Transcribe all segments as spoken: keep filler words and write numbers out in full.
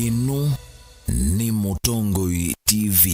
Ĩno nĩ Mũtongoi T V.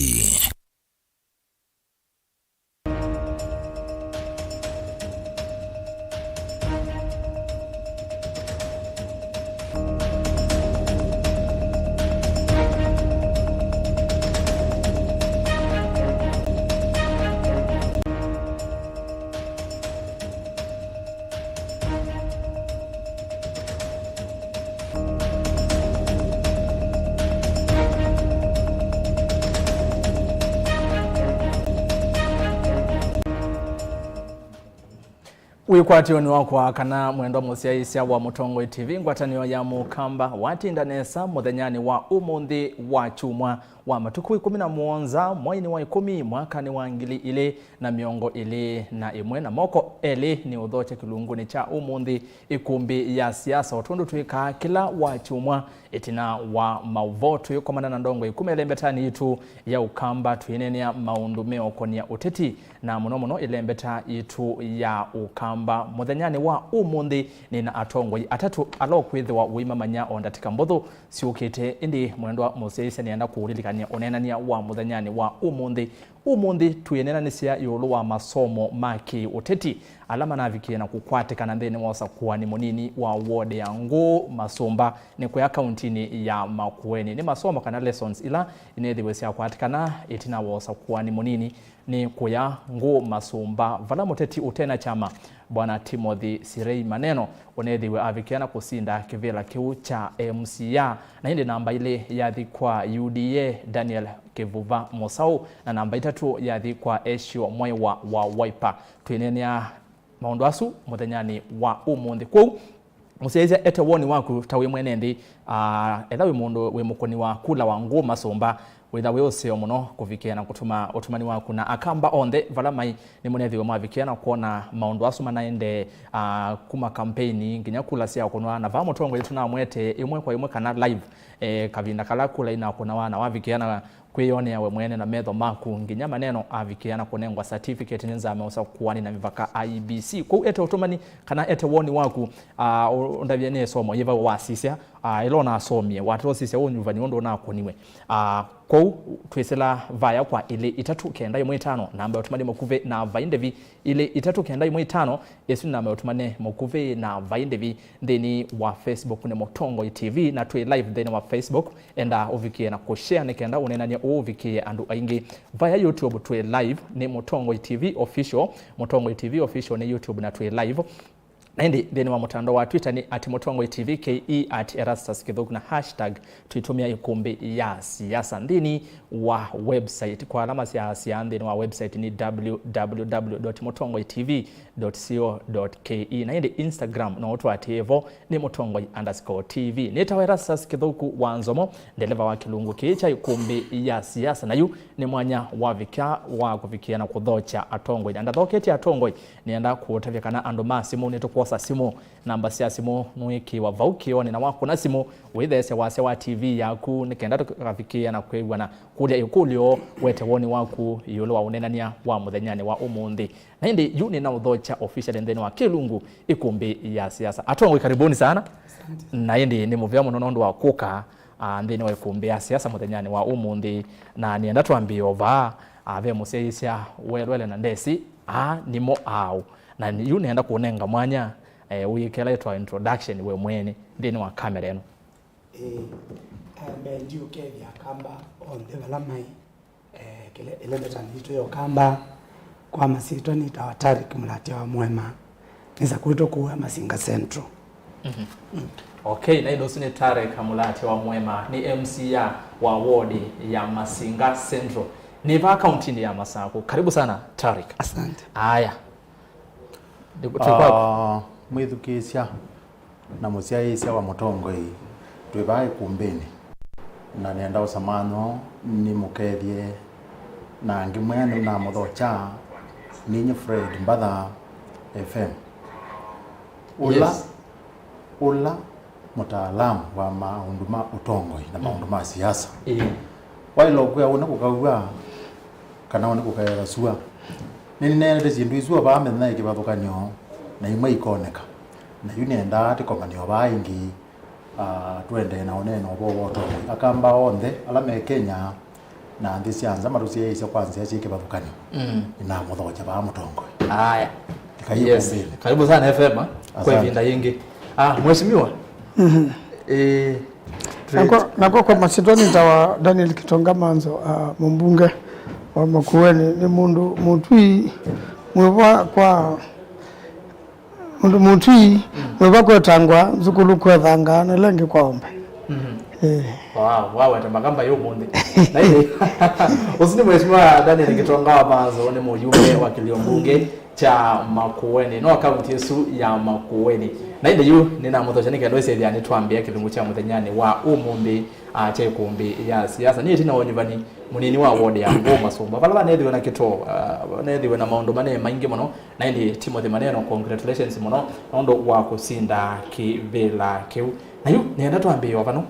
Wĩkwatĩonĩ wakwa kana mwendwa mũsyaĩĩsya wa Mũtongoi T V, ngwatanĩo ya Mũkamba watinda nesa mũthenyanĩ wa ũmũnthĩ wa kyumwa wa matukũ ĩkũmi na mũonza, mweinĩ wa ĩkũmi, mwakanĩ wa ngili ilĩ na mĩongo ĩlĩ na ĩmwe, na moko elĩ nĩ ũthokya kĩlungunĩ kya ũmũnthĩ ĩkũmbĩ ya siasa, o tondũ twĩkaa kĩla wa kyumwa ĩtina wa maũvoo. Twĩkomana na ndongoi kuma ĩlembetanĩ yitũ ya Ũkamba, twĩneenea maũndũ meũkonia ũteti, na mũno mũno ĩlembeta yitũ ya Ũkamba mũthenyanĩ wa ũmũnthĩ. Nĩ na atongoi atatũ ala ũkwĩthĩwa ũimamanya o ndatĩka mbũthũ syũkĩte, ĩndĩ mwendwa mũsyaĩĩsya nĩenda kũũlilikany'a ũneenany'a wa mũthenyanĩ wa ũmũnthĩ. Ũmũnthĩ twĩneenanĩsya ĩũlũ wa masomo ma kĩ-ũteti ala manavikie na kũkwatĩkana nthĩnĩ wa ũsakũani mũnini wa ward ya Ngũũ Masũmba, nĩ kũya kauntinĩ ya Makueni. Nĩ masomo kana lessons ila ineethĩwe syakwatĩkana ĩtina wa ũsakũani mũnini nĩ kũya Ngũũ Masũmba, vala mũteti ũte na kyama Bwana Timothy Sirei Maneno ũneethĩwe avikĩa na kũsinda kĩvĩla kĩu kya M C A, na ĩndĩ namba ilĩ yathi kwa U D A Daniel Kĩvuva Mũsaũ, na namba itatũ yathi kwa Esio Mwaiwa wa Wiper. Twĩneenea maũndũ asu mũthenyanĩ wa ũmũnthĩ. Kwoou, mũsyaĩĩsya, ete woni waku ta wĩ mwene nthĩ, ah, ethĩwa wĩ mũndũ wĩ mũkũni wa kula wa Ngũũ Masũmba, wĩtha wĩ ũseo mũno kũvikĩa na kũtũma ũtũmani waku, na Akamba onthe vala mai nĩmũneethĩwe mwavikĩa na kwona maũndũ asu manaendee, ah, kuma kampeini nginya kula sya kũnwa, na vaa mũtongoi tũnamwetee ĩmwe kwa ĩmwe kana live, eh, kavinda kala kula inakũnawa, na wavikĩa na kwĩyonea we mwene na metho maku nginya Maneno avikĩa na kũnengwa certificate nĩ nzama ya ũsakũani na mĩvaka I E B C. Kwoou ete ũtũmani kana ete woni waku, ah, ũ-, ũndavye nĩ ĩsomo yĩva wasisya, ah, ĩla ũnasomie, watata ũsisya ũnyuvani ũndũ ũnakũniwe. Ah, kwoou twĩsĩla vaya kwa ilĩ itatũ kenda ĩmwe itano, namba ya ũtũmani mũkuvĩ na vai ndĩvi, ilĩ itatũ kenda ĩmwe itano, ĩsu nĩ namba ya ũtũmani mũkuvĩ na vai ndĩvi. Nthĩnĩ wa Facebook nĩ Mũtongoi T V, na twĩ live nthĩnĩ wa Facebook. Enda ũvikĩe na kũshare nĩ kenda ũneenany'a ũũ ũvikĩe andũ aingĩ. Vaya YouTube twĩ live nĩ Mũtongoi T V Official. Mũtongoi T V Official nĩ YouTube na twĩ live. Na ĩndĩ nthĩnĩ wa mũtandao wa Twitter nĩ at Mũtongoi T V K E, at Erastus Kĩthũku na hashtag twĩtũmĩa ĩkũmbĩ ya siasa. Nthĩnĩ wa website, kwa ala masyaasya nthĩnĩ wa website nĩ www dot mũtongoi T V dot co dot ke. Na ĩndĩ Instagram no ũtũatĩĩe vo nĩ mũtongoi underscore T V. Nĩtawa Erastus Kĩthũku wa Nzomo, ndeleva wa kĩlungu kĩĩ kya ĩkũmbĩ ya siasa, na yu nĩ mwanya wavikya wa kũvikĩa na kũthokya atongoi. Na ndathoketye atongoi, nĩenda kũũtavya kana andũ ma simũ nĩtũkwosa simũ. Namba sya simũ nũĩkĩĩwa vau kĩonĩ, na wakũna simũ, wĩtheesya wasya wa T V yaku nĩ kenda tũkavikĩĩa na kwĩw'ana. Kũlya ĩkũlyo, wete woni waku ĩũlũ wa ũneenany'a wa mũthenyanĩ wa ũmũnthĩ. Na ĩndĩ yu nĩnaũthokya officially nthĩnĩ wa kĩlungu ĩkũmbĩ ya siasa. Atongoi, karibuni sana. Asante. Na ĩndĩ nĩ mũvea mũno nũndũ wa kũka, ah, nthĩnĩ wa ĩkũmbĩ ya siasa mũthenyanĩ wa ũmũnthĩ. Na nĩenda twambĩe o vaa, ah, ve mũsyaĩĩsya welwele na ndesĩ, aa nĩmo aũ. Na yu nĩenda kũnenga mwanya, eh, ũyĩkĩla ĩtwa introduction we mwene nthĩnĩ wa kamera ĩno. Ĩĩ, eh, mbee ndiũkethya Akamba onthe vala mai, eh, kĩle-, ĩlembetanĩ yitũ ya Ũkamba. Kwa masyĩtwa nĩtawa Tarik Mũlatya wa Mũema. Nĩsa kwĩtwa kũu Masinga Central. Mhm. Mm. Okay, na ĩndĩ ũsu nĩ Tarik Mũlatya wa Mũema, nĩ M C A wa ward ya Masinga Central. Nĩ vaa kauntinĩ ya Masakũ. Karibu sana, Tarik. Asante. Aya. Ndĩ-, twĩ kwaku. Ah, mwĩthukĩĩsya na mũsyaĩĩsya wa Mũtongoi, twĩ vaa ĩkũmbĩnĩ, na nĩenda ũsamany'o nĩmũkethye, na angĩ mwĩa nĩnamũthokya, ninyie Fred Mbatha F M. Ũla, yes, ũla mũtaalamu wa maũndũ ma ũtongoi na maũndũ ma siasa. Ĩĩ. Waĩle ũkwĩa ũnĩ kũkaw'a kana ũnĩ kũkaetha sua. Nĩnĩneenete syĩndũ isu o vaa mĩthenya ya kĩvathũkany'o, na imwe ikoneka. Na yu nĩendaa tĩkomanĩe o vaa ĩngĩ, Ah, tũendee na ũneena ũvoo wa ũtongoi. Akamba onthe ala me Kenya na nthĩ sya nza matũsyaĩĩsya kwa nzĩa syĩ kĩvathũkany'o. Mm. Nĩnamũthokya vaa mũtongoi. Aya. Yes. Karibu sana F M, ah, kwa ĩvinda yĩngĩ. Ah, mheshimiwa. Mhm. Eh, nakwa, nakwa kwa masyĩtwa nĩtawa Daniel Kitonga Manzo, ah, mũmbunge wa Makueni. Nĩ mũndũ mũtwi mwĩva kwa Mũndũ mũtwi, mm, mwĩva kwetangwa nzukulu kwethanga na ĩla ĩngĩ kwa ombe. Mhm. Eh. Wow, waweta makamba yu ũmũnthĩ. Na ĩndĩ, ũsu nĩ Mheshimiwa Daniel Kitonga wa Manzo, nĩ mũyumbe wa kĩlio mbunge kya Makueni, no kaunti ĩsu ya Makueni. Na ĩndĩ yu nĩnamũthokya nĩ kenda ĩsethĩa nĩtwambĩa kĩlungu kya mũthenyanĩ wa ũmũnthĩ, ah, kya ĩkũmbĩ ya siasa. Nĩ ĩtina wa ũnyuvani mũnini wa ward ya Ngũũ Masũmba, vala vanethiwe na kĩtoo, ah, vanethiwe na maũndũ mane maingĩ mũno. Na ĩndĩ Timothy Maneno, congratulations mũno nũndũ wa kũsinda kĩvĩla kĩu. Na yu nĩenda twambĩĩe o vano,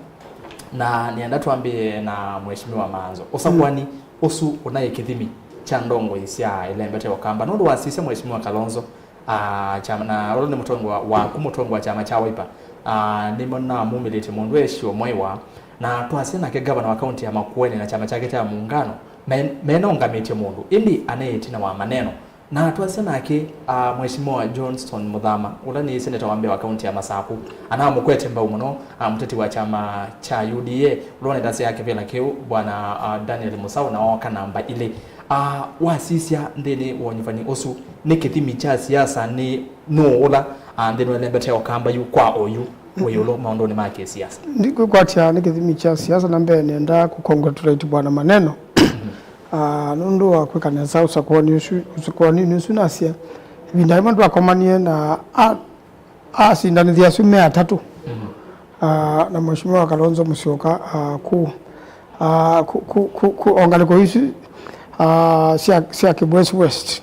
na nĩenda twambĩĩe na Mheshimiwa Manzo. Ũsakũani ũsu ũnaĩ kĩthimi kya ndongoi sya ĩlembete ũkamba, nũndũ wasisya Mheshimiwa Kalonzo, ah, kyama, na ũla nĩ mũtongoi wa, waku mũtongoi wa kyama kya Wiper, ah, nĩmo namumĩlĩtye mũndũ esio mwaiwa, na twasya nake gavana wa kaunti ya Makueni na kyama kyake kya Muungano, me-, menongamĩtye mũndũ, ĩndĩ ane ĩtina wa Maneno. Na twasya nake, ah, Mheshimiwa Johnson Muthama, ũla nĩ seneta wa mbee wa kaunti ya Masaku, anamũkwete mbau mũno, ah, mũteti wa kyama kya U D A, ũla ũnetasya kĩvĩla kĩu, Bwana, ah, Daniel Musau, na ooka namba ilĩ. Ah, wasisya nthĩnĩ wa ũnyuvani ũsu, nĩ kĩthimi kya siasa, nĩ nũũ ũla, ah, nthĩnĩ wa ĩlembete ya ũkamba yu kwa oyu wĩ ĩũlũ maũndũnĩ ma kĩsiasa? Ndikwĩkwatya nĩ kĩthimi kya siasa, na mbee nĩenda kũcongratulate Bwana Maneno. Ah, nũndũ wa kwĩka nesa ũsakũani ũsu, ũsakũaninĩ ũsu nasya, ĩvinda yĩmwe twakomanie na a-, asindanĩthya asu me atatũ. Mhm. Ah, na Mheshimiwa Kalonzo Musyoka, ah, ku, ah, ku, ku, ku, ku, o ngalĩko isu, ah, sya, sya Kibwezi West.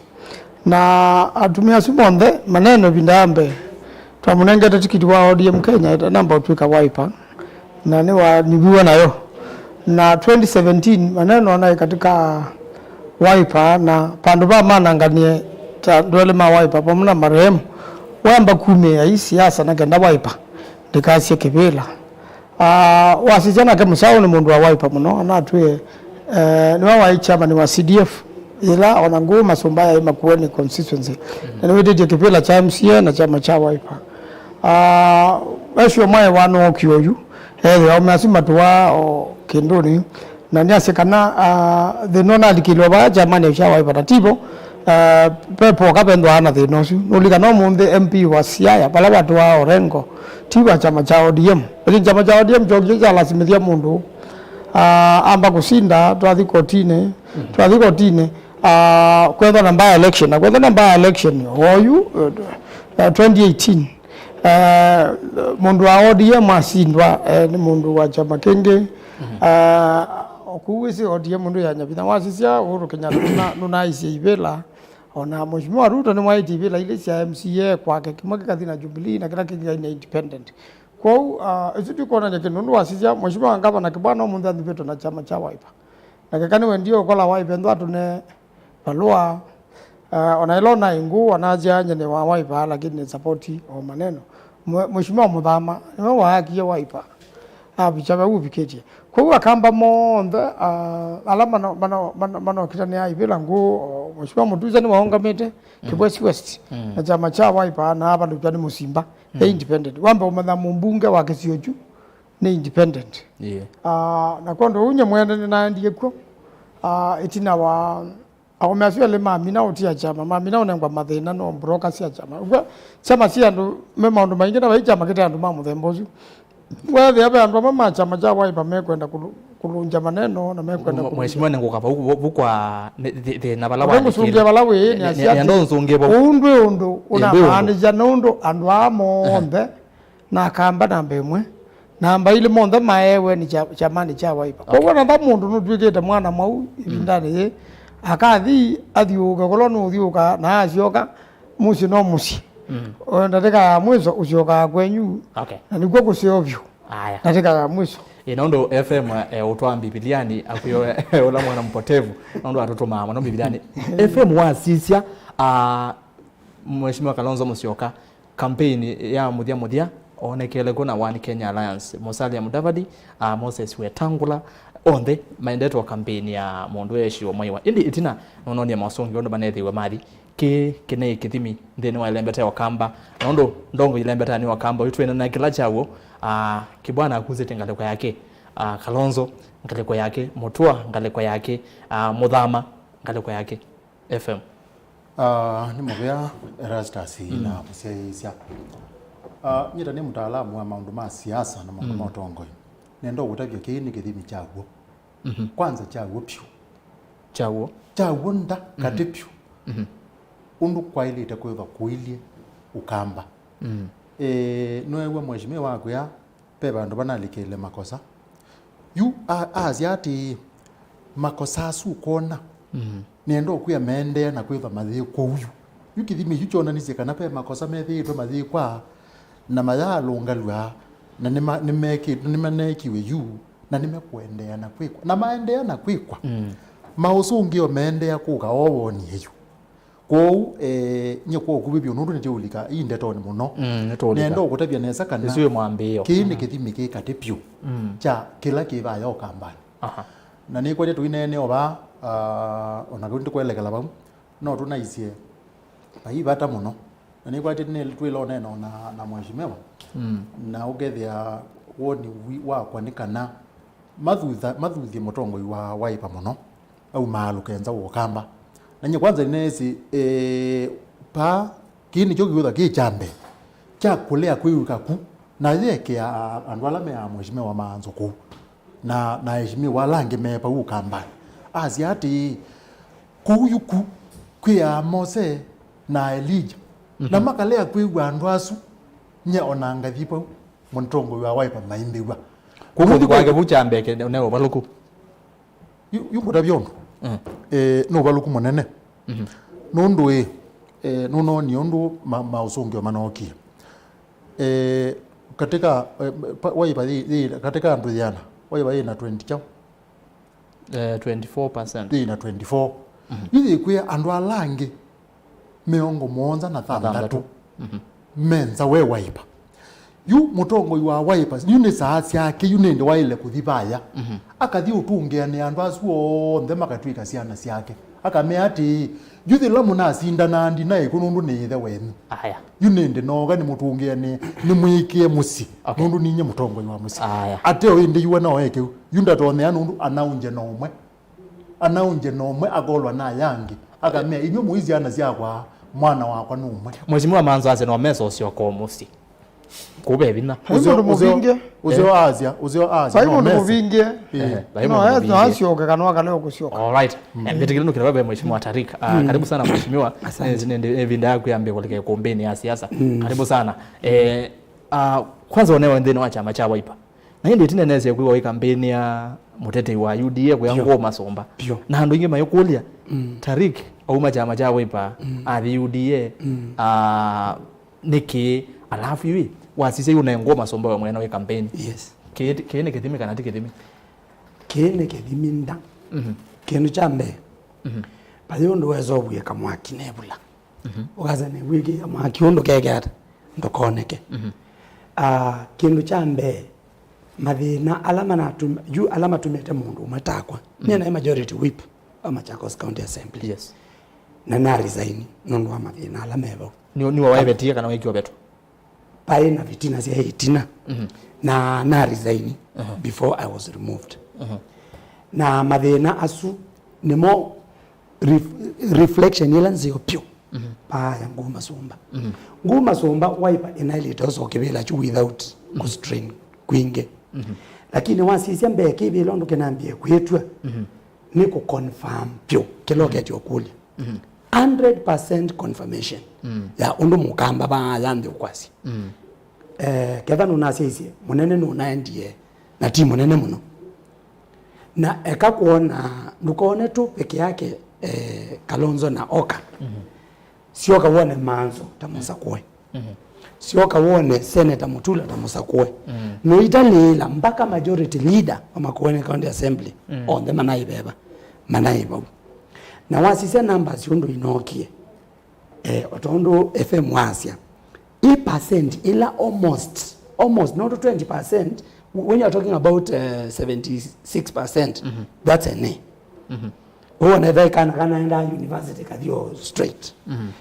Na atumĩa asu monthe, Maneno ĩvinda ya mbee twamũnengete tikiti wa O D M Kenya, namba ũtw'ĩka Wiper, na nĩwaniviwe nayo. Na twenty seventeen, Maneno anaĩ katika Wiper, na vandũ va mananganie ta andũ elĩ ma Wiper vamwe na marehemu, wamba kumĩĩa ii siasa na kenda Wiper ndĩkasye kĩvĩla. Ah, wasisya nake Musau nĩ mũndũ wa Wiper mũno, anatwĩe, eh, nĩwe waĩ chairman wa C D F yĩla ona Ngũũ Masũmba yaĩ Makueni constituency. Na nĩwĩtĩtye kĩvĩla kya M C A na kyama kya Wiper. Ah, esio mwaĩ wa no kĩoyu, ethĩwa aũme asu matũaa o kĩndũnĩ. Na nĩasya kana, ah, thĩna ũnalikĩlwe vaa kyamani kya Wiper na tivo, ah, ve poka venthwaa na thĩna ũsu. Nũlikana ũmũnthĩ M P wa Siaya, vala watũaa Orengo, ti wa kyama kya O D M. Lakini kyama kya O D M kyokĩe kyalasimĩthya mũndũ, ah, amba kũsinda, twathi kotinĩ, twathi kotinĩ, ah, kwethwa na by election, na kwethwa na by election, oyu, eh, twenty eighteen. Eh, mũndũ wa O D M asindwa, eh, nĩ mũndũ wa kyama kĩngĩ. Mhm. Eh, o kũu wĩsĩ O D M mũndũ yanya vinya. Wasisya Uhuru Kenyatta nũna-, nũnaaisye ivĩla. Ona Mheshimiwa Ruto nĩmwaĩtye ivĩla ilĩ sya M C A kwake, kĩmwe kĩkathi na Jubilee na kĩla kĩngĩ kĩkathi na independent. Kwoou, ah, ĩsu ti kwonany'a kĩndũ, nũndũ wasisya Mheshimiwa Ngavana Kibwana ũmũnthĩ anyuvĩtwe na kyama kya Wiper. Na keka nĩwendie ũkola Wiper ethwa atũne valũa, eh, ona ĩla ũnaĩ Ngũũ, anasya nyie nĩ wa Wiper, lakini nĩ support o Maneno. Mwe-, Mheshimiwa Muthama, nĩwe waakie Wiper. Avikya vau ũvikĩtye. Kwoou akamba monthe, ah, ala mano-, mano-, mano-, manokitanĩa ivĩla Ngũũ, o Mheshimiwa Mutusa nĩwaũngamĩte, mm, Kibwezi West, mm, na kyama kya Wiper, na avalũkw'a nĩ Mũsimba, mm, e independent. Wambe ũmanya mũmbunge wa kĩsio kyu nĩ independent. Yeah. Ah, na kwondũ ũu nyie mwene nĩnaendie kw'o, ah, ĩtina wa aũme asu elĩ mamina ũtia kyama, mamina ũnengwa mathĩna no broker sya kyama. Ũkw'a, kyama syĩ andũ me maũndũ maingĩ, na vai kyama kĩte andũ ma mũthemba ũsu. Weethĩa ve andũ amwe ma kyama kya Wiper mekwenda kũlũ-, kũlũngya Maneno na mekwenda kũlũngya. Mheshimiwa, nĩngũka vau, vu-, vu kwa nĩ-, thĩ-, thĩna vala waandĩkĩle. Nĩngũsũngĩa vala wĩ, nĩ, nĩ, nĩasya nĩ andũ atĩ ũnsũngĩe vau. Ũu ndwĩ ũndũ, ĩ, ndwĩ ũndũ ũnamaanisha nĩ ũndũ andũ aa monthe na akamba namba ĩmwe, namba ilĩ monthe maewe nĩ kya-, kyamanĩ kya Wiper. Okay. Kwoou ona va mũndũ nũtw'ĩkĩte mwana mwau ĩvindanĩ yĩĩ, akathi athiũũke kũla nũũthiũũka na asyoka mũsyĩ no mũsyĩ. Mm. O ndatĩka ya mwiso ũsyokaa kwenyu. Okay. Na nĩkw'o kũseo vyũ. Aya. Ndatĩka ya mwiso. Ĩ, na ũndũ F M, eh, ũtwaa Mbivilianĩ, akwĩo, eh, ũla mwana mpotevu, na ũndũ atũtũmaa mũno Mbivilianĩ. F M wasisya, ah, Mheshimiwa Kalonzo Musyoka, campaign ya mũthya mũthya, Oonekele kw'o na One Kenya Alliance, Musalia Mudavadi, a, Moses Wetangula, onthe maendete o kampeni ya mũndũ eeshiwa mwaiwa. Ĩndĩ ĩtina nũnonie maũsũngĩo ũndũ manethĩiwe mathi. Kĩĩ kĩnaĩ kĩthimi nthĩnĩ wa ĩlembeta ya Ũkamba, na ũndũ ndongo ilembetaa nĩ Wakamba, ũyũ twĩna na kĩla kyaw'o, a, Kĩbwana akusĩtye ngalĩko yake, a, Kalonzo ngalĩko yake, Mũtũa ngalĩko yake, a, Mũthama ngalĩko yake. F M. Ah, nĩ mũvea Erastus na mũsyaĩĩsya. Ah, nyie ta nĩ mũtaalamu wa maũndũ ma siasa na maũndũ ma ũtongoi, nenda ũkũtavya kĩĩ nĩ kĩthimi kyaw'o. Kwanza kyaw'o pyũ. Kyaw'o? Kyaw'o nda katĩ pyũ. Ũndũ kwaĩlĩte kwĩthwa kũilyĩ Ũkamba. Eh, nĩweew'a mheshimiwa akwĩa, ve vandũ vanalikĩle makosa. Yu a- asya atĩĩ, makosa asu ũkwona, nĩenda ũkwĩa maendeea na kwĩthwa mayĩkwa ũyu. Yu kĩthimi yu kyonanisye kana ve makosa methĩĩtwe mayĩkwa na mayaalũngalw'a, na nĩma- nĩmekĩ- nĩmaneekiwe yu, na nĩmekũendeea na kwĩkwa, na maendeea na kwĩkwa. Maũsũngĩo meendeea kũka o wonie yu. Kwoou, eh, nyie kwa ũkuvĩ vyũ, nũndũ nĩtĩũlika ii ndetonĩ mũno, nenda ũkũtavya nesa kana kĩĩ nĩ kĩthimi kĩ katĩ pyũ kya kĩla kĩ vaya Ũkambanĩ. Na nĩkwatya tũineenea o vaa, ah, o na kau nĩtũkwelekela vau, no tũnaisye vai vata mũno. Na nĩkwatya twĩla ũneena na, na mheshimiwa, na ũkethĩa woni wi- wakwa nĩ kana mathutha- mathuthye mũtongoi wa Wiper mũno, aumaalũke nza wa Ũkamba. Na nyie kwanza nĩneesĩ, eh, paa, kĩĩ nĩkyo kĩũtha kĩ kya mbee kya kũlea kwĩw'ĩka ku, na yekĩa andũ ala me a mheshimiwa maanzo kũu, na, na aheshimiwa ala angĩ me vau Ũkambanĩ. Asya atĩĩ, kũu yu ku kwĩ Amose na Elija, na makalea kwĩw'a andũ asu, nyie ona ngathi vau mũtongoi wa Wiper maimbĩw'a. Kũu kũthi kwake vu kya mbee ne ũvalũku. Yu, yu ngũtavya ũndũ. Eh, nĩ ũvalũku mũnene. Nũndũ ĩ, eh, nũnoonie ũndũ ma- maũsũngĩo manookie. Eh, katika, eh, pa- Wiper yĩ- yĩ- katika andũ yĩana, Wiper yĩ na twenty kyaũ? Eh, twenty-four percent. Yĩ na twenty-four. Yu yĩkwĩa andũ ala angĩ mĩongo mũonza na thanthatũ me nza we Wiper. Yu mũtongoi wa Wiper, yu nĩ saa syake, yu nĩndĩ waĩle kũthi vaya. Akathi ũtũngĩanĩa andũ asu onthe makatw'ĩka syana syake. Akamea atĩĩ, yu yĩla mũnasindanaa ndinaĩ kw'o nũndũ nĩ ĩthe wenyu. Aya. Yu nĩndĩ nooka nĩmũtũngĩanĩe, nĩmwĩkĩe mũsyĩ, nũndũ ninyie mũtongoi wa mũsyĩ. Aya. Ateo ĩndĩ yu anaoeke yu, yu ndatonyea nũndũ anaũngye na ũmwe. Anaũngye na ũmwe akolwa na aya angĩ, akamea, inyw'ĩ mũi syana syakwa, mwana wakwa nĩ ũmwe. Mheshimiwa Manzo asya no mesosyoka o mũsyĩ. Kũu ve vinya. Vai mũndũ mũvingĩ. Ũseo asya, ũseo asya vai no mũndũ mese. Mũvingĩ. Eh, vai no mũndũ ethwa mũvingĩ. Asyoke kana wakale ũkũsyoka. All right. Eh, mbĩtĩkĩle nũkĩla vave Mheshimiwa Tarik. Ah, karibu sana Mheshimiwa. Asante. Eh, nĩ- nĩ- ĩvinda yaku yambĩe kũlika ĩkũmbĩnĩ ya siasa. Karibu sana. Eh, ah, kwanza onewe nthĩnĩ wa kyama kya Wiper. Na ĩndĩ ĩtina nĩnesie kwĩw'a wĩ kampeni ya mũtetei wa U D A kwĩa ngũũ masũmba. Pio. Na andũ aingĩ mayĩkũlya, Tarik auma kyama kya Wiper, athi U D A, ah, nĩkĩ? Alafu yu wasisya yu naĩ ngũũ masũmba we mwene wĩ kampeni. Yes. Kĩĩ, kĩĩ nĩ kĩthimi kana ti kĩthimi? Kĩĩ nĩ kĩthimi nda. Kĩndũ kya mbee, vai ũndũ wesa ũvuĩka mwaki nevula. Ũkasya nĩw'ĩkĩa mwaki ũndũ keke ata ndũkoneke. Ah, kĩndũ kya mbee, mathĩna ala manatum- yu ala matumĩte mũndũ ũmwe takwa, nyie naĩ majority whip wa Machakos County Assembly. Yes. Na na resign nũndũ wa mathĩna ala me vau. Nĩ- nĩwe waĩvetie kana wĩkie ũvetwa? Vaĩ na vitina sya ĩtina, na na resign before I was removed. Na mathĩna asu nĩmo ref- reflection ĩla nzeo pyũ. Paaya ngũũ masũmba. Ngũũ masũmba Wiper ĩnaĩlĩte ũsa kĩvĩla kyu without kũstrain kwingĩ. Lakini wasisya mbee kĩvĩla ũndũ kĩnambie kwĩtw'a, nĩ kũconfirm pyũ kĩla ũketye ũkũlya. Hundred percent confirmation ya ũndũ mũkamba vaaya nthĩ ũkwasya. Eh, ketha nũnasyaisye mũnene nũnaendie na ti mũnene mũno. Na eka kwona, ndũkone tu peke yake, eh, Kalonzo na Oka. Syoka wone Manzo ta mũsakũe. Syoka wone Senator Mutula ta mũsakũe. Nũitalĩĩla mpaka majority leader wa Makueni County Assembly, onthe manaĩ veva, manaĩ vau. Na wasisya numbers ũndũ inookie, eh, o tondũ F M wasya, ĩ percent ĩla almost almost not twenty percent, when you are talking about uh, seventy-six percent, that's a nay. Ũwona etha kana kanaenda university kathio straight.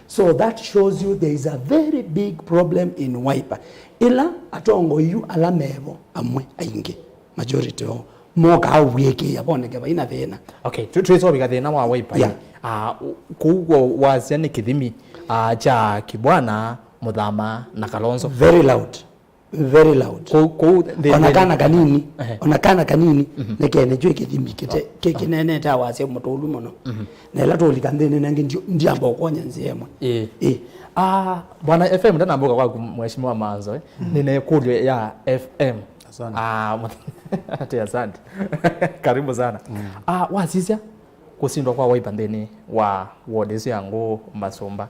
So that shows you there is a very big problem in Wiper. Ila atongoi yu ala mevo amwe aingĩ, majority o mokaa ũw'ĩkĩĩa voneke vaina thĩna. Okay, tũ- twĩsovika thĩna wa Wiper. Yeah. Ah, kũu kw'o wasya nĩ kĩthimi ah, kya Kibwana, Mũthama na Kalonzo. Very loud. Very loud. Kũu kũu thĩ- Ona thĩ- kana kanini, Ehe. Ona kana kanini nĩkene kyo kĩthimi kĩte kĩ- kĩnenete awasya mũtũlu mũno. Na ĩla tũlika nthĩnĩ nangĩ ndi- ndiamba ũkonya nzĩa ĩmwe. Ĩĩ. Ĩĩ. Ah, Bwana F M, ndanambuka kwaku, Mheshimiwa Manzo, eh. Nĩna ĩkũlyo ya F M. Asante. Ah, ati asante. Karibu sana. Ah, wasisya kũsindwa kwa Wiper nthĩnĩ wa ward ĩsu ya Ngũũ Masũmba,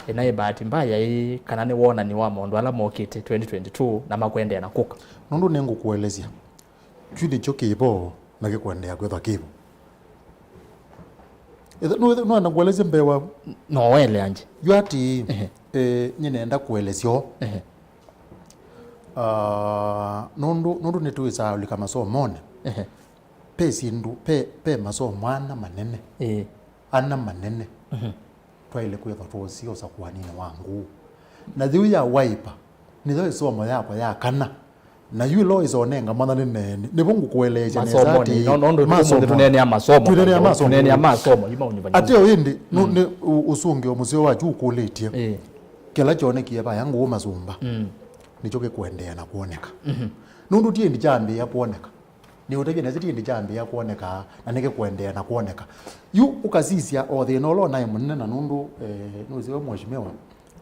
ĩna ĩ bahati mbaya ĩ kana nĩ wonani wa maũndũ ala mokĩte twenty twenty-two na makwendeea na kũka? Nũndũ nĩngũkũelesya, kyu nĩkyo kĩvo na kĩkwendeea kwĩthwa kĩvo. Ĩthe- nũ- nũenda kũelesya mbee wa No wele anje. Yu atĩĩ, Ehe. Eh, nyie nenda kũelesya o. Ehe. Ah, nũndũ nũndũ nĩtwĩsaa ũlika masomonĩ. Ehe. Pe syĩndũ, pe, pe masomo ana manene. Ĩĩ. Ana manene. Twaĩle kwĩthwa twosie ũsakũaninĩ wa Ngũũ. Na yĩu ya Wiper nĩyo ĩsomo yakwa ya kana. Na yu ĩla ĩsonenga mwana nĩ neeni. Nĩvo ngũkũeleesya nesa Masomonĩ, atĩĩ, no- nondũ ũmũnthĩ masomo. Tũneenea masomo. Tũneenea masomo. Tũneenea masomo, yu maũnyuvanyuvya. Ateo ĩndĩ, nũ- nĩ ũ- ũsũngĩo mũseo waku ũkũlĩtye. Ĩĩ. Kĩla kyonekie vaya Ngũũ Masũmba, nĩkyo kĩkwendeea na kwoneka. Nũndũ ti ĩndĩ kyambĩĩa kwoneka. Nĩũtavya nesa ti ĩndĩ kyambĩĩa kwoneka, na nĩkĩkwendeea na kwoneka. Yu ũkasisya o thĩna ũla ũnaĩ mũnene, na nũndũ eh, nũsĩ we mheshimiwa,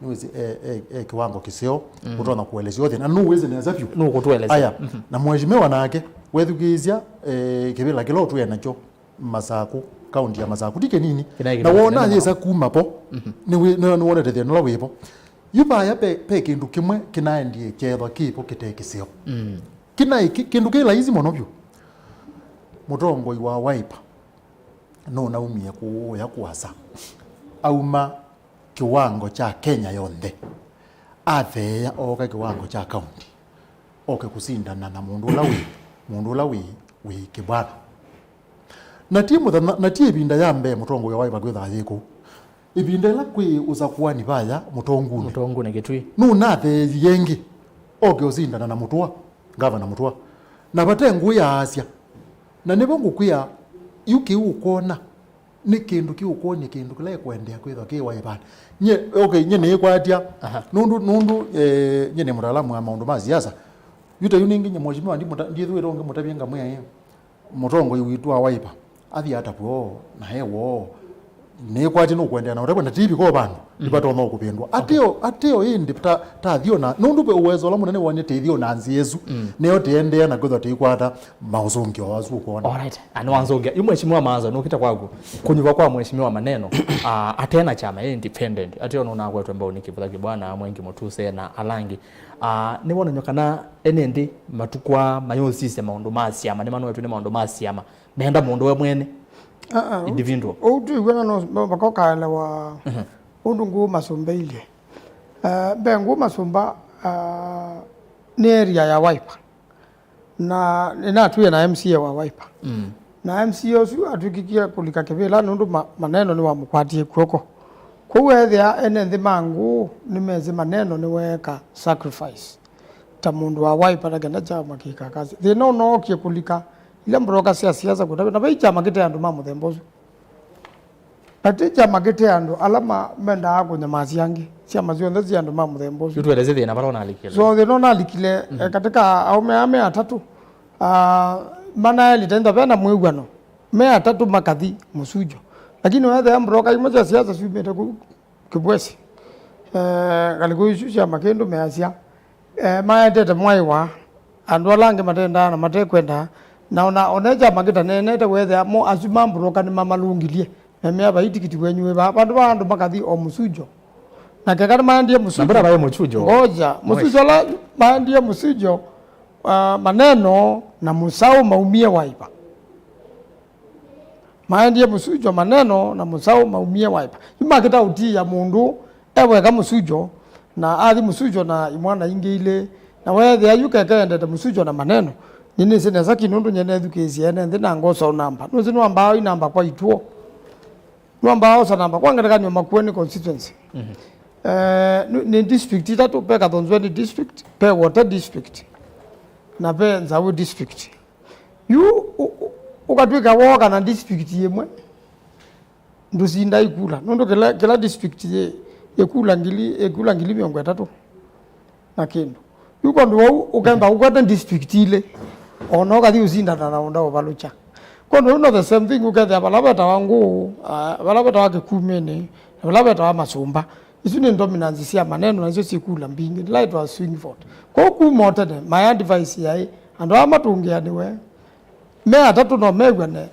nũsĩ e, e, e kĩwango kĩseo, ũtonya kũelesya o thĩna, na nũwĩsĩ nesa vyũ. Nũkũtũelesya. Aya, na mheshimiwa nake, wethukĩĩsya eh, kĩvĩla kĩla ũtwĩe nakyo, Masaku, kaunti ya Masaku, ti kĩnini. Kĩnaĩ na kĩvĩla wona kĩnene yĩsa mũno. Kuma po, nĩwĩ- nĩ- nĩwonete thĩna ũla wĩvo. Yu vaya pe, pe kĩndũ kĩmwe kĩnaendie kyethwa kĩvo kĩte kĩseo. Kĩnaĩ kĩ- kĩndũ kĩ laisi mũno vyũ. Mũtongoi wa Wiper nũnaumie kũũya kũasa, auma kĩwango kya Kenya yonthe, atheea ooka kĩwango kya kaunti, oke kũsindana na mũndũ ũla wĩ mũndũ ũla wĩ wĩ Kibwana. Na ti mũthenya, na ti ĩvinda ya mbee mũtongoi wa Wiper kwĩthaa yĩ kũu. Ĩvinda ĩla kwĩ ũsakũani vaya Mũtongunĩ, Mũtongunĩ Kitui, nũnatheeie ĩngĩ oke ũsindana na Mũtũa, ngavana Mũtũa, na vate ngũĩ yaasya. Na nĩvo ngũkwĩa, yu kĩu ũkwona nĩ kĩndũ kĩũkwony'a kĩndũ kĩla ĩkwendeea kwĩthwa kĩ Wiper. Nyie, okay, nyie nĩĩkwatya. Aha. Nũndũ, nũndũ eh, nyie nĩ mũtaalamu wa maũndũ ma siasa. Yu ta yu nĩngĩ nyie mheshimiwa ndi- ndithwĩte ũngĩ mũtavye ngamwĩa ĩ, mũtongoi witũ wa Wiper athi atavw'e o na e woo. Nĩkwatye nũkwendeea na ũtavw'a na T V ko vandũ ndivatonya kũvĩndwa. Ateo, ateo ĩndĩ ta, ta thiona, nũndũ ve uwezo ũla mũnene wonie tĩthiona nzĩ ĩsu, nĩyo tĩendeea na kwĩthwa tĩikwata maũsũngĩo asu ũkwona. Alright. Ani wanzũngĩa yu, Mheshimiwa Manzo, nũkĩte kwaku kũnyuva kwa Mheshimiwa Maneno, ah, atena kyama, e independent, ateo nũnakwetwe mbau nĩ Kivutha Kibwana, Mwengi Mutuse na ala angĩ. Ah, nĩwonany'a kana ene ĩndĩ matukũ aa mayũsisya maũndũ ma syama, nĩmanoetwe nĩ maũndũ ma syama, meenda mũndũ we mwene, ah, ah, individual. Ũu twĩw'ana no, no vaka ũkaelewa ũndũ Ngũũ Masũmba ilye. Eh, mbee Ngũũ Masũmba, ah, nĩ area ya Wiper. Na nĩnatwie na M C A wa Wiper. Mm. Na M C A ũsu atw'ĩkĩkie kũlika kĩvĩla nũndũ ma, Maneno nĩwamũkwatie kw'oko. Kwoou ethĩa ene nthĩ ma Ngũũ nĩmesĩ Maneno nĩweeka sacrifice ta mũndũ wa Wiper na kenda kyama kĩka kasi. Thĩna ũnookie kũlika ila mbroka sya siasa kũtavya, na vai kyama kĩte andũ ma mũthemba ũsu. Na ti kyama kĩte andũ ala ma, mendaa kũnyamasya angĩ. Syama syonthe syĩ andũ ma mũthemba ũsu. Yu tueleze thĩna vala ũnalikile. So thĩna ũnalikile, eh, katika aũme aa me atatũ, ah, manaelite ntha vena mwĩw'ano. Me atatũ makathi mũsujo. Lakini weethĩa mbroka imwe sya siasa syumĩte kũu Kĩbwesi, eh, ngalĩko isu sya Makĩndũ measya, eh, maetete mwaĩwa andũ ala angĩ matendaa na matekwenda, na ona, ona kyama kĩtaneenete, weethĩa mo asu ma mbroka nĩmamalũngilye, memea vai tikiti wenyu wĩ vaa, vandũ va andũ makathi o mũsujo. Na keka nĩmaendie mũsujo. Na mbona vai mũsujo? Ngoja, mũsujo ala maendie mũsujo, ah, Maneno na Mũsaũ maumie Wiper. Maendie mũsujo Maneno na Mũsaũ maumie Wiper. Yu makĩta ũtiĩa mũndũ e weka mũsujo, na athi mũsujo na imwana ingĩ ilĩ, Na weethĩa yu keke endete mũsujo na maneno, nĩnĩsĩ nesa ki nũndũ nye nethukĩĩsye ene nthĩ na ngosa ũnamba. Nũsĩ nĩwambaa inamba kwa ituo. Nĩwambaa osa namba kwa ngelekany'o Makueni constituency. Eh, nĩ, nĩ district itatũ, ve Kathonzweni district, ve Wote district, na ve Nzaũ district. Yu ũ-, ũ-, ũkatw'ĩka wooka na district ĩmwe, ndũsinda ikula, nũndũ kĩla, kĩla district yĩ, ĩkula ngili, ĩkula ngili mĩongo ĩtatũ na kĩndũ. Yu kwondũ wau ũkemba ũkwate district ilĩ, ona ũkathi ũsindana na ũnda ũvalũkya. Kwondũ ũu no the same thing, ũkethĩa vala vetawa Ngũũ, ah, vala vetawa Kĩkumĩnĩ, na vala vetawa Masũmba. Isu nĩ dominance sya maneno, na isyo syĩkula mbingĩ, ila ĩtwa swing vote. Kwoou kuma o tene, my advice yaĩ, andũ aa matũngĩanĩwe, me atatũ no mew'ane,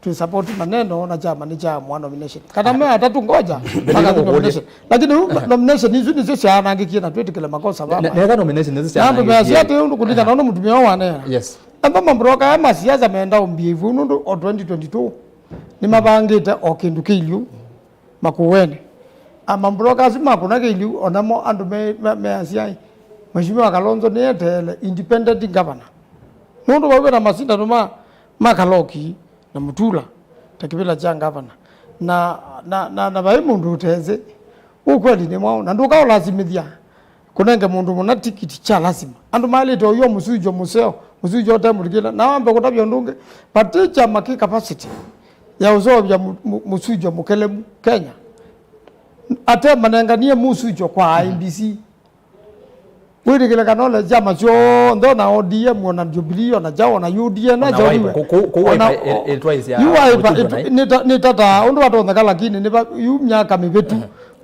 twi support maneno na kyama nĩ kyaamũa nomination. Kana me atatũ ngoja, makathi nomination. Lakini yu nomination isu nĩsyo syaanangĩkie na twĩtĩkĩle makosa vama. Netha nomination nĩsyo syaanangĩkie. Na andũ measya atĩ ũndũ kũlingana na mũtumĩa ũũ waneena. Yes. Amba mambroka aya ma siasa menda ũmbie ivu nũndũ o twenty twenty-two nĩmavangĩte o kĩndũ kĩilyu Makueni. Amambroka asu makũna kĩilyu, onamo andũ me, me, measya, Mheshimiwa Kalonzo nĩeteele independent governor. Nũndũ vau vena masindano ma, ma Kaloki na Mutula ta kĩvĩla kya ngavana. Na, na, na, na vai mũndũ ũtesĩ, ũkweli nĩ mwaũ, na ndũkaũlasimĩthya kũnenge mũndũ mũna tikiti kya lasima. Andũ maĩlĩte ũyũ mũsujo mũseo, mũsujo ũtemũlikĩla, na wambe kũtavya ũndũ ũngĩ, vati kyama kĩ capacity ya ũseũvya mu-, mu-, mũsujo mũkelemu Kenya. Ate manenganie mũsujo kwa I E B C. Wĩtĩkĩle kana ole kyama syonthe, ona O D M, ona Jubilee, ona chao, ona U D A, na Ona chao Wiper, iwe. Kũ-, kũ-, kũ-, Ona Wiper, o-, ĩ-, ĩtwaisya yu Wiper, mũtugo ĩtu-, nai. Nĩ ta, nĩ tata, ũndũ vatonyeka, lakini nĩ va, yu myaka mĩvĩtu,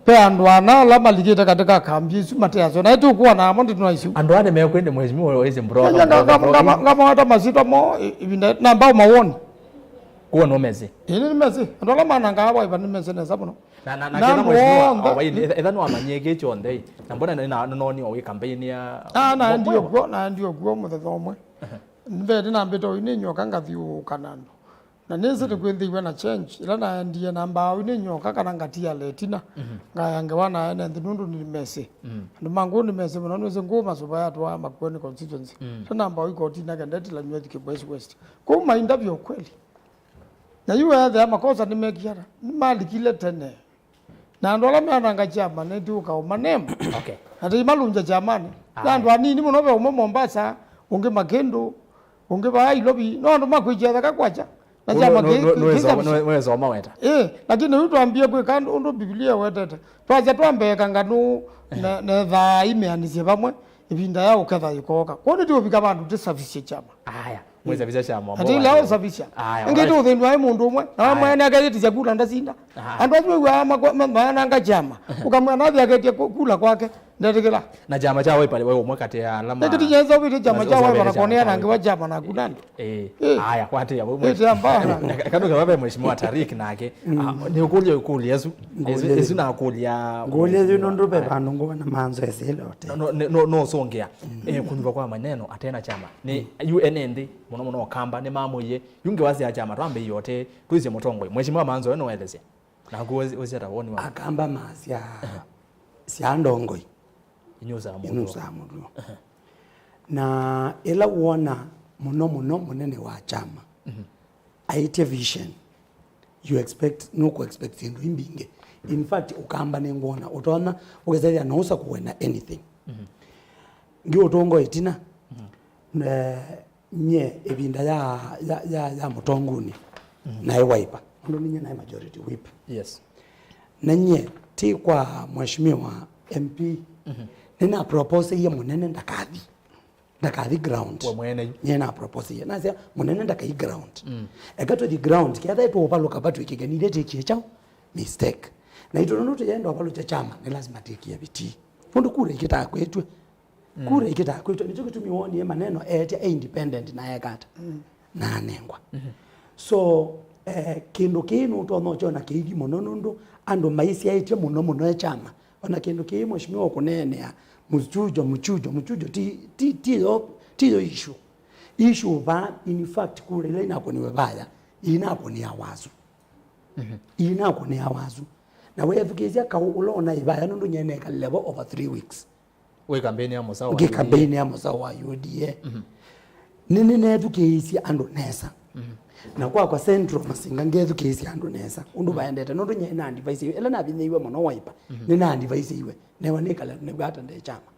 ve andũ ana ala malikĩte katika kambi isu mateasyo, na ĩtũkuona amo ndĩtũ na isu. Andũ aa nĩmekwĩndĩ mheshimiwa wĩsĩ mbro. Nga-, nga-, nga-, nga-, ngamawata masitwa mo, ĩ-, ĩvinda, na mbao mawoni. Kuo nũmesĩ. Ĩĩ, nĩmesĩ. Andũ ala manangaa Wiper nĩmesĩ nesa mũno. Na, na, na Na kĩla andũ mheshimiwa onthe. Owaini, etha, etha nĩwamanyie kĩ kyonthe, na mbona nĩ na, nĩnoni o wĩ campaign ya Ah, naendie ũkw'o, naendie ũkw'o mũthenya ũmwe. Mbee nĩnambĩte ũinĩ nyoka ngathiũũka na andũ. Na nĩsĩ nĩkwĩnthĩiwe na change. Ĩla naendie nambaa ũinĩ nyoka kana ngatia letina. Ngaya ngewa na ene nthĩ nũndũ nĩmesĩ. Andũ ma Ngũũ nĩmesĩ mũno, nĩwĩsĩ Ngũũ Masũva yatwaa Makueni constituency. Ĩla nambaa ũikoti na kendetila nywethikĩ West West. Kwoou mainda vya ũkweli. Na yu weethĩa makosa nĩmekie ata? Nĩmalikile tene. Na andũ ala meananga kyama nĩtiũka ũmanema. Okay. Na tĩimalungya kyamanĩ. Na Aya. Andũ anini mũno, ve ũmwe Mombasa, ũngĩ Makĩndũ, ũngĩ vaa Ilovi. No andũ makwĩkya thaka kwakya. Na Kũu kyama nũ-, kĩ-, nũ-, kĩ-, nũwĩsoma, kĩsabisye. Nũ-, nũwĩsoma weta. Ĩĩ, lakini rĩu twambie kwĩka ũndũ Biblia ĩwetete. Twasya twambeka nganũ na, na thaa imeanĩsye vamwe, ĩvinda ya ũketha yĩkooka. Kwoou nĩtũũvika vandũ tũsafisye kyama. Aya. Mwĩsavĩsya kyama. Ati ila ũsavĩsya. Aya, ĩngĩ alright. Tũthĩnw'a ĩ mũndũ ũmwe. Na Aya. Mwene akethĩtisya kula ndasina. Aha. Andũ asu mew'aa makwa-, ma-, mayananga kyama. Ũkamwĩa nathi aketye ku-, kula kwake. Ndetĩkĩla. Na kyama kya Wiper we ũmwe katĩ ya ala ma-, ĩngĩ tinyesa ũvĩtye kyama kya Wiper na kũneana ngewa kyama na kula andũ. Eh. Eh. Aya, kwatĩĩa vau. Ĩte ambana. Kandu kava ve mheshimiwa Tarik nake. Ah, nĩ ũkũlya ũkũlya ĩsu. Ĩsu, ĩsu nakũlya. Ngũlya yu nũndũ ve vandũ ngũva na manzo esĩlote. No, no, no, no, no ũsũngĩa. Eh, kunyuva kwa maneno atena kyama. Nĩ yu ene nthĩ, mũno mũno Akamba, nĩmamũie. Yu ngewa sya kyama twambĩie ote, twĩsye mũtongoi. Mheshimiwa Manzo, we nũwethesya. Naku wĩ-, wĩsya ta woni wa. Akamba masya sya ndongoi. Inyusaa mũtuo. Inyusaa mũtuo. Na ĩla wona mũno mũno mũnene wa kyama, aĩtye vision, you expect, nũkũ expect syĩndũ imbingĩ. In fact, Ũkamba nĩngwona, ũtonya, ũkesethĩa no ũsakũwe na anything. Ngĩ ũtongo ĩtina, eh, nye ĩvinda ya, ya, ya, ya mũtonguni, naĩ Wiper. Ũndũ ninye naĩ majority whip. Yes. Na nye ti kwa mheshimiwa M P, nĩna proposeie mũnene ndakathi. Ndakathi ground. We mwene yu. Nye na propose ye. Nasya, mũnene ndakai ground. Eka tũthi ground, ketha ĩtũũvalũka vatwĩkĩke, nithe tĩkie kyaũ? Mistake. Na itũ nũndũ tũyenda ũvalũkya kyama, nĩ lazima tĩkie vitii. Nũndũ kura ikĩtakwĩtw'e. Kura ikĩtakwĩtw'e. Nĩkyo kĩtumi wonie maneno eetya e independent na ekata. Na anengwa. So, eh, kĩndũ kĩĩ nũtonya ũkyona kĩithi mũno nũndũ andũ maisyaĩtye mũno mũno e kyama. Ona kĩndũ kĩĩ mheshimiwa ũkũneenea, mũchujo, mũchujo, mũchujo, ti, ti, ti yo, ti yo issue. Issue vaa, in fact, kura ila inakũniwe vaya, inakũnĩa wasu. Inakũnĩa wasu. Na wethukĩĩsya kaũ ũla ũnaĩ vaya nũndũ nyenekalile vo over three weeks. Wĩ kambeini ya mũsaũ wa ngĩ kambeini ya mũsaũ wa U D A. Mhm. Nĩ, nĩneethukĩĩisye andũ nesa. Mhm. Na kwakwa Central Masinga ngethukĩĩsya andũ nesa ũndũ vaendete, nũndũ nyie na advise ĩla navinyĩiwe mũno Wiper, mhm, nĩ na advise iwe newa nĩkale nĩw'a ata nde kyama.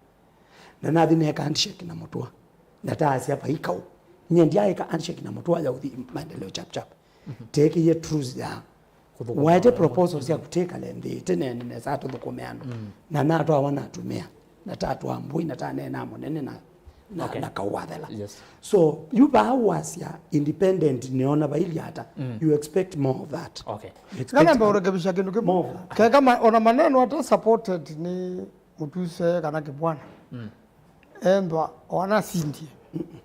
Na nathi neeka handshake na Mũtũa. Na taasya vai kaũ. Nyie ndyaaĩka handshake na Mũtũa ya ũthi maendeleo chap chap. Mhm. Teekĩie truce ya kũthũkũma waete proposals sya kũtĩkale nthĩ tĩnene nesa tũthũkũme andũ. Mm. Na natwawa na atumĩa, na tatwaa mbũi, na taneenaa mũnene na, na, okay, na kaũ wathela. Yes. So, yu vaa wasya independent nĩona vailye ata, mm, you expect more of that. Okay. You expect ngamemba a-, ũrekebisha kĩndũ kĩmwe. More of that. Keka ma-, ona maneno ata supported nĩ Mũtuse kana Kĩbwana. Mm. Ethwa o anasindie. Mm-mm.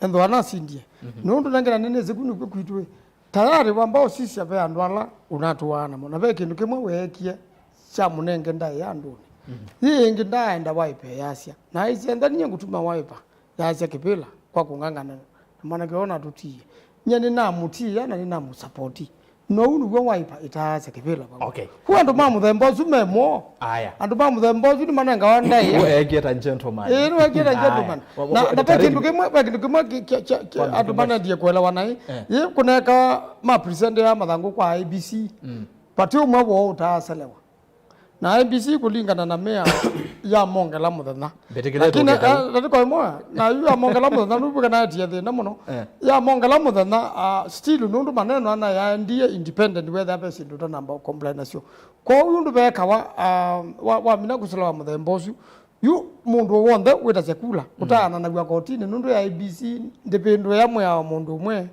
Ethwa anasindie. Mhm. Nũndũ nengera nĩnĩsĩ ku nĩkw'o kwitũ ĩ. Tayari wamba ũsisya ve andũ ala ũnatũaa namo. Na ve kĩndũ kĩmwe weekie kya mũnenge ndaĩa andũnĩ. Mhm. Yĩ ĩngĩ ndaaenda Wiper yasya. Na aisye, "Nthanie ngũtuma Wiper yasya kĩvĩla kwa kũng'ang'ana na mwanake ũũ natũtiie." Nyie nĩnamũtiĩa na nĩnamũsapoti. Na ũu nĩw'o Wiper ĩtaasya kĩvĩla vamwe. Okay. Ku andũ ma mũthemba ũsu me moo. Aya. Andũ ma mũthemba ũsu nĩmanengawa ndaĩa. Weekie ta gentleman. Ĩĩ, nĩweekie ta gentleman. Aya. Na, na ve kĩndũ kĩmwe, ve kĩndũ kĩmwe kĩ-, kĩ-, kĩ-, kĩ-, andũ manendie kũelewa naĩ. Eh. Yĩ kũneka ma present ya mathangũ kwa I E B C. Mm. Vati ũmwe woo ũtaaselewa. Na I E B C kũlingana na mĩao yamongela mũthenya. Mbĩtĩkĩle. Lakini, tũkĩte. Eh, tatĩko ĩmwe, na yu yamongela mũthenya, nũvw'ĩka naetie thĩna mũno. Eh. Yamongela mũthenya, ah, still nũndũ maneno ana yaendie independent wetha ve syĩndũ ũtanamba comply nasyo. Kwoou ũndũ vekawa, ah, wa, wamina kũselewa mũthemba ũsu, yu mũndũ w'onthe wĩtasya kula, mm, ũtaananaw'a kotinĩ, nũndũ ya I E B C ndĩvĩndũĩa mwĩao mũndũ ũmwe,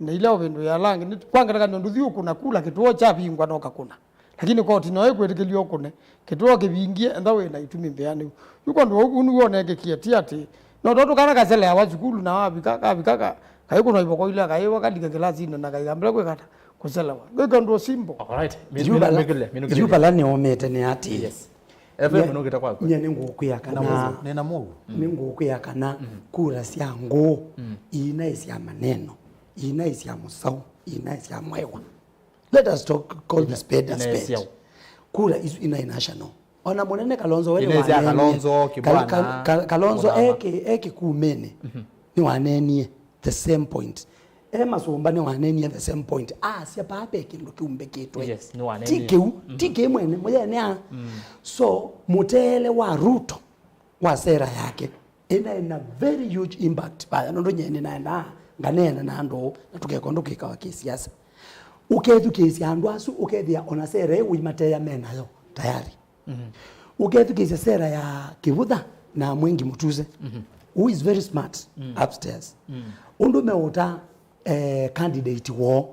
na ila ũvĩndũĩa ala angĩ. Nĩ, kwa ngelekany'o, ndũthi ũkũna kula kĩtũo kyavingwa na ũkakũna. Lakini koti no ĩkwĩtĩkĩlya ũkũne kĩtũo kĩvingie, enda wĩ na itumi mbĩanĩu. Yu kwondũ ũu nĩw'o ũnekĩkie, ti atĩ no tondũ kana kaseleawa sukulu na wavika, kavika ka-, kaikũnwa ivoko ila, kaiwa kalika kĩlasinĩ na kaikambĩla kwĩkata kũselewa. Gwĩka ũndũ simple. All right. Mi-, yu vala, minũkĩle, minũkĩle. Yu vala nĩomete nĩ atĩ. Yes. F M nũkĩte kwaku. Nye nĩngũkwĩa kana, nĩna mũu. Nĩngũkwĩa kana, mhm, kura sya ngũũ, mm, iinaĩ sya maneno, iinaĩ sya mũsaũ, iinaĩ sya mwewa. Let us talk, call the spade a spade. Ina-, ina syaũ? Kura isu ina national. Ona mũnene Kalonzo we nĩwanenie. Kalonzo, Kal-, Kibwana, Kal-, Kal-, Kalonzo Mũthama. Eki, eki kumene. Mhm. Nĩwanenie the same point. E masũmba nĩwanenie the same point. Asya paa ve kĩndũ kĩumbĩkĩtwe. Yes, nĩwanenie. Ti kĩu, mhm, ti kĩ mwene, mũyene a. Mm. So, mũteele wa Ruto wa sera yake ĩna, ĩna very huge impact vaya, nũndũ nyie nĩnaendaa nganeena na andũ na tũkeka ũndũ twĩkawa kĩsiasa. Ũkethukĩĩsya andũ asu, ũkethĩa ona sera ĩ ũimateea me nayo tayari. Mhm. Ũkethukĩĩsya sera ya Kĩvutha na Mwengi Mũtuse, mhm, who is very smart, mm, upstairs. Mm. Ũndũ meũta, eh, candidate woo,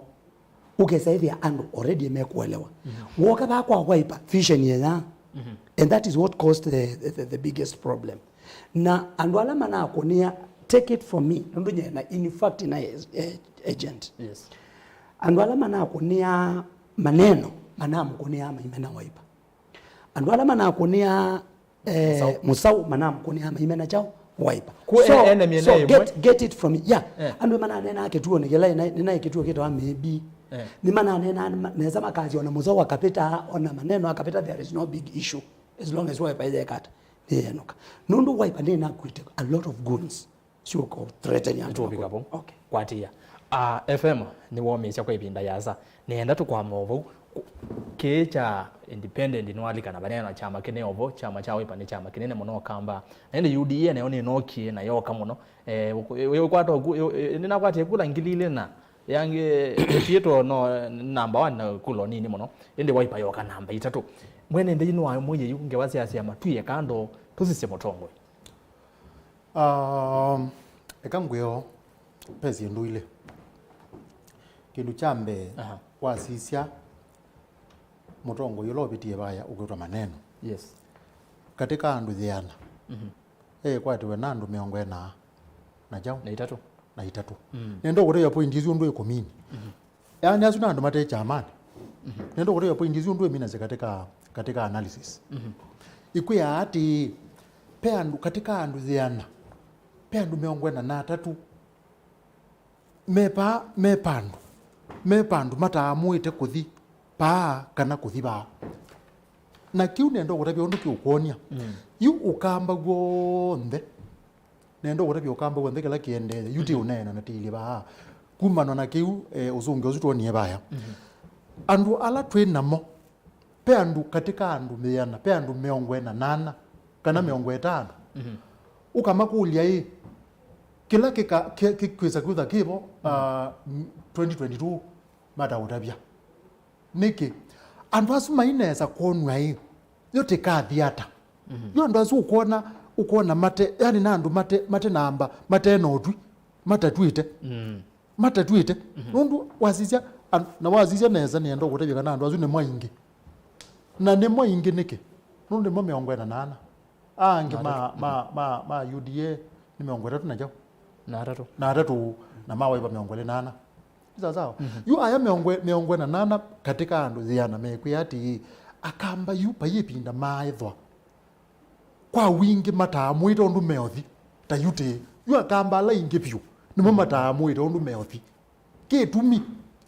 ũkesa ĩthĩa andũ already mekũelewa. Mhm. Woka vaa kwa Wiper, vision yenya. Mhm. And that is what caused the, the, the biggest problem. Na andũ ala manakũnĩa, take it from me, nũndũ nyie na, in fact, na ag-, agent. Yes. Andũ ala manakũnĩa maneno, manamũkũnĩa maimena Wiper. Andũ ala manakũnĩa, eh, mũsaũ. Mũsaũ manamũkũnĩa maimena kyaũ? Wiper. Ku-, so, e-, enemy so ene get, ĩmwe. Get it from me. Yeah. Eh. Andũ mananenaa kĩtuonĩ kĩla nĩnaĩ kĩtuo kĩtawa Maybe. Eh. Nĩmananenaa ma-, nesa makasya ona mũsaũ akapĩta, ona maneno akapĩta, there is no big issue as long as Wiper ĩyekata nĩyenũka. Nũndũ Wiper nĩnakuĩte a lot of goons. Sio ko threaten ya tũkavika vo. Okay. Kwatĩĩa. Ah, F M nĩwomĩĩsya kwa ĩvinda yasa. Nĩenda tũkwama o vau. Ku-, kĩĩ kya independent nĩwalikana vanene na kyama kĩnene o vo, kyama kya Wiper nĩ kyama kĩnene mũno Kamba. Na ĩndĩ U D A nayo nĩnokie na yoka mũno. Eh, ũkwata, nĩnakwatie kula ngili ilĩ na yangĩ ĩtwĩtwo no number one na kula nini mũno. Ĩndĩ Wiper yoka namba itatũ. Mwene nthĩ yu nĩwamwĩie yu ngewa sya syama twie kando tũsisye mũtongoi. Um, eka ngwĩo, ve syĩndũ ilĩ. Kĩndũ kya mbee, aha, wasisya mũtongoi ũla ũvĩtie vaya ũkwĩtwa Maneno. Yes. Katĩ ka andũ yĩana, mhm, eĩkwatiwe na andũ mĩongo ĩna na kyaũ? Na itatũ. Na itatũ. Mm. Nenda ũkũtavya point isu ũndũ ĩkũmini. Mhm. Yaani asu nĩ andũ mate kyamanĩ. Mhm. Nenda ũkũtavya point isu ũndũ ĩminasya katika, katika analysis. Mhm. Ikwĩaa atĩĩ, pe andũ, katika andũ yĩana, pe andũ mĩongo ĩna na atatũ me paa, me pandũ, me pandũ mataamũĩte kũthi paa kana kũthi vaa. Na kĩu nenda ũkũtavya ũndũ kĩũkwony'a. Mm. Yu ũkamba w'onthe. Nenda ũkũtavya ũkamba w'onthe kĩla kĩendee. Yu ti ũneena na tĩilye vaa. Kumana na kĩu, eh, ũsũngĩo ũsu twonie vaya. Mhm. Andũ ala twĩ namo, ve andũ katĩ ka andũ mĩana, ve andũ mĩongo ĩna na ana, kana mĩongo ĩtano. Mhm. Ũkamakũlya ĩ, kĩla kĩka-, kĩ-, kĩ-, kĩkwĩsa kwĩtha kĩvo, ah, m-, twenty twenty-two, mataũtavya. Nĩkĩ? Andũ asu mainesa kwonw'a ĩ, yo tĩkathi ata? Mhm. Yo andũ asu ũkwona, ũkwona mate, yani na andũ mate, mate namba, mate na ũtwi, matatwĩte. Mm. Matatwĩte. Mhm. Nũndũ wasisya, an-, na wasisya nesa nĩenda ũkũtavya kana andũ asu nĩmo aingĩ. Na nĩmo aingĩ nĩkĩ? Nũndũ nĩmo mĩongo ĩna na ana. Aa angĩ ma, ma, ma, ma U D A nĩ mĩongo ĩtatũ na kyaũ? Na atatũ. Na atatũ, na ma Wiper mĩongo ĩlĩ na ana. Nĩ sawa sawa? Mhm. Yu aya mĩongo, mĩongo ĩna na ana katĩ ka andũ yĩana mekwĩa atĩĩ, Akamba yu vai ĩvinda maaĩthwa kwa wingĩ mataamũĩte ũndũ meũthi ta yu tĩĩ. Yu Akamba ala aingĩ vyũ nĩmo mataamũĩte ũndũ meũthi. Kĩtumi,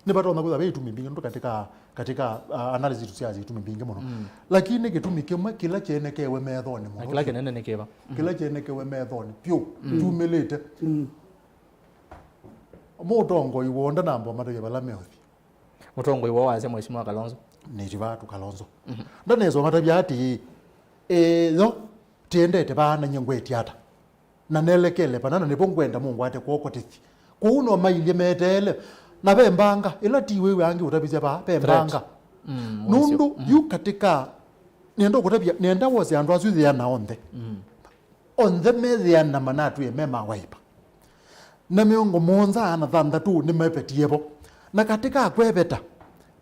nĩvatonya kwĩthwa ve itumi mbingĩ, nũndũ katika, katika, uh, analysis tũsyaasya itumi mbingĩ mũno. Mm. Lakini kĩtumi kĩmwe kĩla kyenekewe methonĩ mũno, na kĩla kĩnene nĩ kĩva? Kĩla kyenekewe methonĩ vyũ, mm, kyumĩlĩte. Mm. Mũtongoi woo ndanamba ũmatavya vala meũthi. Mũtongoi woo wasya Mheshimiwa Kalonzo. Nĩ Tivatu Kalonzo. Mhm. Ndanesa ũmatavya atĩĩ, ĩyo, tiendete vaa na nyie ngwĩtya ata? Na nelekele vana, na nĩvo ngwenda mũngwate kw'oko tĩthi. Kwoou no mailye meteele, na ve mbanga, ĩla ti wĩw'a angĩ ũtavisya vaa, ve mbanga. Mm, nũndũ, mhm, yu katĩ ka, nĩenda ũkũtavya, nĩenda wose andũ asu yĩana onthe. Mm. Onthe meyĩana manatwĩe me ma Wiper. Na mĩongo mũonza na thanthatũ nĩmevetie vo. Na katĩ ka kweveta,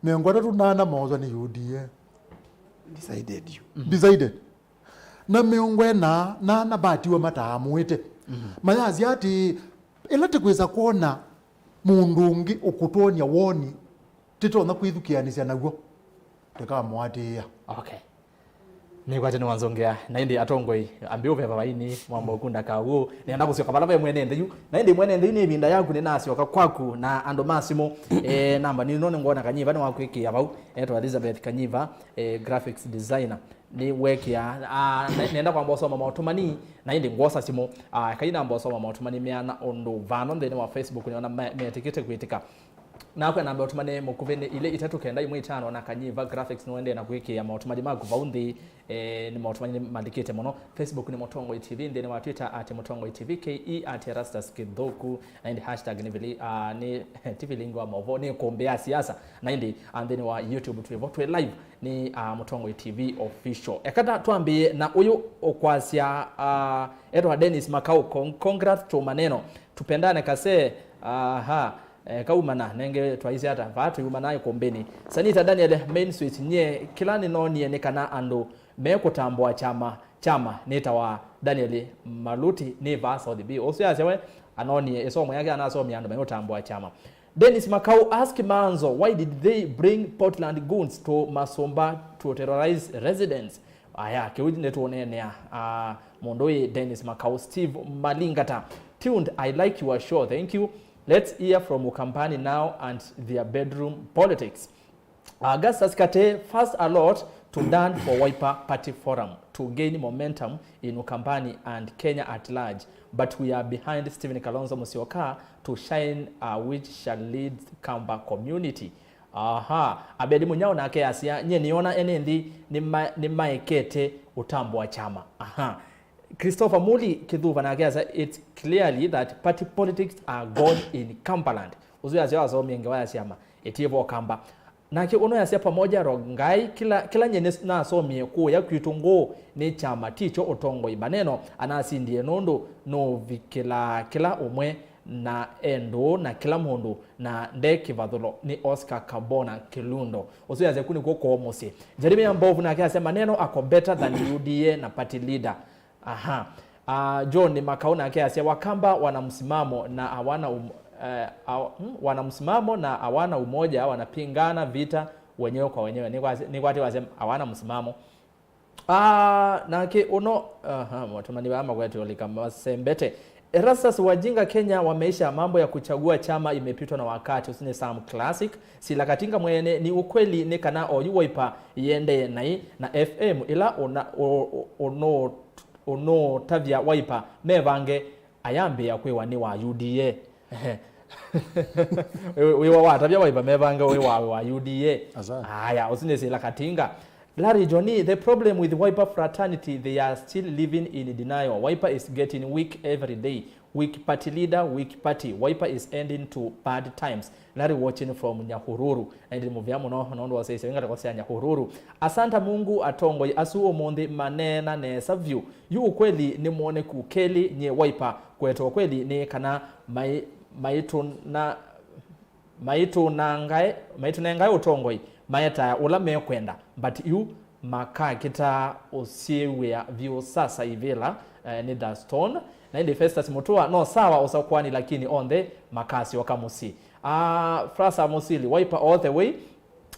mĩongo ĩtatũ na ana mooswa nĩ U D A. Decided you. Mm. Decided. Na mĩongo ĩna na ana vatiwe mataamũĩte. Mhm. Mayasya atĩ, ĩla tĩkwĩsa kwona mũndũ ũngĩ ũkũtwony'a woni tĩtonya kwĩthukĩanĩsya naw'o, tĩkamũatĩĩa. Okay. Nĩkwatĩ nĩwanzongea, na ĩndĩ atongoi, ambĩ ũveva vaini, mwamba ũkunda kaw'ũ, nĩenda kũsyoka vala ve mwene nthĩ yu, na ĩndĩ mwene nthĩ yu nĩ ĩvinda yaku, nĩnasyoka kwaku, na andũ ma simũ, eh, namba nĩ no nĩngwona Kanyiva nĩwakwĩkĩa vau, etwa Elizabeth Kanyiva, eh, graphics designer. Nĩwekĩa, ah, ne-, nenda kwamba ũsoma maũtũmani, na ĩndĩ ngwosa simũ, ah, kai namba ũsoma maũtũmani meana ũndũ vano nthĩnĩ wa Facebook, nĩona me-, metĩkĩte kwĩtĩka. Nakwa namba ũtũmani mũkuvĩ nĩ ilĩ itatũ kenda imwe itano, na Kanyiva Graphics nĩũendee na kwĩkĩa maũtũmani maku vau nthĩ, eh, nĩ maũtũmani malikĩte mũno. Facebook nĩ Mũtongoi T V, nthĩnĩ wa Twitter at Mũtongoi T V, K E at Erastus Kĩthũku, na ĩndĩ hashtag nĩ vili-, ah, nĩ tivilingi wa maũvoo, nĩ kũmbĩ ya siasa, na ĩndĩ, ah, nthĩnĩ wa YouTube twĩ vo twĩ live. Nĩ, ah, Mũtongoi T V Official. Eka ta twambĩĩe na ũyũ ũkwasya, ah, etwa Dennis Makau, con-, congrats to maneno. Tupendane kase, aha, eh, kaumana, nenge twaisye ata, vaa tũiumana ĩkũmbĩnĩ. Sanita Daniel, main switch, nyie, kĩla nĩnoonie nĩ kana andũ mekũtambũa kyama, kyama, nĩtawa Daniel Maluti, nĩ vaa South B. Ũsu yasya we, anoonie ĩsomo yake anasomie andũ meũtambũa kyama. Dennis Makau ask Manzo, why did they bring Portland goons to Masumba to terrorize residents? Aya, kĩu nĩtũũneenea, ah, mũndũ ũyũ Dennis Makau. Steve Malingata, tuned, I like your show, thank you. Let's hear from Ukambani now and their bedroom politics. Augustus Kate, first a lot to done for Wiper Party Forum to gain momentum in Ukambani and Kenya at large, but we are behind Stephen Kalonzo Musyoka to shine, uh, which shall lead Kamba community. Aha, Abedi Munyao nake asya, nyie nĩona ene nthĩ nĩma-, nĩmaekete ũtambũa kyama. Aha. Christopher Muli Kithuva nake asya, it's clearly that party politics are gone in Cumberland. Ũsu yasya wasomie ngewa ya syama, ĩtie vo Kamba. Nake ũno yasya Pamoja Rongai, kĩla, kĩla nyie nĩ-, nasomie kũũya kwitũ ngũũ nĩ kyama, ti kyo ũtongoi. Maneno anasindie nũndũ nũvikĩlaa kĩla ũmwe na e ndũũ na kĩla mũndũ na nde kĩvathũlo. Nĩ Oscar Kabona Kilundo. Ũsu yasya ku nĩkw'o kwoo mũsyĩ. Jeremia Mbovu nake asya Maneno ako better than U D A na party leader. Aha. Ah, John Makau nake asya, Wakamba wana msimamo na hawana um-, eh, aw-, hmm? Wana msimamo na hawana umoja, wanapingana vita wenyewe kwa wenyewe. Nĩkwati-, nĩkwatĩ wasya hawana msimamo. Ah, nake ũno, aha, maũtũmani vaa makwete ũlika masembete. Erastus Wajinga, Kenya wameisha, mambo ya kuchagua chama imepitwa na wakati. Ũsu nĩ Sam Classic. Sila Katinga mwene, ni ukweli nĩ kana oyu Wiper yendee naĩ na F M ĩla ũna-, ũ-, ũ-, ũnũ-, ũnũũtavya Wiper mevange ayambĩĩa kwĩwa nĩ wa U D A. Wĩ-, wĩwa watavya Wiper mevange wĩ wa, wa U D A. Asa. Aya, ũsu nĩ Sila Katinga. Larry Johnny, the problem with Wiper fraternity, they are still living in denial. Wiper is getting weak every day. Weak party leader, weak party. Wiper is ending to bad times. Larry watching from Nyahururu. Na ĩndĩ nĩ mũvea mũno nũndũ wa ũsyaĩĩsya wĩ ngalĩko sya Nyahururu. Asanta Mungu, atongoi asu ũmũnthĩ maneena nesa vyũ. Yu ukweli nĩ mwonekũ kelĩ nyie Wiper. Kũete ukweli nĩ kana mai-, maitũna-, maitũnangae, maitũnengae ũtongoi maetaa ũla mekwenda, but yu makakĩtaa ũsyĩwĩa vyũ sasa ivĩla, eh, nĩ the stone. Na ĩndĩ Festus Mutua, no sawa ũsakwani, lakini onthe makasyoka mũsyĩ. Ah, Frasa Musili, Wiper all the way.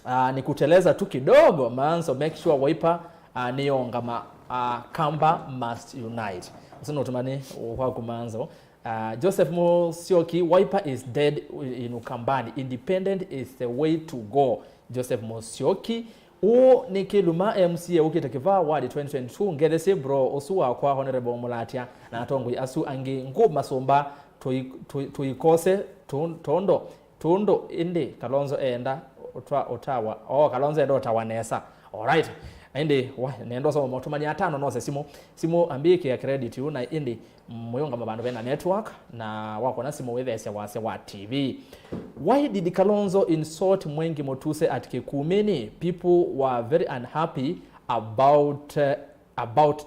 Ah, ni kuteleza tu kidogo, Manzo, make sure Wiper, ah, nĩyongama, ah, Kamba must unite. Ũsu nĩ ũtũmani waku, Manzo. Ah, Joseph Musyoki, Wiper is dead in Ukambani. Independent is the way to go. Joseph Musyoki, ũũ nĩ Kĩluma M C A ũkĩte kĩvaa ward twenty twenty-two. Ngethesyĩ bro ũsu wakwa Honorable Mulatia na atongoi asu angĩ ngũ masũmba tũi-, tũi-, tũikose tũ-, tũndo. Tũndũ ĩndĩ Kalonzo eenda ũtwa-, ũtawa, oh, Kalonzo eenda ũtawa nesa. Alright. Na ĩndĩ, wa, nenda ũsoma motũmani atano nose simũ. Simũ ambĩkĩa credit yu, na ĩndĩ mũyũngama vandũ vena network, na wakona simũ wĩtheesya wasya wa T V. Why did Kalonzo insult Mwengi Mutuse at Kikumini? People were very unhappy about, uh, about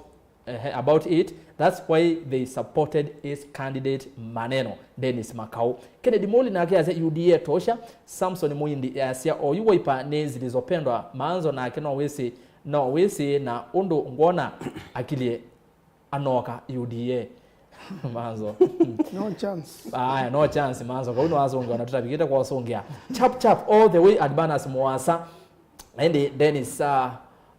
Ehe, about it, that's why they supported his candidate Maneno, Dennis Makau. Kennedy Muli nake asya U D A tosha, Samson Muindi asya oyu Wiper nĩ zilizopendwa, Manzo nake no wĩsĩ, no wĩsĩ na ũndũ ngwona akilie anoka U D A. Manzo. No chance. Aya, no chance, Manzo. Kau no asũngĩa, na tũtavikĩte kwa ũsũngĩa. Chap chap all the way, Adbanas Mwasa. Na ĩndĩ Dennis, uh,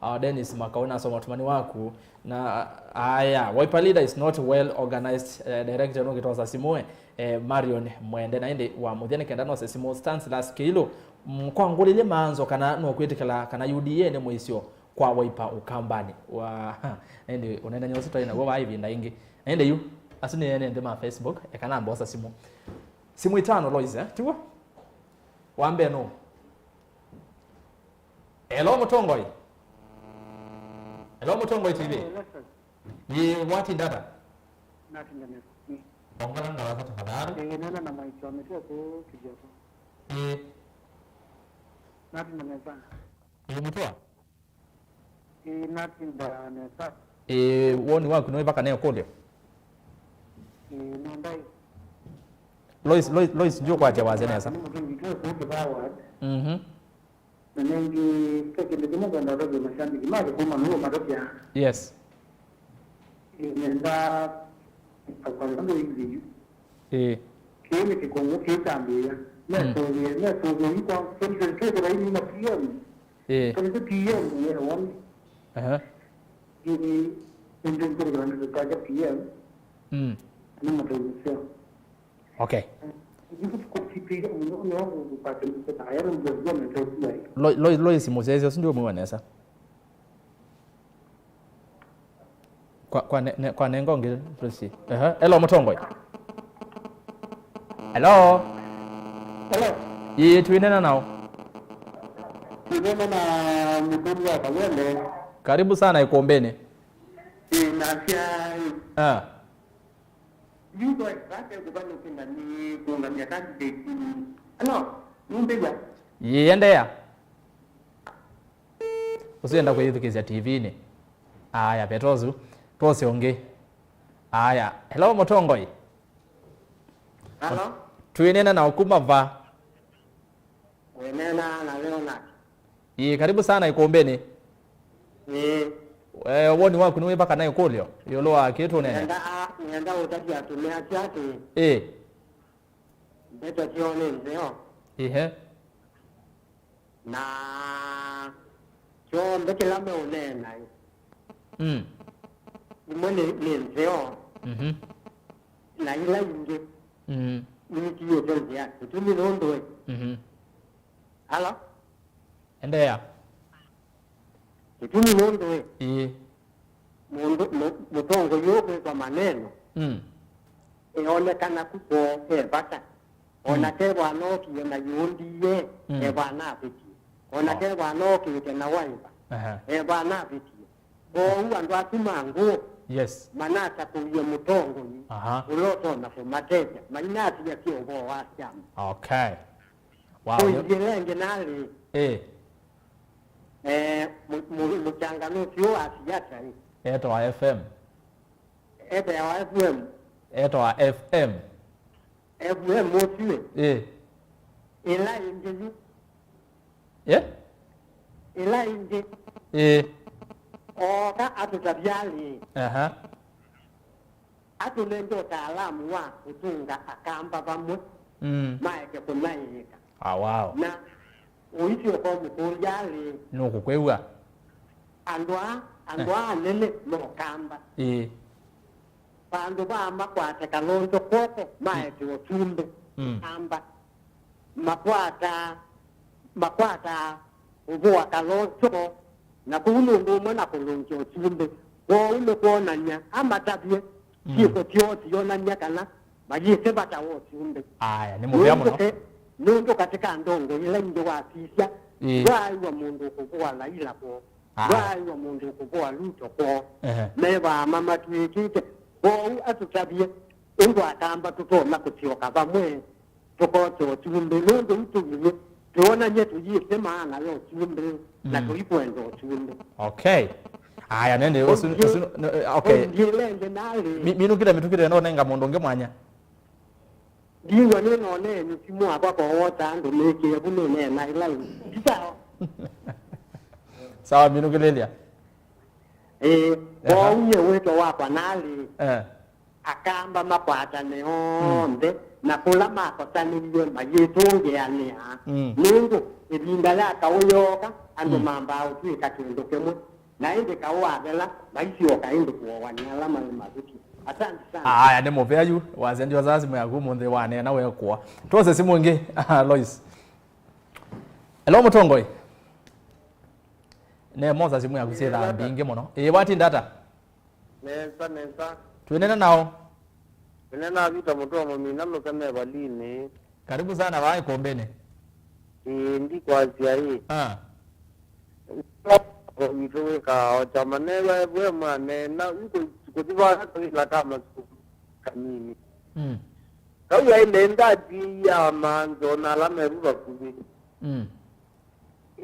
uh, Dennis Makau nasoma ũtũmani waku. Na, uh, aya, Wiper leader is not well organized, uh, director nũkĩtosa simũ, eh, Marion Mwende. Na ĩndĩ wa mũthya nĩ kenda nose simũ Stanislas Kĩilũ. Mm, kwa ngũlĩlye Manzo kana nũkwĩtĩkĩla kana U D A nĩ mũisyo kwa Wiper Ukambani. Wa, na ĩndĩ ũneenany'a ũsu twaĩ naw'o vaa ĩvinda ĩngĩ. Na ĩndĩ yu, asu nĩ ene nthĩ ma Facebook, eka nambosa simũ. Simũ itano, Lois, eh? Tiw'o? Wa mbee nũ? Hello, Mũtongoi. Hello, Mũtongoi T V. Hello, sir. Yĩ, watinda ata? Natinda nesa. Mm. Ongela ngalasa tafadhali. Eh, nena na mwaitwa mĩtwe kũ Kĩvyoto. Eh. Natinda nesa. Yĩ, Mũtwa? Eh, natinda nesa. Eh, woni waku nĩ vaka na ĩkũlyo? Eh, nendai. Lois, Lois, Lois, ndio kwatya wasya nesa. Nĩ mũtũngĩte kũ Kĩvaa ward. Mhm. Na nĩngĩ, ve kĩndũ kĩmwe ngwenda ũtavya mashabiki make kuma nũũ matavya. Yes. Ĩ, nenda akwamba nũingi yu. Ĩ. Kĩĩ nĩ kĩkũngũ kĩtambĩĩa. Mm. Mesũvĩe, mesũvĩe yu kwa twenty twenty-two kũraini na P M. Ĩ. Twenty-two P M nĩ woni. Aha. Ĩ, nĩ ndĩngũrĩwa nĩ tũtaja P M. Mm. Nĩ mũtũngĩsyo. Okay. Lo-, lo-, Lois mũsyaĩĩsya ũsu ndiũmwĩwa nesa. Kwa, kwa ne-, ne-, kwa nenga ũngĩ, Lucy. Ehe. Hello, Mũtongoi. Hello. Hello. Ĩĩ, twĩnena nao. Twĩnena na mũtũmi wa Kawende. Karibu sana ikumbini. Ĩĩ, nasya. Ah. Yu Lois vate kũvalũkĩla nĩ kũũngamya candidate. Hello, nũmbĩw'a? Yĩ, endeea. Ũsu enda kwĩyĩthukĩĩsya T V-inĩ. Aya, vetosu. Twose ũngĩ. Aya, hello, Mũtongoi. Hello. Twĩnena na ũkuma va? Wĩneena na Leonard. Ĩĩ, karibu sana ikumbini. Ĩĩ. Eh, woni waku nĩ wĩva kana ĩkũlyo ĩũlũ wa kĩĩ tũnene? Nĩenda, nĩenda ũtavya atumĩa asu atĩ, ĩĩ, ndeto syoo nĩ nzeo. Ĩhe. Na kyonthe kĩla meũneena, mm, imwe nĩ, nĩ nzeo. Mhm. na ila ingĩ Mm. nitiĩte nzĩa. Kĩtumi nũndũ ĩ. Mhm. Alo? Endeea. Kĩtumi nũndũ ĩ. Ĩĩ. Mũndũ, mũ-, mũtongoi ũkwĩtwa Maneno, Mm. eonekana ku kwoo e vata. O na Mm. kethwa anookie na yũndie, Mm. eva anavĩtie. O na Oh. kethwa anookĩte na waiva, Aha. eva anavĩtie. Kwoou andũ asu ma ngũũ Yes. manasakũie mũtongoi Aha. ũla ũtonya kũmatethya. Mainasya sya ũvoo wa syama. Okay. Wow. Kũingie lengi nalĩ. Eh. Eh, mu-, mu-, mũchanganusi ũũ wa siasa ĩ. Etawa F M. Etawa F M. Etawa F M. F M ũsu ĩ. Eh. Ĩla ĩngĩ yu. Eh? Ĩla ĩngĩ. Eh. Ooka atũtavya alĩ. Aha. Atũnenge ũtaalamu wa kũtũnga Akamba vamwe Mm. maeke kũnyaĩĩka. Ah, wow. Na ũisyoka ũmũkũlya alĩ, Nũkũkwĩw'a? Andũ aa, andũ aa anene ma Ũkamba. Ĩĩ. Vandũ va makwate Kalonzo kw'oko maete ũsumbĩ Mm. Ũkamba. Makwataa, makwataa ũvũa Kalonzo, na kũu nũndũ ũmwe na kũlũngya ũsumbĩ. Kwoou nĩ kwonany'a amatavye Mm. syĩko syoo syonany'a kana mayĩsĩ vata wa ũsumbĩ. Aya, nĩ mũvea mũno. Nũndũ ke-, nũndũ katĩ ka ndongo ila ingĩ wasisya, Ĩĩ. ndwaaĩwa mũndũ ũkũvũa Laila kwoo. Aya. Ndwaaĩwa mũndũ ũkũvũa Ruto kwoo. Ehe. Mevaa mamatw'ĩkĩte. Kwoou atũtavye ũndũ Akamba tũtonya kũsyoka vamwe tũkose ũsumbĩ, nũndũ yu tũinyie twĩonany'e tũyĩsĩ maana ya ũsumbĩ na Mm. tũikwenda ũsumbĩ. Okay. Aya, nende, ũsu, Ũngĩ-, ũsu, no, eh, okay. ũngĩ lende nalĩ. Mi-, minũkĩle mĩtũkĩle no nenga mũndũ ũngĩ mwanya. Ndiwa nĩnonee nĩ simũ wakwa kowota andũ mĩkĩe vu nĩneena ĩla ĩ. Sawa. Sawa, minũkĩlĩlya. Ĩĩ, Ehe. kwoou nyie wĩto wakwa nalĩ. Eh. Akamba makwatane onthe, na kũla makosanĩlw'e mayĩtũngĩanĩa. Mm. Nũndũ ĩvinda ya kaũ yooka, andũ Mm. mambaa ũtw'ĩka kĩndũ kĩmwe, na ĩndĩ kaũ wathela, maisyoka ĩndĩ kũoanĩa ala maĩ mavĩtye. Asante sana. Aya, nĩ mũvea yu, wasya ndio saa simũ yaku ũmũnthĩ waneena wekũa. Twose simũ ĩngĩ, Lois. Hello, mũtongoi. Ne, mosa simũ yaku syĩthaa mbingĩ mũno. Ĩĩ, watinda ata? Nesa, nesa. Twĩnena nao? Twĩnena Vita Mũtũa Mũmina Lũke me Valinĩ. Karibu sana vaa ĩkũmbĩnĩ. Ĩĩ, ndikwasya ĩ. Ah. Witũ wĩkaa o kyama newa evwe mwaneena, yu kũ-, kũthi vaa kawĩla ka masukulu kanini. Mm. Kau aile ndatiia manzo na ala mevu vakuvĩ. Mm.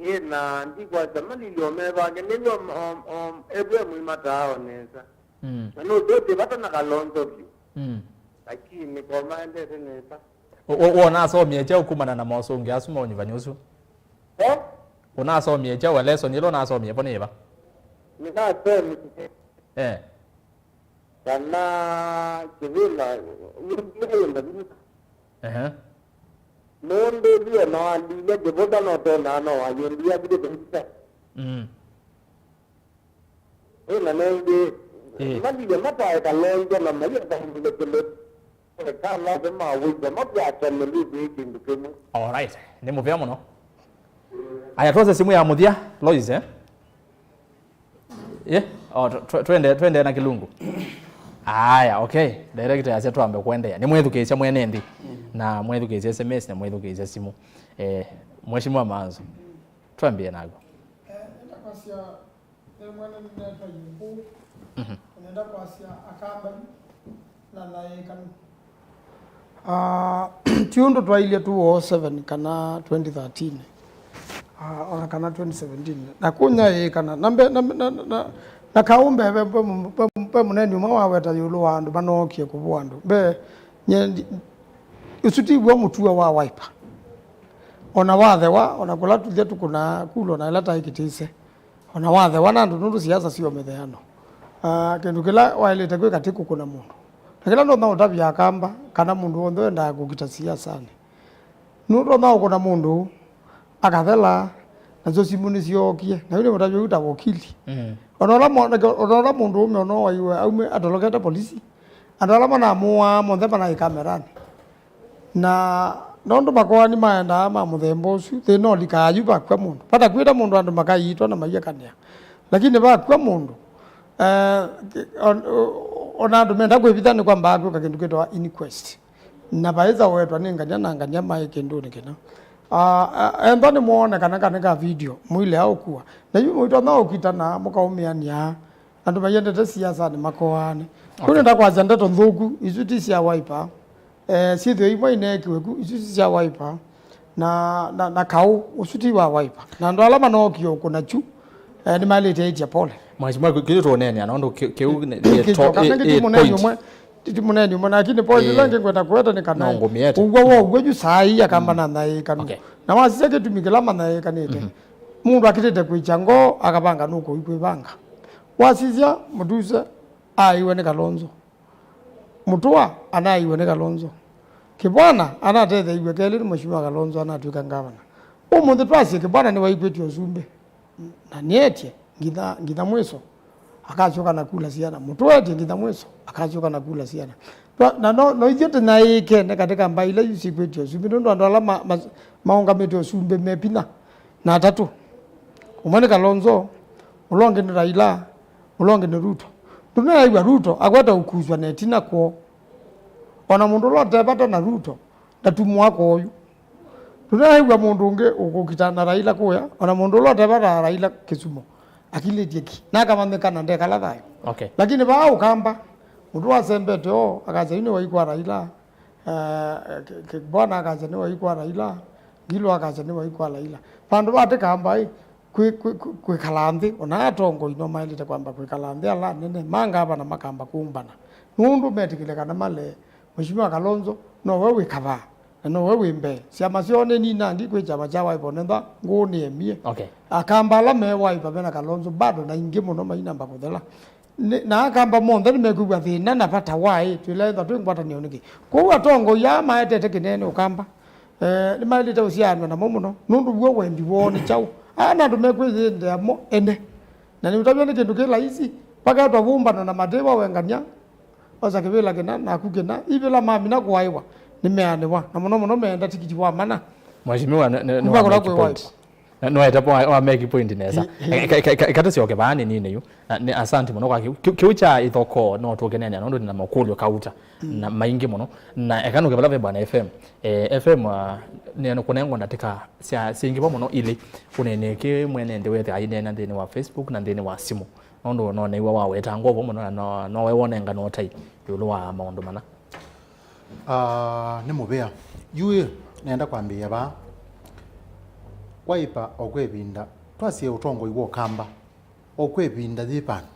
Ĩ, na ndikwasya malilyo me vake, nĩw'o, um, um, evwe mwĩmataa o nesa. Mm. Na nũsyote vata na Kalonzo vyũ. Mm. Lakini ko maendete nesa. Ũ-, ũ-, wona asomie kyaũ kumana na mosũngĩ asu ma ũnyuvani ũsu? Eh? Ũnasomie kyaũ, lesson ĩla ũnasomie vo nĩ ĩva? Nĩnasomie. Eh. Kana kĩvĩla, nĩenda vinya. Ehe. Nũndũ ĩthuĩ ona walilya kĩvũta no twonaa no wayũmbia vinya. Mm. Ĩna nengĩ, Ĩ. Malilye matae Kalonzo na mayĩthambile kĩlĩ. Eka lathe mawĩtha makwatane lĩthĩ kĩndũ kĩmwe. All right. Nĩ mũvea mũno. Aya, twose simũ ya mũthya, Lois, eh? Ye? Oh, tw-, tw-, twende, twende na Kĩlungu. Aya, okay. Director yasya twambe kũendeea. Nĩ mwĩthukĩĩsya mwene nthĩ. Na mwĩthukĩĩsya S M S na mwĩthukĩĩsya simũ. Eh, Mheshimiwa Manzo. Twambie naku. Eh, nenda kwasya, eh, mwene nĩnetwa Yumbu. Mhm. Nenda kwasya Akamba na thaĩkanu. Ah, ti ũndũ twailye two oh seven kana twenty thirteen, ah, ona kana twenty seventeen. Na kũnyaĩĩkana, na mbe-, na, na, na, na, na kaũ mbee ve, ve, ve, ve mũneni ũmwe waweta ĩũlũ wa andũ manookie kũvũa andũ. Mbee, nye ndi-, ũsu ti w'o mũtuo wa Wiper. Ona wathewa, ona kũla tũthya tũkũnaa kulo na ĩla taĩ kĩtĩse. Ona wathewa na andũ nũndũ siasa syo mĩtheano. Ah, kĩndũ kĩla waĩlĩte kwĩka ti kũkũna mũndũ. Na kĩla ndonya ũtavya Akamba, kana mũndũ w'onthe wendaa kũkita siasanĩ. Nũtonya ũkũna mũndũ, akathela, nasyo simũ nĩsyookie. Na yu nĩ mũtavya ũyũ ta wakili. Mm. Ona ũla mo-, ona ũla mũndũ ũme ona waiwe aume atolokete polisi, Andũ ala manamũaa monthe manaĩ kameranĩ. Na nũndũ makoani maendaa ma mũthemba ũsu, thĩna ũlikaa yu vakw'a mũndũ. Vatakw'ĩte mũndũ andũ makaiitwa na maiakanĩa. Lakini vakw'a mũndũ, eh, ki-, on-, o-, ona andũ menda kwĩvitha nĩ kwambaa kwĩka kĩndũ kĩtawa inquest. Na vaĩsa wetwa nĩ ngania na ngania maĩ kĩndũnĩ kĩna. Ah, ah, ethwa nĩmwoone kana kanĩ ka video, mũilea ũkua. Na yu mũitonya ũkitana, mũkaũmĩanĩa. Andũ maiendete siasa nĩmakoaane. Kĩu okay. Nenda kwasya ndeto nthũku, isu ti sya Wiper. Eh, syĩthĩo imwe ineekiwe ku, isu ti sya Wiper. Na, na, na kaũ, ũsu ti wa Wiper. Na andũ ala manookie ũkũna kyu, eh, nĩmaĩlĩte aĩtye pole. Mheshimiwa, kĩ-, kĩu tũũneenea, nũndũ kĩ-, kĩu nĩ, nĩ to-, ĩ, ĩ, point. Titi mũneni ũmwe, titi mũneni ũmwe, lakini point ĩla eh, ngĩkwenda kũweta nĩ kana, no ngũmĩete. Ũw'o wa ũw'o yu saa ii akamba mm. Nanyaĩĩkanu. Okay. Na wasisya kĩtumi kĩla manyaĩĩkanĩte. Mhm. Mũndũ akĩtĩte kwĩkya ngoo, akavanga nũkũi kwĩvanga. Wasisya, Mũtuse aaiwe nĩ Kalonzo. Mũtũa anaaiwe nĩ Kalonzo. Kĩbwana anatetheiw'e kelĩ nĩ Mheshimiwa Kalonzo anatw'ĩka ngavana. Ũmũnthĩ twasye Kĩbwana nĩwaikwĩtye ũsumbĩ. Na nĩetye nginya, nginya mwĩso akasyoka na kula siana. Mũtũa etye nginya mwĩso akasyoka na kula siana. Twa-, na no, no ithyĩ tũnyaĩĩkene katika mbaĩ ila yu sikwĩtye ũsumbĩ, nũndũ andũ ala ma-, ma-, maũngamĩte ũsumbĩ me vinya na atatũ. Ũmwe nĩ Kalonzo, ũla ũngĩ nĩ Raila, ũla ũngĩ nĩ Ruto. Ndũnaew'a Ruto akwata ũkusw'a na ĩtina kwoo. O na mũndũ ũla ũte vata na Ruto ndatumũa kwoyu. Ndũnaew'a mũndũ ũngĩ ũkũkita na Raila kũya, o na mũndũ ũla ũte vata na Raila Kisumu akilĩtye ki. Na akamanyĩka na ndekala thayũ. Okay. Lakini vaa Ũkamba, mũndũ wasembete oo, akasya, "Yu nĩ waikwa Raila." Eh, Ki-, Kibwana akasya nĩ waikwa Raila, Ngilu akasya nĩ waikwa Raila. Vandũ va tĩkamba ĩ, kwĩ-, kwĩ-, kwĩ-, kwĩkala nthĩ, ona atongoi no maĩlĩte kwamba kwĩkala nthĩ, ala anene ma ngavana makamba kũmbana. Nũndũ metĩkĩle kana male Mheshimiwa Kalonzo nowe wĩ kavaa, na nowe wĩ mbee. Syama syoo nĩ ninangi kwĩ kyama kya Wiper, onethwa ngũũ nĩ emie. Okay. Akamba ala me Wiper mena Kalonzo bado na ingĩ mũno mainamba kũthela. Nĩ, na Akamba monthe nĩmekwĩw'a thĩna na vata waĩ, twĩla ethwa twĩ ngwatanĩo nĩkĩ? Kwoou atongoi aa maetete kĩneeni Ũkamba, eh, nĩmaĩlĩte ũsyaanw'a namo mũno, nũndũ w'o wendi woo nĩ kyaũ? Aa nĩ andũ mekwĩyĩndĩa mo ene, na nĩũtavya nĩ kĩndũ kĩ laisi, vaketwa vũmbano na matĩva wengania, osa kĩvĩla kĩna, naku kĩna, ivĩla mamina kũaĩwa, nĩmeanĩwa, na mũno mũno meenda tikiti wa mana. Mheshimiwa, nĩ, nĩ, nĩ kuma kũla wameki kwĩ point. Wiper. Na, no, etapo wa, wa make point nesa. Ĩ, ĩ. Ka, ka, ka, ka tũsyoke vaa nĩ nini yu. Na, nĩ asante mũno kwa kĩu. Kĩu, kĩu kya ithokoo no tũkenene nũndũ na makũlyo kauta. Mm. Na maingĩ mũno. Na eka nũke vala ve bwana F M. Eh, F M, ah, nĩ kũnengwa ndatĩka sya, syingĩva mũno ilĩ. Ũnene kĩ mwene nthĩ wethe ainena nthĩnĩ wa Facebook na nthĩnĩ wa simu. Nũndũ no nĩw'a waweta ngovo mũno na no, no we wonengana ũtai ĩũlũ wa maũndũ mana. Ah, nĩ mũvea. Yu ĩ, nenda kwambĩĩa vaa. Wiper o kwĩ ĩvinda, twasye ũtongoi wa Ũkamba, o kwĩ ĩvinda yĩ vandũ,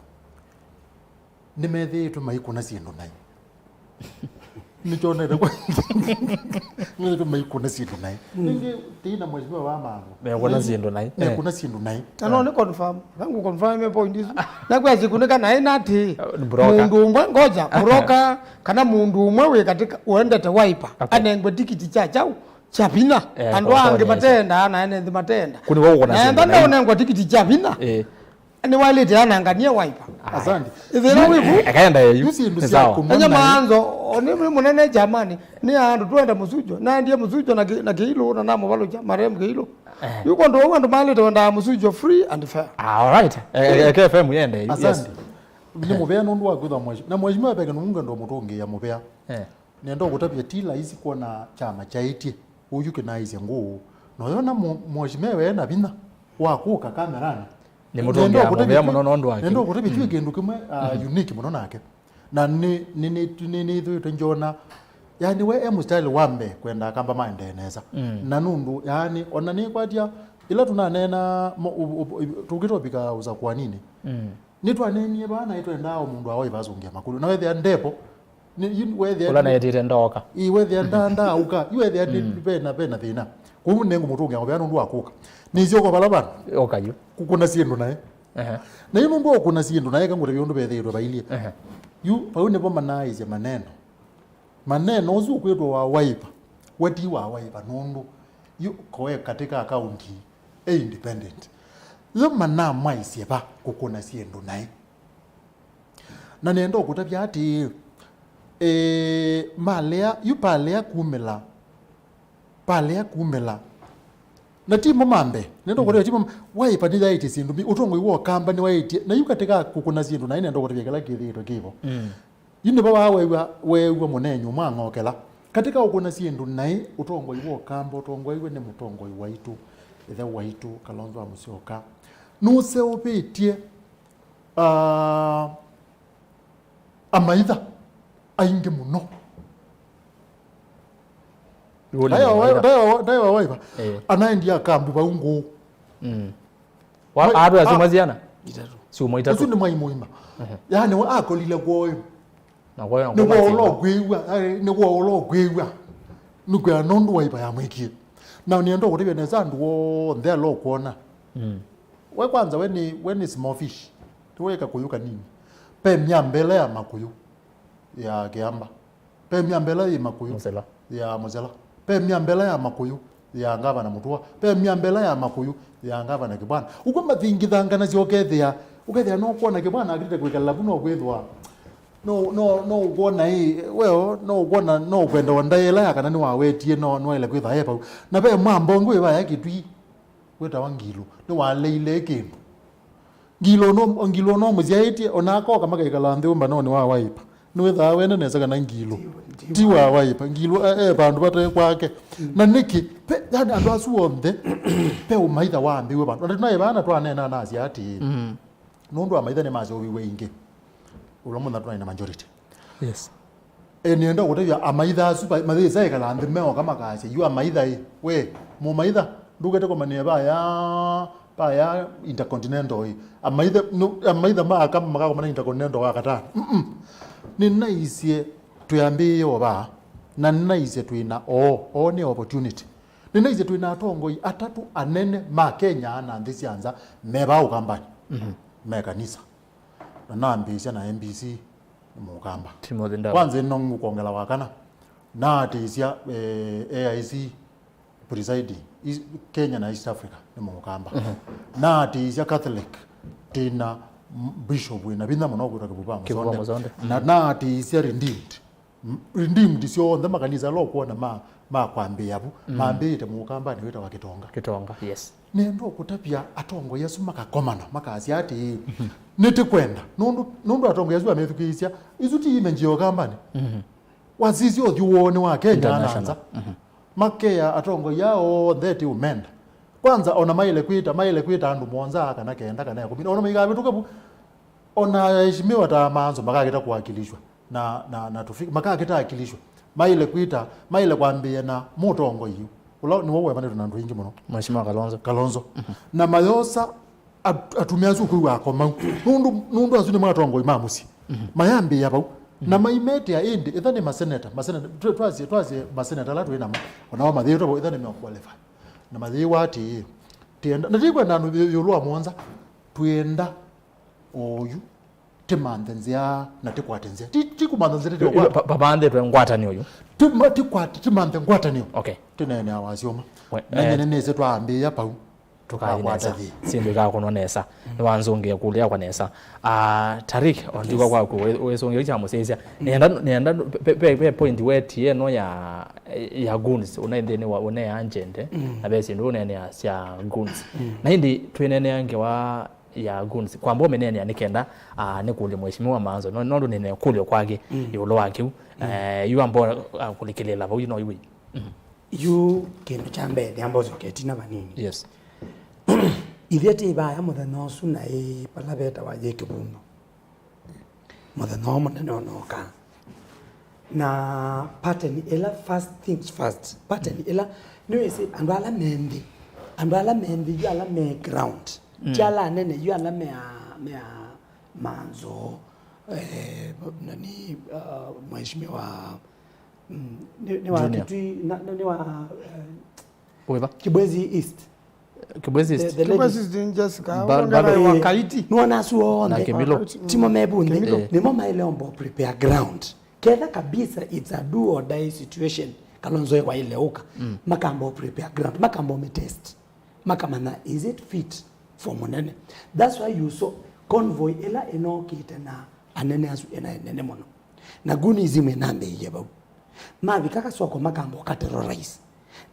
nĩmethĩĩtwe maikũna syĩndũ naĩ. Nĩkyonete kwa nĩmethĩĩtwe maikũna syĩndũ naĩ. Mm. Nĩngĩ tĩina mheshimiwa wa mambo. Mekũna syĩndũ naĩ. Mekũna syĩndũ naĩ. Na no nĩ confirm. Nangu confirm me point isu. Na kwa sikunĩka naĩ na atĩ, broker. Mũndũ ũmwe, ngoja, broker, kana mũndũ ũmwe wĩ katika, ũendete Wiper, okay, anengwe tikiti kya kyaũ, kya vinya. Eh, andũ angĩ matenda, na ene nthĩ matenda. Kuni wao kuna. Na enda nĩ ũnengwa tikiti kya vinya. Eh. Nĩwaĩlĩte ananganie Wiper. Asante. Ĩthĩna wĩvu. Akaenda yeyu. Yu syĩndũ sya kũnwa naĩ. Enya maanzo, o nĩ mũnene jamani, nĩ andũ twenda mũsujo. Naendie mũsujo na kĩ-, na Kĩilũ na namũvalũkya, marehemu Kĩilũ. Eh. Yu kwondũ wau andũ maĩlĩte wendaa mũsujo free and fair. Ah, all right. Eh, eh, K F M yende. Asante. Nĩ mũvea nũndũ wa kwĩthwa mheshimiwa. Na mheshimiwa peke nũndũ ndo mũtũngĩĩa mũvea. Eh. Nenda ũkũtavya ti laisi kwona kyama kyaĩtye ũyu kĩnaĩsya ngũũ. Na ũyona mũ-, mheshimiwa ena vinya wa kũka kamerani. Nĩ mũtũngĩa mũvea mũno nũndũ wa kĩu. Nenda ũkũtavya twĩ kĩndũ kĩmwe, ah, unique mũno nake. Na nĩ, nĩ, nĩ, nĩ, nĩthwĩtwe ngyona, yani, we e mũstyle wa mbee kwenda Akamba maendee nesa. Mm. Na nũndũ, yani, ona nĩkwatya, ĩla tũnaneena mo-, ũ-, ũ-, ũ-, tũkĩtopika ũsakwaninĩ. Mm. Nĩtwaneenie vaa naĩ twendaa o mũndũ awa ĩvasũngĩa makũlyo. Na wethĩa ndepo, nĩ, yu wethĩa ũla naetĩte ndooka. Ĩ, wethĩa nda-, ndaaũka. Yu wethĩa nĩ, mm, vena, vena thĩna. Kwoou nĩngũmũtũngĩa mũvea nũndũ wa kũka. Nĩsyoka vala vandũ. Oka yu. Kũkũna syĩndũ naĩ. Ehe. Na yu nũndũ wa kũkũna syĩndũ naĩ, eka ngũtavya ũndũ vethĩĩtwe vailyĩ. Ehe. Yu, vau nĩvo manaaĩsya maneno. Maneno ũsu ũkwĩtwa wa Wiper, we ti wa Wiper nũndũ yu koe katika akaunti e independent. Yo manamwaisye va kũkũna syĩndũ naĩ. Na nenda ũkũtavya atĩĩ, Ĩĩ, malea, yu palea kumĩla, palea kumĩla. Na ti mo mambe, nenda kũtavya ti mo, Wiper nĩyaĩtye syĩndũ mbingĩ, ũtongoi wa Ũkamba nĩwaĩtye, na yu katĩ ka kũkũna syĩndũ naĩ nenda kũtavya kĩla kĩthĩĩtwe kĩvo. Mm. Yu nĩvo waa weew'a, weew'a mũneenyũ mwang'okela. Katĩ ka ũkũna syĩndũ naĩ, ũtongoi wa Ũkamba ũtongoew'e nĩ mũtongoi waitũ, ĩthe waitũ, Kalonzo wa Musyoka, nũseũvĩtye, ah, amaitha aingĩ mũno. Ndaĩ wa Wiper, ndaĩ wa Wiper. Eh. Anaendia kambu vau ngũũ. Mm. Wa, Wai-, atwe ah, asiuma siana? Itatu. Siuma itatu. Ũsu nĩ mwai mũima. Mhm. Yaani, we akolile kwoo. Na kwa hiyo nĩw'o ũla ũkwĩw'a, eh, nĩw'o ũla ũkwĩw'a. Nĩkwĩa nũndũ Wiper yamwĩkie. Na nĩenda kũtavya nesa andũ onthe ala ũkwona. Mm. We kwanza, we nĩ, we nĩ small fish. Nĩwe kakũyũ kanini. Pe myamba ĩla ya makũyũ ya Kĩamba. Pe myamba ĩla yĩ makũyũ Mũsela. Ya Mũsela. Pe myamba ĩla ya makũyũ ya Ngavana Mũtua. Pe myamba ĩla ya makũyũ ya Ngavana Kĩbwana. Ũkw'a mathingithanganasya ũkethĩa, ũkethĩa no kwona Kĩbwana akĩtĩte kwĩkala vu no kwĩthwa. No, no, no ũkwona ĩ, weo, no ũkwona, no ũkwenda o ndaĩ ĩla ya kana nĩwawetie, no, nwaĩle kwĩthwa e vau. Na ve mwambongo ĩvaya Kĩtui. Wĩtawa Ngilũ, nĩwaleile kĩndũ. Ngilũ no, Ngilũ no mũsyaĩtye, ona akoka makaikala nthĩ ũmbanonĩ wa Wiper. Nĩwĩthaa wene nesa kana Ngilũ ti wa Wiper. Ngilũ e, e vandũ vate kwake. Mm. Na nĩkĩ, pe, yani andũ asu onthe, pe ũmaitha wambĩwe vandũ. Andũ naĩ vana twanena nasya atĩĩ, mm, nũndũ amaitha nĩmaseũviw'e ĩngĩ. Ũla mũna tũnaĩ na majority. Yes. E, nĩenda kũtavya amaitha asu, pa-, mathĩsa ĩkala nthĩ meoka makasya, yu amaitha ĩ, we, mũmaitha, ndũkete kũmanĩa vaya, vaya Intercontinental ĩ. Amaitha, nũ-, amaitha ma Akamba makakomana Intercontinental wa katano. Mm-mm. Nĩnaisye twĩambĩĩe o vaa, na nĩnaisye twĩna oo, oo nĩ opportunity. Nĩnaisye twĩna atongoi atatũ anene ma Kenya na nthĩ sya nza me vaa Ũkambanĩ. Mhm. Me kanisa. Na nambĩĩsya na M B C nĩ Mũkamba. Timothy Ndau. Kwanza ĩno ngũkwongela wa kana, naatĩĩsya, eh, A I C presiding East, Kenya na East Africa nĩ Mũkamba. Mhm. Naatĩĩsya Catholic, twĩna m-, bishop wĩna vinya mũno kwĩtwa Kĩvuva Kĩvuva Mũsonde. Mũsonde. Na, mhm, naatĩĩsya Redeemed. M-, Redeemed syonthe makanisa ala ũkwona ma, ma kwambĩĩa vu, mm, mambĩĩte Mũkambanĩ wĩtawa Kĩtonga. Kĩtonga, yes. Nenda kũtavya atongoi asu makakomana, makasya atĩĩ, mhm, nĩtĩkwenda, nũndũ, nũndũ atongoi asu amethukĩĩsya, isu ti image ya Ũkambanĩ. Mhm. Wasisya ũthyũ woo nĩ wa Kenya na nza. International. Mhm. Makea atongoi aa onthe ti ũmenda. Kwanza, ona maĩle kwĩta, maĩle kwĩta andũ mũonza kana kenda kana ĩkũmi. Ona maikavĩtũka vu, ona aheshimiwa ta Manzo makakĩta kũwakilishwa. Na, na, na tũfi-, makakĩtaakilishwa. Maĩle kwĩta, maĩle kwambĩĩa na mũtongoi ũla nĩwe wemanĩtwe na andũ aingĩ mũno. Mheshimiwa Kalonzo. Kalonzo. Mhm. Na mayosa at-, atumĩa asu kwĩw'a akomau. Nũndũ, nũndũ asu nĩmo atongoi ma mũsyĩ. Mhm. Mayambĩĩa vau. Mhm. Na maimetea ĩndĩ, ĩtha nĩ maseneta, maseneta, twa-, twasye, twasye maseneta ala twĩ namo, onao mathĩĩtwe vau, ĩtha nĩmeo qualify. Na mathĩĩwa atĩĩ, tĩenda, na tĩkwenda andũ ĩ-, ĩũlũ wa mũonza, twĩenda oyu, tĩmanthe nzĩa na tĩkwate nzĩa. Ti, ti kũmantha nzĩa tĩtĩkwata. Pa-, pa-, pavandĩtwe ngwatanĩo yu. Tĩma-, tĩkwate, tĩmanthe ngwatanĩo. Okay. Tĩneenea wasyo ũmwe. We, na eh, nyene nĩsĩ twaambĩĩa pau. Tũkathi nesa. Syĩndũ ikakũnwa nesa. Nĩwanzũngĩe kũlĩ yakwa nesa. Ah, Tarik, ondiwa kwaku, we-, wĩsũngĩo kya mũsyaisya. Nĩenda, nĩenda, pe, pe, pe point wetie no ya, ya goons, ũnaĩ nthĩnĩ wa, ũnaĩ agent, eh? Mm. Na ve syĩndũ ũneenea sya goons. Mm. Na ĩndĩ twĩneenea ngewa ya goons. Kwamba ũmĩneenea nĩ kenda, ah, nĩkũlye Mheshimiwa Manzo. No, nũndũ nĩna ĩkũlyo kwake, mm, ĩũlũ wa kĩu. Mm. Eh, yu amba, ah, kũlikĩlĩla vau, you know, iwi. Mhm. Yu kĩndũ kya mbee, nĩamba ũsyoke ĩtina vanini. Yes. Ithyĩ twĩ vaya mũthenya ũsu na ĩ vala vetawa yĩ kĩvundu. Mũthenya ũmwe mũnene ũnooka. Na pattern ĩla, first things first, pattern ĩla, nĩwĩsĩ andũ ala me nthĩ, andũ ala me nthĩ, yu ala me ground, mm, ti ala anene, yu ala mea, mea Manzo, eh, nani, uh, mheshimiwa, mm, nĩ, nĩ wa Junior. Kitui, na, na, nĩ wa, eh, Wĩva? Kibwezi East. Kibwezi East. The, the lady. Kibwezi East ni Jessica. Ba-, Wongela bado. Wa Kaiti. Nĩwona asu onthe. Na Kimilo. Timo mevu nthĩ. Kimilo. Eh. Nĩmo maĩle omba prepare ground. Ketha kabisa it's a do or die situation. Kalonzo e waĩle ũka. Mm. Makamba prepare ground. Makamba test. Makamanya, is it fit for mũnene? That's why you saw convoy ĩla ĩnokĩte na anene asu ĩna nene mũno. Na goonism ĩnambĩĩie vau. Mavika Kasoko makamba ũka terrorize.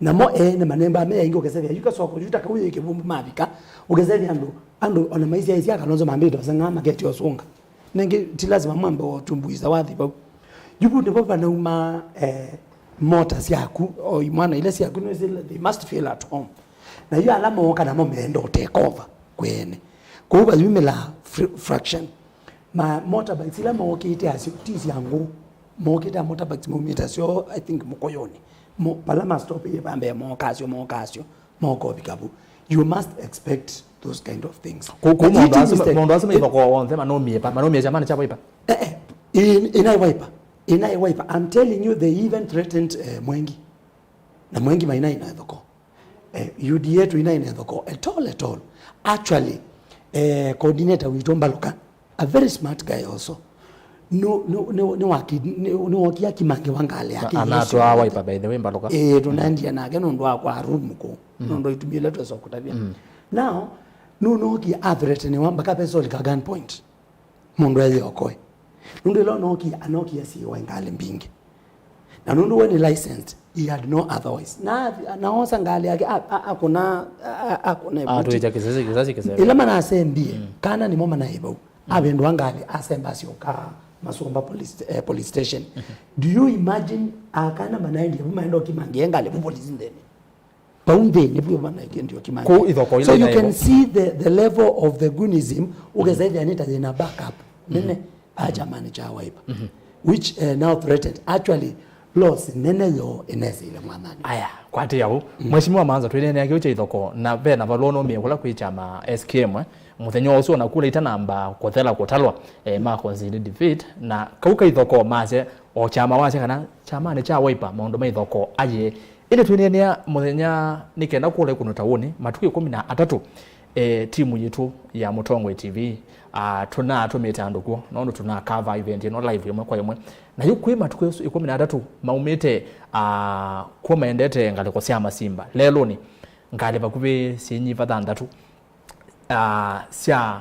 Namo ene manembaa me aingĩ ũkesethĩa yu Kasoko yu ta kauyo ikĩvumbu mavika ũkesethĩa andũ andũ ona maisyaĩsya Kalonzo mambĩte ũseng'aa maketi ũsũnga. Nengĩ ti lazima mwambe ũtumbuisa wathi vau. Yu vu nĩvo vanauma eh, mota syaku o imwana ila syaku nĩwĩsĩ they must feel at home. Na yu ala mooka namo meenda ũtake over kwene. Kwoou vayumĩla fr- fraction. Ma motorbikes ila mookĩte asyo ti sya ngũ. Mookĩte a motorbikes maumĩte asyo I think Mũkũyũnĩ. Mo, vala ma stop ĩĩ vambee mooka asyo mooka asyo mooka ũvika vu. You must expect those kind of things. Kũ- kũ- But maũndũ eating asu- mistake- maũndũ asu maithokoo onthe manũmie pa manũmie kyama nĩ kya Wiper. Eh, eh, in, in Wiper. In Wiper. I'm telling you they even threatened eh, Mwengi. Na Mwengi maina ina thoko. Eh, U D A tũinaine thoko at all, at all. Actually, eh, coordinator witũ Mbaluka, a very smart guy also. No, no, no, no waki, no, no wakia kimange wa ngali yake. Anatwa Wiper by the way Mbaluka. Eh, tunaendia nake nũndũ wa kwa room kũ. Nũndũ itumile twesa kutavia. Now, no no ki a threaten wa mpaka pesa olika gun point. Mũndũ ethĩokoe. Nũndũ ĩla ũnookie, anookie asiĩwa ngalĩ mbingĩ. Na nũndũ we nĩ licensed, he had no otherwise. Na athi- na oosa ngalĩ yake, a- a- akũna, a- a- akũna ĩvuti. Atwĩkya kĩsesi kĩsasi kĩseve. Ĩla manasembie, kana nĩmo manaĩ vau. Avĩndũa ngalĩ, asemba asyoka Masũmba police, eh, police station. Do you imagine akana manaendie vu maenda ũkimangĩe ngalĩ vu polisi nthĩnĩ? Vau nthĩnĩ vyũ vanaĩkĩe ndio Kimani. Kũu ithoko ila so you inaivo. Can see the, the level of the goonism ũkesa ĩthĩa nĩ ta yĩna backup nene a kyamanĩ kya Wiper which uh, now threatened actually loss nene yo ĩneseile mwathani. Aya, kwatĩĩa ũu. Mheshimiwa Manza twĩneenea kĩu kya ithoko na ve na valũa nũmĩe kũla kwĩ kyama S K M eh, mũthenya ũsu ona kula itanamba kũthela kũtalwa eh, ma concede defeat na kau ka ithoko masya o kyama wasya kana kyamanĩ kya Wiper maũndũ ma ithoko ayĩ. Ĩndĩ twĩneenea mũthenya nĩ kenda kũla ĩkũnũ taũnĩ matukũ ĩkũmi na atatũ, e, timu yitũ ya Mũtongoi T V, a, tũnatũmĩte andũ kw'o nũndũ tũna cover event ĩno live ĩmwe kwa ĩmwe. Na yu kwĩ matukũ asu ĩkũmi na atatũ maumĩte, a, kw'o maendete ngalĩko sya Masimba. Lelũnĩ, ngalĩ vakuvĩ syĩnyiva thanthatũ ah, sya,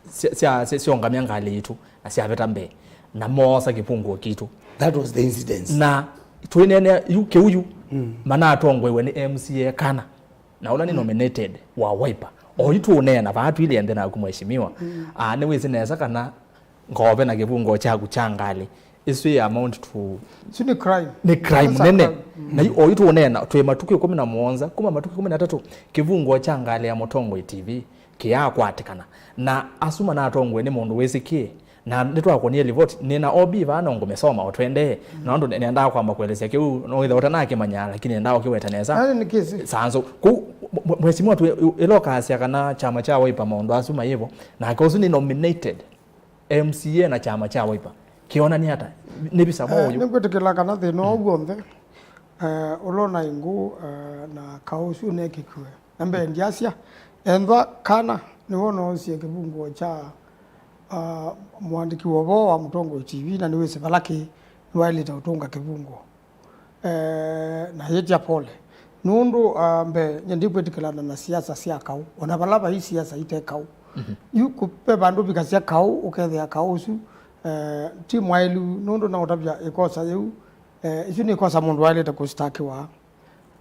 sya, sya, sya, syaũngamya ngalĩ yitũ na syaveta mbee, na moosa kĩvungũo kitũ. That was the incidence. Na twĩneenea yu kĩu yu, mm, manatongoiwe nĩ M C A kana, na ũla nĩ nominated wa Wiper. O yu tũũneena vaa twilye nthĩ naku mheshimiwa, mm, ah, nĩwĩsĩ nesa kana ngove na kĩvungo kyaku kya ngalĩ. Ĩsu ĩ amount to, ĩsu nĩ crime. Nĩ crime nene. Crime. Mm. Na yu, oyu tũũneena, twĩ matukũ ĩkũmi na mũonza, kuma matukũ ĩkũmi na atatũ, kĩvungo kya ngalĩ ya Mũtongoi T V kĩyaakwatĩkana. Na asu manatongoe nĩ mũndũ wĩsĩkĩe. Na nĩtwakonie livoti, nĩ na O B vaa no ngũmĩsoma o tũendee. Mm. Na ũndũ nendaa kwamba kũelesya kĩu, no wĩthĩa ũtanakĩmanya, lakini nendaa ũkĩweta nesa. Yaani nĩ kĩsĩ. Sanzo, kũ, mwe-, mwe-, mheshimiwa tu, ĩla ũkasya kana kyama kya Wiper maũndũ asu mayĩvo, nake ũsu nĩ nominated M C A na kyama kya Wiper kĩonany'a ata? Nĩ visa mwaũ ũyũ? Nĩngwĩtĩkĩla kana thĩna ũũ w'onthe, eh, ũla ũnaĩ ngũ, eh, na kaũ ũsu ũnekĩkiwe. Na mbee ndyasya, ethwa kana nĩwe ũnoosie kĩvunguo kya, ah, mũandĩki wa ũvoo wa Mũtongoi T V na nĩwĩsĩ vala kĩĩ, nĩwaĩlĩte ũtũnga kĩvunguo. Eh, na yĩtya pole. Nũndũ, ah, mbee, nye ndikwĩtĩkĩlana na siasa sya kaũ. O na vala vai siasa ite kaũ. Mhm. Yu kũ-, ve vandũ vikasya kaũ, ũkethĩa kaũ ũsu, eh, ti mwaĩlu, nũndũ naũtavya ĩkosa yĩu, eh, ĩsu nĩ ĩkosa mũndũ waĩlĩte kũsitakiwa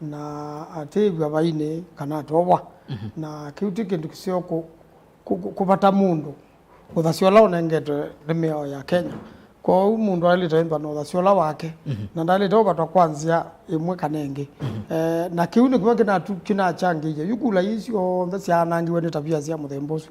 na atĩĩw'a vainĩ kana atowa. Mhm. Na kĩu ti kĩndũ kĩseo kũ-, kũ-, kũ-, kũvata mũndũ. Ũthasyo ũla ũnengetwe nĩ mĩao ya Kenya. Kwoou mũndũ aĩlĩte ĩmba na ũthasyo ũla wake, mhm, na ndaĩlĩte ũvatwa kwa nzĩa ĩmwe kana ĩngĩ. Mhm. Eh, na kĩu nĩkyo kĩnatu-, kĩnachangĩie. Yu kula ii syonthe syaanangiwe nĩ tavia sya mũthemba ũsu.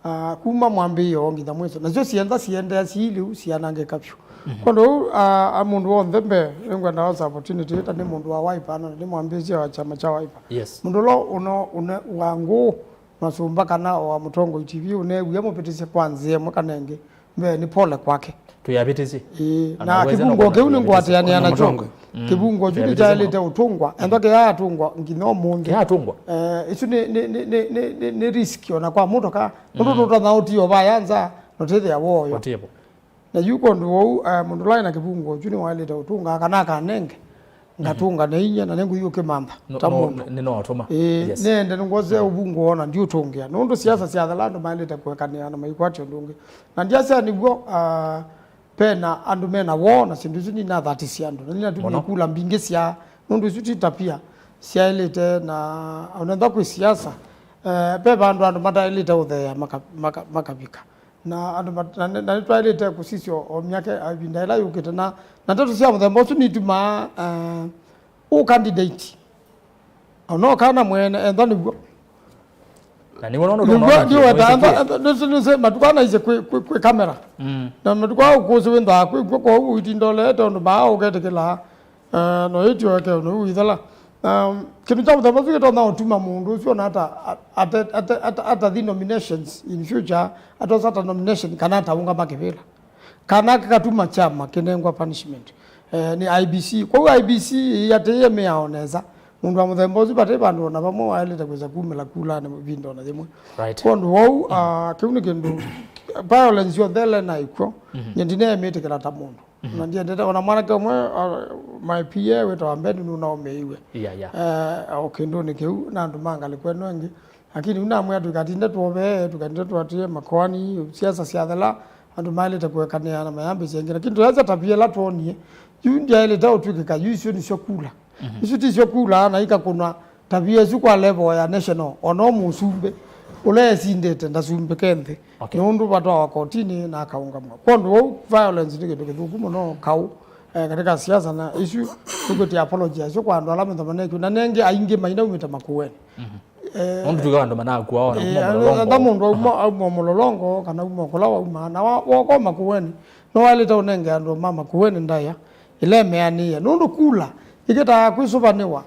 Ah, kuma mwambĩĩo nginya mwiso. Nasyo sienda siendea siiliu sianangĩka vyũ. Mhm. Kwondũ ũu, ah, a mũndũ wonthe mbee, nĩngwenda osa opportunity ĩta nĩ mũndũ wa Wiper na nĩ mwambĩĩsya wa kyama kya Wiper. Yes. Mũndũ ũla ũno, ũne, wa ngũũ, Masũmba kana o wa Mũtongoi T V ũneew'ie mũvĩtĩsye kwa nzĩa ĩmwe kana ĩngĩ, mbee nĩ pole kwake. Tũyavĩtĩsye. Ĩĩ, na kĩvungo kĩu nĩngwatĩanĩa nakyo. Mm. Kĩvungo kĩu nĩkyaĩlĩte ũtũngwa. Ethwa kĩyaatũngwa nginya ũmũnthĩ. Kĩyaatũngwa. Eh, ĩsu nĩ, nĩ, nĩ risk ona kwa mũtoka. Nũndũ, mm, tũtonya ũtio vaya nza, na ũtĩthĩa woyo. Ũtĩvo. Na yu kwondũ wou, eh, mũndũ ũla wĩ na kĩvungo kyu nĩwaĩlĩte ũtũngaa kana akanenge, ngatũnga na inya, na nĩngũthi ũkĩmantha ta mũndũ. Nĩnootũma. Ĩĩ, yes, nĩende nĩngwose ũvungo wona ndiũtũngĩa. Nũndũ siasa syathela andũ maĩlĩte kũekanĩa na maikwatya ũndũ ũngĩ. Na ndiasya nĩw'o, ah, Ve na andũ me na woo na syĩndũ isu ninathatisye andũ. Na ninatumie Mũno. kula mbingĩ sya, nũndũ isu ti tapia syaĩlĩte na onetha kwĩ siasa. Eh, ve vandũ andũ mataĩlĩte ũtheea maka, maka, makavika. Na andũ mat-, na, na nĩtwaĩlĩte kũsisya o myaka, ĩvinda ĩla yũkĩte. Na, na ndeto sya mũthemba ũsu nitumaa, eh, ũ candidate. Ona kana mwene, ethwa nĩw'o. Na nĩw'o nũndũ Nĩw'o, nĩw'o, ethwa, ethwa, nĩsĩ, nĩsĩ, matukũ aa naisye kwĩ, kwĩ, kwĩ kamera. Mm. Na matukũ aa ũkũsĩ wĩnthaa kwĩ kw'o, kwoou itinda ũleete ũndũ maa ũketĩkĩla, eh, no ĩtioeke ũndũ ũu ithela. Um, kĩndũ kya mũthemba ũsu kĩtonya ũtuma mũndũ ũsu ona ata, ate, ate, ata, atathi nominations in future, atosa ata nomination kana ataũngama kĩvĩla. Kana kakatuma kyama kĩnengwa punishment, eh, nĩ I E B C. Kwoou I E B C ĩatĩĩe mĩao nesa. Mũndũ wa mũthemba ũsu vate vandũ ona vamwe waĩlĩte kwĩsa kumĩla kulanĩ ĩvinda ona yĩmwe. Right. Kwondũ wou, ah, kĩu nĩ kĩndũ, violence yonthe ĩla ĩnaĩ kw'o, nyie ndineemĩtĩkĩla ta mũndũ. Na ndiendete ona mwanake ũmwe, ah, my P A wĩtawa Ben nũnaũmĩiwe. Yeah, yeah. Eh, o kĩndũnĩ kĩu na andũ ma ngalĩko ĩno ĩngĩ. Lakini yu namwĩa tũikatinde twovee, tũikatinde tũatĩĩe makoani, siasa syathela, andũ maĩlĩte kũekanĩa na mayambĩsya ĩngĩ. Lakini tũyasya tavia ĩla twonie, yu ndyaĩlĩte ũtw'ĩkĩka, yu isu nĩsyo kula. Isu ti syo kula, na ikakũnwa tavia isu kwa level ya national, ona o mũsumbĩ ũla esindĩte ndasumbĩke nthĩ. Okay. Nũndũ vatwawa kotinĩ na akaũngamw'a. Kwondũ wou violence nĩ kĩndũ kĩthũku mũno kaũ, eh, katika siasa, na isu tũkwĩtĩa apology acio kwa andũ ala metha manekiwe. Na nengĩ aingĩ mainaumĩte makueni. Eh, nũndũ tuka andũ manakua ona kuma eh, mũlolongo. Ethwa mũndũ auma, auma mũlolongo kana auma kũla wauma, na wa, woko makueni, no waĩlĩte ũnenge andũ ma makueni ndaĩa ĩla ĩmeanĩie. Nũndũ kula ĩkĩtaa kwĩsũvanĩwa.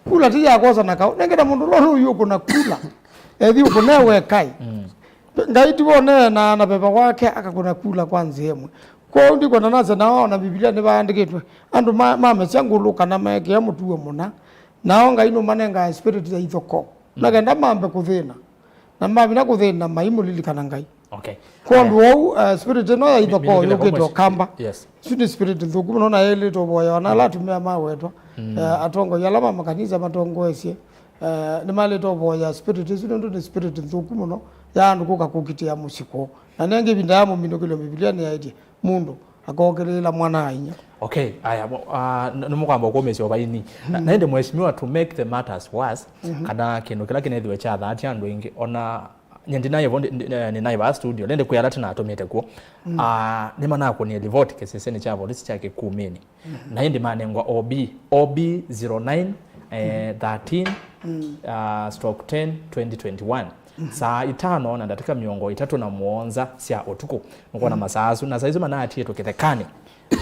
Kula ti ya kwosa na kaũ. Nengena mũndũ ũla ũyũkũna kula. Ethi ũkũnewe kai. Mm. Ngai ti wone na, na veva wake akakũna kula kwa nzĩa ĩmwe. Kwoou ndikwenda nasya nao ona Mbivilia nĩvaandĩkĩtwe andũ ma, mamesya ngũlũ kana maekea mũtuo mũna. Nao Ngai nũmanengaa spirit ya ithokoo. Na kenda mambe kũthĩna. Na mavina kũthĩna maimũlilikana Ngai. Okay. Kwondũ wou, eh, spirit ĩno ya ithokoo yũkĩte Ũkamba. Yes. Isu nĩ spirit nthũku mũno na yĩlĩte ũvoya ona ala atumĩa mawetwa. Eh, atongoi ala ma makanisa matongoesye, eh, nĩmalĩte ũvoya spirit isu nũndũ nĩ spirit nthũku mũno ya andũ kũka kũkitĩa mũsyĩ kwoo. Na nengĩ ĩvinda ya mũminũkĩlyo Mbivilia nĩyaĩtye mũndũ akokĩlĩĩla mwana-a-inyia. Okay, aya, mo-, ah, n-, nĩmũkwamba ũkũmĩsya ũvaini. Na, na ĩndĩ mheshimiwa, to make the matters worse, kana kĩndũ kĩla kĩnethĩwe kyathaatya andũ aingĩ, ona nyie ndinaĩ vo, ndi-, ndi-, eh, nĩnaĩ vaa studio, nĩndĩ kwĩ ala tũnatũmĩte kw'o. Ah, nĩmanakũnie livoti kĩsesenĩ kya volisi kya Kĩkumĩnĩ. Na ĩndĩ manengwa O B, O B zero nine, eh, thirteen, ah, stroke ten, twenty twenty-one. Saa itano na ndatĩka mĩongo ĩtatũ na mũonza sya ũtukũ. Nũkwona masaa asu, na saa isu manaatiĩtwe kĩthekanĩ.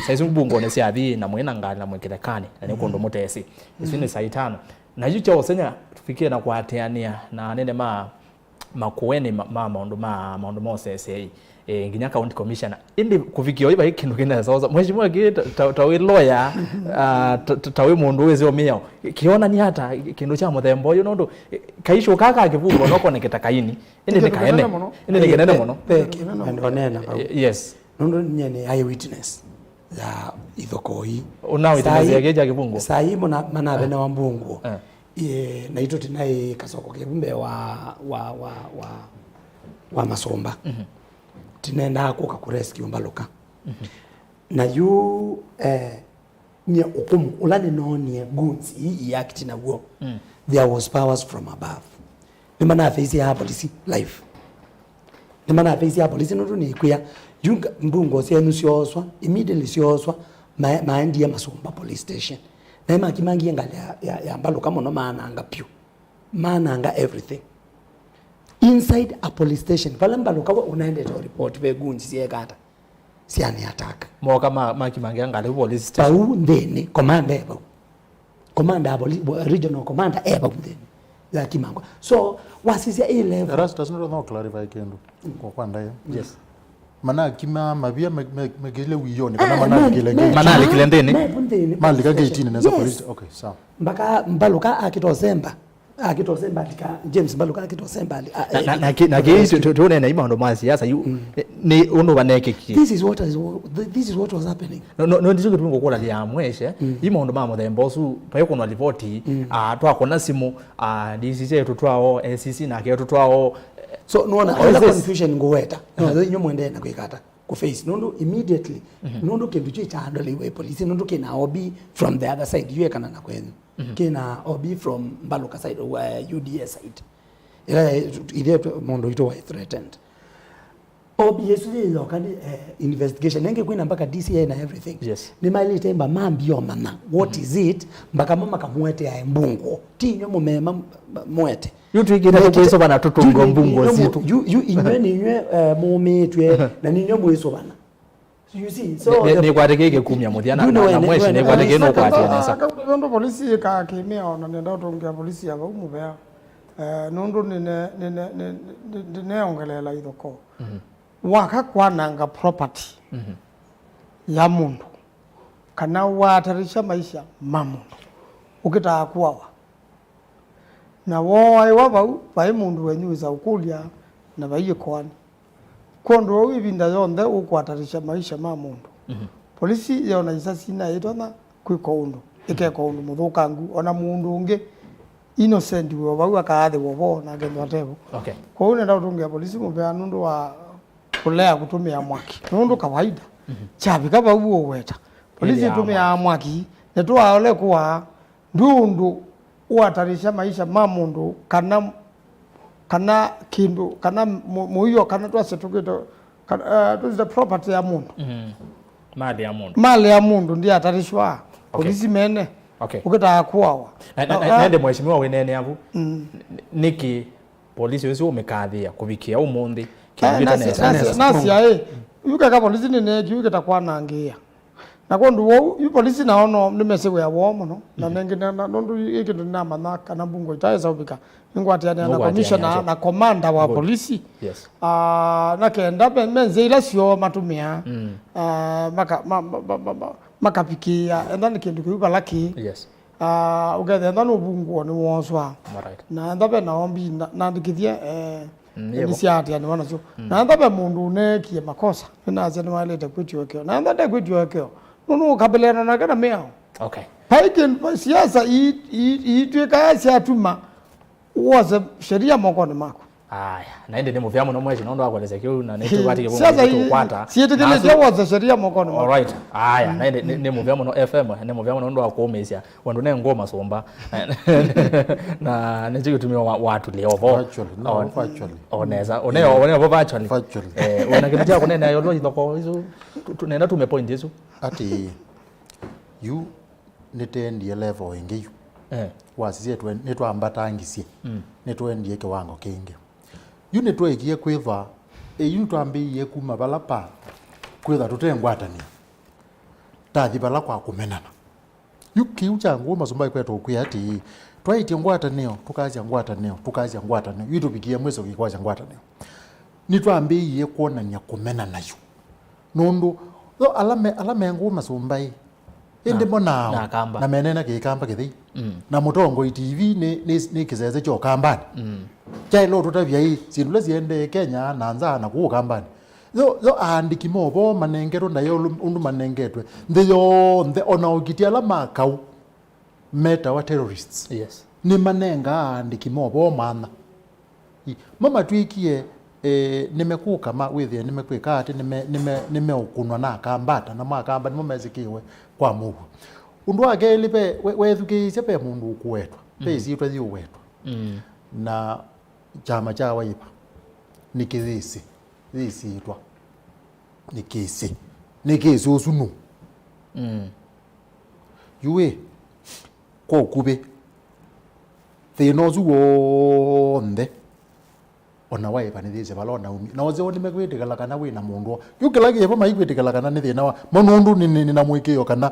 Saa isu mbungũnĩ syathi na mwĩ na ngalĩ na mwĩ kĩthekanĩ, na nĩ kũndũ mũtesĩ. Isu nĩ saa itano. Na yu kya ũsenya tũvikĩe na kũatĩanĩa na anene ma Makueni ma, ma maũndũ ma, maũndũ ma ũseseei, eh, nginya county commissioner. Ĩndĩ kũvikĩa ũyu vai kĩndũ kĩnesosa. Mheshimiwa kĩ ta, ta, ta wĩ lawyer, ah, ta, ta, ta wĩ mũndũ wĩsĩ ũmĩao. Kĩonania ata kĩndũ kya mũthemba ũyũ nũndũ, eh, kaisho kaka kĩvungwa no koneke ta kaini. Ĩndĩ nĩ kaene. Ĩndĩ nĩ kĩnene mũno. Ve kĩndũ ndoneena vau. Eh, yes. Nũndũ nyie nĩ eyewitness ya ithokoi. Ũna witness ya kĩĩ kya kĩvungwa? Saa ii mona manavenewa mbungũo. Eh. Ĩĩ, naitũ tinaĩ kasoko kevu mbee wa, wa, wa, wa, wa masũmba. Tinendaa kũka kũrescue Mbalũka. Na yu, eh, nyie ũkũmũ ũla nĩnoonie goons ii iakti naw'o, there was powers from above. Nĩmanaface ya polisi live. Nĩmanaface ya polisi nũndũ nĩkwĩa, yu nga-, mbungũo syenyu syooswa, immediately syooswa, ma-, maendie Masũmba police station. Naĩ makimangie ngalĩ ya, ya, ya Mbalũka mũno, maananga pyũ. Maananga everything. Inside a police station, vala Mbalũka we ũnaendete o report, ve goons syeeka ata? Syani attack. Moka ma, makimangia ngalĩ police station. Vau nthĩnĩ, commander e vau. Commander wa poli-, regional commander e vau nthĩnĩ. Yakimangwa. So, wasisya A level. Erastus, nĩtũtha clarify kĩndũ kwa, kwa ndaĩa. Yes. Manakima mavia me, me, mekĩile wioni kana, ah, manalikile me, gate? Manalikile nthĩnĩ. Me vau nthĩnĩ. Malika gate-inĩ nesa. Yes. Police. Okay, sawa. Mpaka Mbalũka akĩta ũsemba. Akĩta ũsemba alika, James Mbalũka akĩta ũsemba ali-, a, na, na, eh, na kĩ, na kĩ, tu, tu, tunena i maũndũ ma siasa yu, eh, nĩ ũndũ vanekĩkie. This is what is, this is what was happening. No, no, no, ndicho kitu ngũkũlya ya mweshe, i maũndũ ma mũthemba ũsu, vai kũnwa livoti, ah, twakũna simũ, ah, D C C etu twao, A C C nake etu twao. So, nuona, what is this? Confusion ngũweta. No, inyo mwendee na kwĩka ata? Kũ face, nũndũ immediately, nũndũ kĩndũ kyu kyaandoliwe polisi, nũndũ kĩna O B from the other side, yu ekana na kwenyu. Kĩna O B from Mbaluka side, uh, U D A side. Ĩla ithe mũndũ witũ waĩ threatened. O B ĩsu yĩyoka nĩ, eh, investigation. Nenge kwĩna mpaka D C I na everything. Yes. Nĩmaĩlĩte mba mambie omanya what is it, mpaka mo makamũetea mbungo. Ti inywe mũmema mwete. Yu twĩkĩte tũkwĩsũvana tũtũngo mbungo sitũ. Yu, yu inywe nĩ inywe, eh, mũũmĩĩtw'e, na nĩ inywe mwĩsũvana. You see, so nĩ, nĩ, the nĩkwatĩkĩe kumya mũthya na, na, na mweshi nĩkwatĩkĩe nũkwatĩe nesa. Aka, aka, aka, aka, polisi ĩkaa kĩmĩa ona nenda ũtũngĩa polisi ya vau mũvea. Eh, nũndũ nĩne, nĩne, nĩne, nĩneongeleela ithoko. Waka kwananga property ya mũndũ, kana wahatarisha maisha ma mũndũ, ũkĩtaa kũawa. Na wooaĩwa vau, vai mũndũ wenyu wĩsa ũkũlya, na vai ĩkoani. Kwondũ ũu ĩvinda yonthe ũkũhatarisha maisha ma mũndũ. Polisi yona isasi na ĩtonya kwĩka ũndũ, ĩkeka ũndũ mũthũkangu, ona mũndũ ũngĩ innocent wĩ o vau akaathĩwa vo na akethwa atevo. Okay. Kwoou nenda ũtũngĩa polisi mũvea nũndũ wa kũlea kũtũmĩa mwaki. Nũndũ kawaida, kyavika vau ũweta. Polisi ĩtũmĩaa mwaki, nĩtũaole kũaa. Ndwĩ ũndũ ũhatarisha maisha ma mũndũ kana, kana kĩndũ, kana mũ-, mũio, kana twasye tũkwĩte, kana, eh, twĩsĩte property ya mũndũ. Mali ya mũndũ. Mali ya mũndũ ndĩhatarishwa. Okay. Polisi mene. Okay. Ũkĩtaa kũawa. Na, na, na, na, na ĩndĩ mheshimiwa wĩneenea vu, n-, nĩkĩ polisi ũsu ũmĩkathĩĩa kũvikĩa ũmũnthĩ? Can you witness? Nasya ĩ, yu keka polisi nĩneeki yu kĩta kwanangĩĩa. Na kwondũ wou, yu polisi nao no nĩmesĩ wĩa woo mũno, na nengĩ na, na, nũndũ ĩ kĩndũ nĩnamanya kana mbungo itaĩsa ũvika, nĩngwatĩanĩa na commissioner na commander wa polisi. Yes. Ah, na kenda me, me nzĩa ila syoo matũmĩaa, ah, maka-, ma, ma, makavikĩĩa, enda nĩ kĩndũ kĩu vala kĩĩ. Yes. Ah, ũkethĩa enda nũvungũo nĩwooswa. Alright. Na enda ve na O B na, naandĩkĩthye, eh, nĩsyaatĩanĩwa nasyo. Na enda ve mũndũ ũneekie makosa, nĩnasya nĩwaĩlĩte kwĩtya ũekeo. Na enda ndekwĩtya ũekeo, nũnũũkambĩlĩana nake na mĩao. Okay. Vai kĩndũ, siasa ii, ii, iitw'ĩkaa syatuma wose sheria mokonĩ maku. Aya, na ĩndĩ nĩ mũvea mũno mweshi nũndũ wa kũelesya kĩu, na nĩtũkwatĩkĩe siasa ii, tũkwata siĩtĩkĩlĩtye wose sheria mokonĩ maku. Alright. Aya, na ĩndĩ nĩ, nĩ mũvea mũno F M, nĩ mũvea mũno nũndũ wa kũũmĩĩsya. Wandũ ne ngũ masũmba. Na nĩkyo kĩtumi wa, watũlĩa ovo. Virtually, no, virtually. O nesa. Ũne, ũne ovo virtually. Virtually. Eh, wĩna kĩndũ kya kũneenea ĩũlũ ithoko isu, tu, tu, nenda tume point isu. Ati, yu nĩtendie level ĩngĩ yu. Eh. Wasisye twe-, nĩtwambatangisye. Nĩtwendie kĩwango kĩngĩ. Yu nĩtweekie kwĩthwa, eh, yu nĩtwambĩĩie kuma vala pa kwĩthwa tũte ngwatanĩo. Tathi vala kwa kũmenana. Yu kĩu kya ngũ masũmba ĩkwetwa ũkwĩa atĩĩ, twaĩtye ngwatanĩo, tũkasya ngwatanĩo, tũkasya ngwatanĩo, yu tũvikie mwĩso kĩkwasya ngwatanĩo. Nĩtwambĩĩie kwonany'a kũmena nayu. Nũndũ, yo ala me, ala me ngũ masũmba ĩ, ĩndĩ mo nao, na meneena kĩkamba kĩthei. Na mũtongoi T V nĩ, nĩ, nĩ kĩsese kya ũkambanĩ. Kyaĩle ũtũtavya ĩ, syĩndũ ila siendee Kenya na nza na kũu ũkambanĩ. Yo, yo aandĩki ma ũvoo manengetwe ndaĩa ũlũ-, ũndũ manengetwe. Nthĩ yonthe, ona okiti ala ma kaũ metawa terrorists. Yes. Nĩmanengaa aandĩki ma ũvoo maana. I, mo matwĩkie, eh, nĩmekũka ma, wĩthĩe nĩmekwĩka atĩ, nĩme-, nĩme-, nĩmeũkũnwa na akambata, namo akamba nĩmo mesĩkĩwe kwa mũuo. Ũndũ wa kelĩ, ve, we-, wethukĩĩsya ve mũndũ ũkũwetwa, ve ĩsyĩtwa yĩũwetwa. Na kyama kya Wiper nĩkĩyĩsĩ, yĩsĩtwa nĩkĩsĩ, nĩkĩsĩ ũsu nũ. Yu ĩ, kwa ũkuvĩ, thĩna ũsu w'onthe, ona Wiper nĩyĩsĩ vala ũnaumie. Na ũseo nĩmekwĩtĩkĩla kana wĩ na mũndũ o. Yu kĩla kĩvo maikwĩtĩkĩla kana nĩ thĩna wa mo nũndũ nĩ, nĩ, nĩ na mũĩkĩĩo kana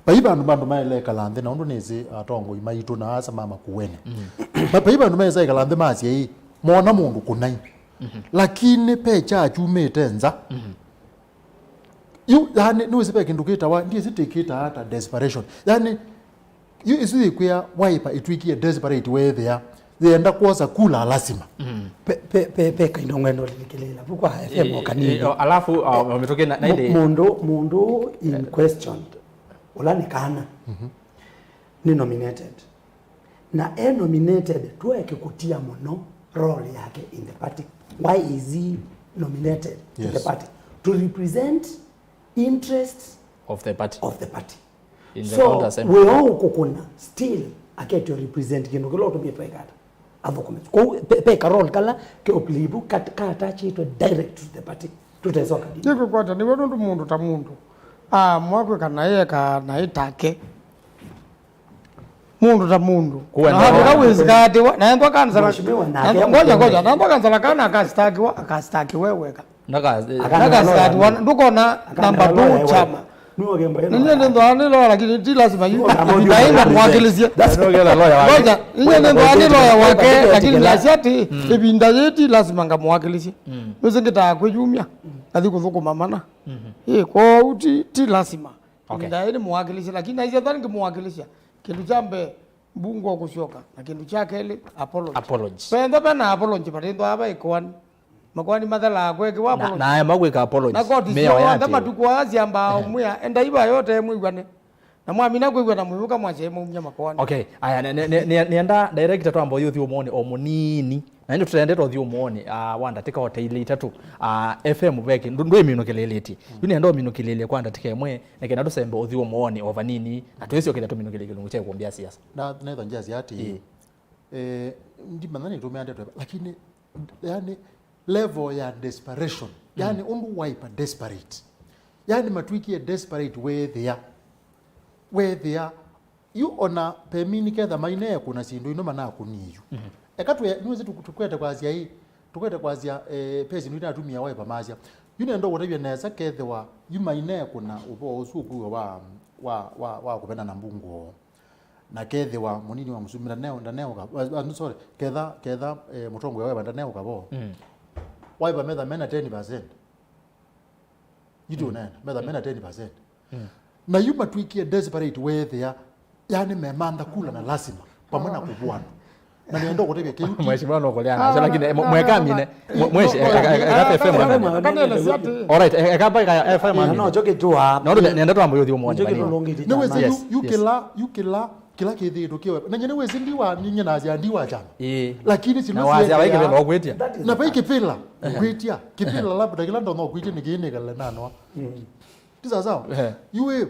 vai vandũ vandũ maĩle ĩkala nthĩ, na ũndũ nĩsĩ atongoi maitũ na asa ma Makueni. Ma-, vai vandũ maĩsa ĩkala nthĩ masye ĩ, mona mũndũ kũnai. Lakini ve kyakyumĩte nza. Yu, yani, nĩwĩsĩ ve kĩndũ kĩtawa, ndiĩsĩ tĩkĩtaa ata desperation. Yani, yu, ĩsu yĩkwĩa Wiper ĩtw'ĩkie desperate weethĩa yĩenda kwosa kula lazima. Pe, pe, pe, pe kaindo ngwenda ũlilikĩlĩĩla vu kwa F M o kanini. Eh, alafu, uh, mĩtũkĩ na, na ĩndĩ mũndũ, mũndũ in question, ũla nĩ kana, nĩ nominated. Na e nominated, tũeke kũtia mũno role yake in the party. Why is he nominated to the party? to represent interests of the party. Of the party. In the so county assembly. Wĩoo ũkũkũna still aketio represent kĩndũ kĩla ũtũmĩtwe ikata athũkũme. Kwoou pe, pe karol kala keoplivu katachĩtwe direct to the party. Tũtesoka dini. Nĩkwĩkwata nĩwe nũndũ mũndũ ta mũndũ aamua kwĩka naĩ eka naĩ take. Mũndũ ta mũndũ. Kuwa na ndio. Hata wĩsikaatiwa na ethwa kansala. Mheshimiwa, na na- akia ngoja, mheshimiwa. Ngoja, na ethwa kansala kana akasitakiwa, akasitakiwe weka. Ndaka- Aka- Ndakasitakiwa, ndukona namba two chama. Ninyie nĩ ndoa nĩ loya lakini ti lazima yu. Ĩvinda ĩĩ ngamũwakilisye. That's- Ndio kila lawyer wake. Ngoja, ninyie nĩ ndoa nĩ loya wake lakini nasya atĩ ĩvinda yĩĩ ti lazima ngamũwakilisye. Nĩsĩ ngĩtaa kwĩyumya ngathi kũthũkũma mana. Ĩ, kwoou ti, ti lazima. Okay. Ĩvinda yĩĩ nĩmũwakilisye lakini naisye thani ngĩmũwakilisya. Kĩndũ kya mbee mbunge ũkũsyoka na kĩndũ kya kelĩ apology. Apology. Venda vena apology vatĩthwaa va ĩkoani. Makoani mathelaa kwekĩwa apology. Na ema kwĩka apology. Na koti syonthe matukũ aa syambaa ũmwĩa endai vayote mwĩw'ane. Na mwamina kwĩw'ana mũyũka mwasya maumya makoani. Okay, aya nĩenda director twamba ũyĩ ũthi ũmũonĩ o mũnini. Na ĩndĩ tũtendete ũthi ũmũonĩ wa ndatĩka o ta ilĩ itatũ. F M veki ndwĩminũkĩlĩlĩtye. Yu nĩenda ũminũkĩlĩlye kwa ndatĩka ĩmwe nĩ kenda tũsembe ũthi ũmũonĩ o vanini na twĩsyokethya tũminũkĩlĩlye kĩlungu kya ĩkũmbĩ ya siasa. Na nethwa ngyasya atĩ eh, ndimanya nĩtũmĩa ndeto ĩva lakini yani level ya desperation yani ũndũ Wiper desperate yani matwĩkie desperate weethĩa weethĩa Yu ona pemini ketha mainee kũna syĩndũ ino manakũnie yu. Eka tũe, nĩwĩsĩ tũkwete kwasya ĩ, tũkwete kwasya eh, pesi nũita atumia Wiper masya. Yu nenda ũkũtavya nesa kethĩwa yu mainee kũna ũvoo ũsu ũkwĩwa wa, wa, wa, wa kũvena na mbungu oo. Na kethĩwa mũnini wa mũsumbi ndaneo, ndaneũka, ah, ah, sorry, ketha, ketha eh, mũtongoi wa Wiper ndaneũka vo. Wiper metha mena ten percent. Yu tũneena, metha mena ten percent. Na yu matwĩkie desperate weethĩa yani memantha kula na lasima vamwe na kũvũana. Na nĩenda ũkũtavya kĩu ti Mheshimiwa no kũlea nacho lakini mwekamine mweshi eka F M. Alright, eka eka F M. No nokyo kĩtũa. No nenda twambe ũthi ũmũonĩ. Nĩwĩsĩ yu yu kĩla yu kĩla Kĩla kĩthĩĩtwe kĩwe. Na nyie nĩwĩsĩ ndiwa, ninyie nasya ndiwa kyama. Ĩĩ. Lakini sino na wasya vai kĩvĩla ũkwĩtya. Na vai kĩvĩla ũkwĩtya. Kĩvĩla labda kĩla ndonya ũkwĩtya nĩ kĩĩ nĩkale nanoa. Ti sawa sawa? Yu ĩ,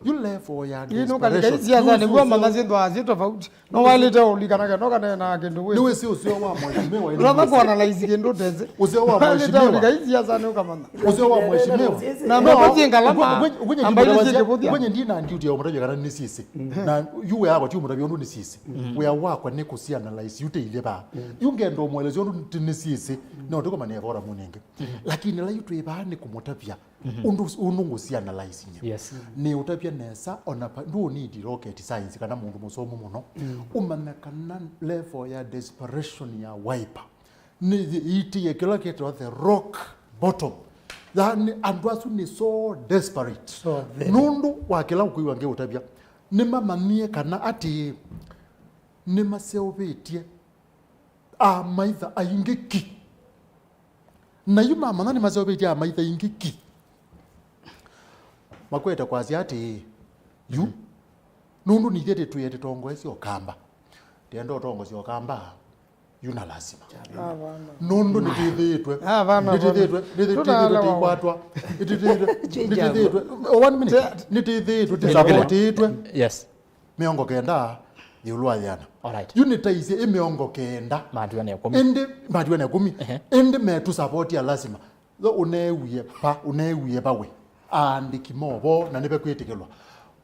yu level ya desperation. Ĩĩ nũkalika isiasa nĩguo manya syĩndũ asĩ tofauti. No waĩlĩte ũlikana kendo kana na kĩndũ wĩ. Nĩwĩsĩ ũseo wa mheshimiwa. Ũratha kuanalyze kĩndũ tese. Ũseo wa mheshimiwa. Waĩlĩte ũlika isiasa nĩ ũkamanya. Ũseo wa mheshimiwa. Na mbemba syĩ ngalama. Kwenye ndina duty ya ũmũtavya kana nĩ syĩsĩ. Na yu wĩa wakwa ti ũmũtavya ũndũ nĩ syĩsĩ. Wĩa wakwa nĩ kũsianalyze yu tĩilye vaa. Yu ngenda ũmũelesya ũndũ nĩ syĩsĩ. No tũkomania vora mũnenge. Lakini la yu twĩ vaa nĩ kũmũtavya ũndũ ũndũ ngũsianalyze nyie. Nĩ ũtavya nesa ona ndũ need rocket science kana mũndũ mũsomu mũno. Ũmanya kana level ya desperation ya Wiper nĩyĩitĩe kĩla kĩtawa the rock bottom. Yaani andũ asu nĩ so desperate. So very. Nũndũ wa kĩla ũkwĩw'a ngĩũtavya, nĩmamanyie kana atĩĩ nĩmaseũvĩtye amaitha aingĩ ki. Na yu mamanya nĩmaseũvĩtye amaitha aingĩ ki, makwete kwasya atĩĩ, yu nũndũ nithyĩ tĩtwĩe tĩtongoesye Ũkamba, tĩenda ũtongosya Ũkamba, yu na lasima. Nũndũ nĩtĩthĩĩtwe nĩtĩthĩĩtwe nĩtĩthĩĩtwe tĩikwatwa nĩtĩthĩĩtwe nĩtĩthĩĩtwe oh, one minute nĩtĩthĩĩtwe tĩsavotĩĩtwe mĩongo kenda ĩũlũ wa yĩana. Yu nĩtaisye ĩ mĩongo kenda. Matiwa na ĩkũmi. Ĩndĩ matiwa na ĩkũmi. Ĩndĩ metũsavotia lasima. Yo ũneewie pa, ũneewie pa we? Aandĩki movoo na nĩvekwĩtĩkĩlwa.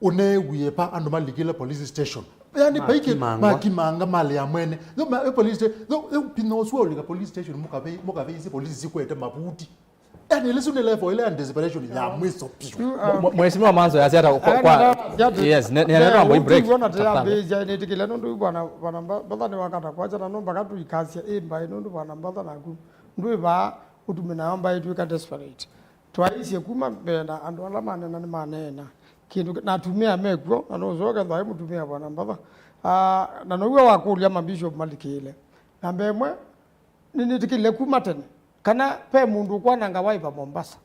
Ũneewie pa andũ malikile police station? Yani paiki makimanga malĩ ya mwene. Yo ma, eh, police station. Yo, yo pinya ũsu waũlika police station mũkavei, mũkavei isi police sikwete mavuti. Yani ĩsu nĩ level ĩla ya desperation ya mwiso piũ. Mheshimiwa Manzo yasya ata kwa, kwa, yes, nenda twambe break. Ona tayambĩĩsya nĩtĩkĩle nũndũ bwana bwana mbatha nĩ wakata kwacha na no mpaka tũikasya ĩ mbaĩ nũndũ bwana mbatha naku ndwĩ vaa ũtume nayo mbaĩ twĩka desperate. Twaisye kuma mbee na andũ ala manena nĩmaneena kĩndũ na atumĩa mekw'o na nũsoo kethwa aĩ mũtumĩa bwana mbatha. Ah, na now'o wakũlya mabishop malikĩĩle. Namba ĩmwe, nĩnĩtĩkĩlile kuma tene kana ve mũndũ ũkwananga Wiper Mombasa,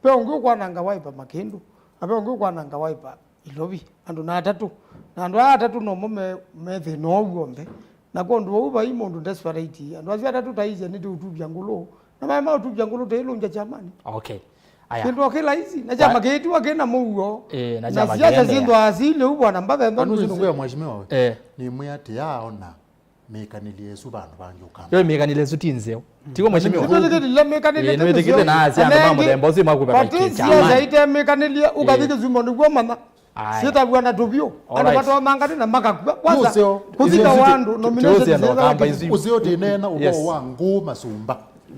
ve ũngĩ ũkwananga Wiper Makĩndũ, na ve ũngĩ ũkwananga Wiper Ilovi, andũ na atatũ. Na andũ aa atatũ nomo me, me thĩna ũũ w'onthe. Na kwondũ ũu vai mũndũ desperate. Andũ asu atatũ taisye nĩtũũtuvya ngũlũ. Na maema ũtuvya ngũlũ tũilũngya kyamani. Okay. Aya. Kĩndũ kĩ laisi, na kyama kĩitiwa kĩna mũuo. Eh, na kyama siasa kĩendeea. Syĩndũ asili ũu bwana, mbathe ndo. Anu sinu ngwĩa mheshimiwa we. Eh. Nĩ mwĩa atĩ aona mĩkanĩlye ĩsu vandũ vangĩ ũkamba. Yo mĩkanĩlye ĩsu ti nzeo. Tigo mheshimiwa. Nĩtwĩtĩkĩlile mĩkanĩlye ti nzeo. Ĩĩ, nĩwĩtĩkĩte na syana ma mũthemba ũsu makũva. Pati siasa ite mĩkanĩlye, ũkathi kĩsumo nĩguo mana. Aya. Syĩtavw'a na tũvyũ. Andũ matonyangane na makakua. Kwanza, kũthika wa andũ, nomination syĩtavw'a. Ũseo tĩneena ũvoo wa ngũ masumba.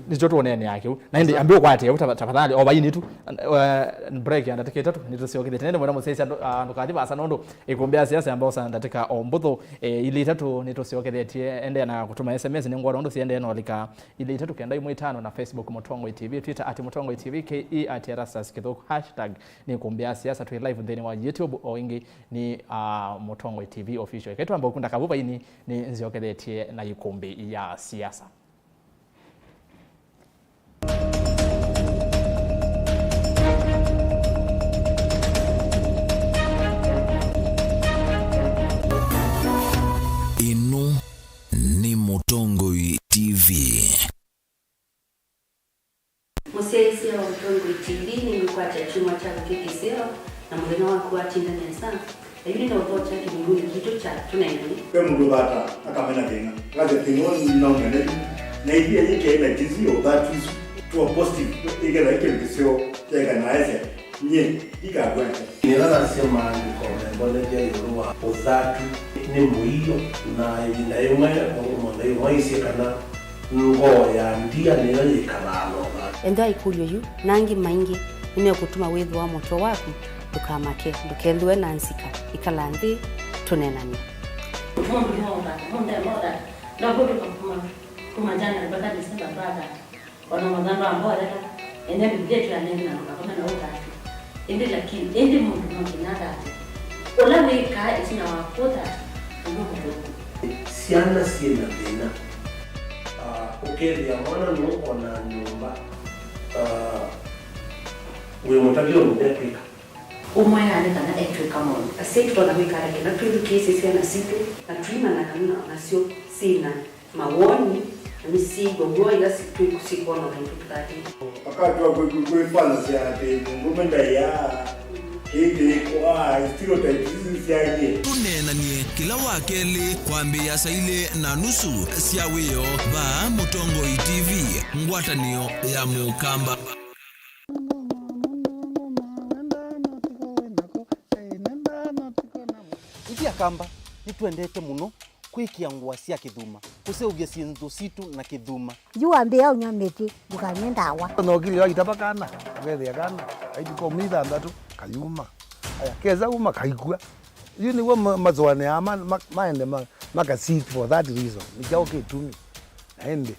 Nĩkyo tũũneenea kĩu. Na ĩndĩ ambĩ ũkwate ũu tafadhali, o vaini tu, eh, break ya ndatĩka itatũ, nĩtũsyokethetye. Nĩndĩ mwenda mũsyaĩsya ndũ-, ah, ndũkathi vaasa nũndũ ĩkũmbĩ ya siasa yamba ũsa ndatĩka o mbũthũ, eh, ilĩ itatũ nĩtũsyokethetye. Endeea na kũtũma S M S nĩ ngwona ũndũ siendee na ũlika ilĩ itatũ kenda imwe itano na Facebook Mũtongoi T V, Twitter at Mũtongoi T V, K E at Erastus Kĩthũku, hashtag nĩ ĩkũmbĩ ya siasa. Twĩ live nthĩnĩ wa YouTube, o ĩngĩ nĩ, ah, Mũtongoi T V official. Ĩkai twambe ũkunda kavu vaini, nĩ nzyokethetye na ĩkũmbĩ ya siasa. Ĩno nĩ Mũtongoi T V. Mũsyaĩĩsya wa Mũtongoi T V nĩngũkwatya kyumwa kyaku kĩ kĩseo, na mũthenya waku watinda nesa. Na yu nĩ na ũvoo kya kĩlungunĩ kitũ kya tũneenany'e. Ve mũndũ ũthata akamena thĩna, akasya thĩna ũũ nĩnaũmena yu, na ĩthĩa yĩkee na tisi ya ũthatu isu, tuo positive, ĩkethwa ĩ kĩndũ kĩseo kyaĩka na aesya, nyie ndikakũekya. Nĩla nasya maandĩko membonethya ĩũlũ wa ũthatu nĩ mũio, na ĩvinda yĩmwe mũndũ yĩmwe aisye kana ngoo ya ndia nĩyo yĩkalaa na ũthatu. Ethĩwa ĩkũlyo yu na angĩ maingĩ nĩmekũtuma wĩthũa mũtwe waku, ndũkamake, ndũkethĩwe na nzika, ĩkala nthĩ tũneenany'e. Mũndũ no ũthata, mũndũ ema ũthata, ndavũtũka kuma, kuma January mpaka December ndwathata. Ona mũthando wa mboya ta, ene Biblia tũyanenge na ndũkakome na ũthatu. Ĩndĩ lakini, ĩndĩ mũndũ no nginya athate. Ũla wĩkaa ĩtina wa kũthata, nĩwe mũthũku. Syana syĩ na thĩna. Ah, ũkethĩa mwana nũkona nyũmba, ah, wĩ mũtavya ũndũ ndekwĩka. Ũmwe aane kana etw'ĩka maũndũ. Asyai tũtonya kwĩka ata kĩla twĩthukĩĩsye syana sitũ, na tũimanya kana nasyo syĩ na mawoni, na nĩsyĩw'a w'o ĩla si-, twĩ-, syĩkwona ũndũ tũtatĩĩe? Wakati wa kwi-, kwi-, kwĩfanyasya atĩ mũndũme ndaĩaa, kĩĩ kĩkwaa, stereotypes isu syaie. Tũneenany'e kĩla wa kelĩ kwambĩĩa saa ilĩ na nusu sya wĩoo vaa Mũtongoi T V, ngwatanĩo ya Mũkamba. Ithyĩ Akamba nĩtwendete mũno kwĩkĩa ngũa sya kĩthuma, kũseũvya syĩndũ sitũ na kĩthuma. Yu wambĩĩa ũnyw'a mĩtĩ, ndũkanywe ndawa. Nokilio aitava kana, ũkethĩa kana, aitũka ũmĩ ithanthatu, kayuma. Aya, kesa uma, kaikw'a. Yu nĩw'o ma-, masũanĩaa ma-, ma-, maende ma-, maka sit for that reason. Nĩ kyaũ kĩtumi? Na ĩndĩ,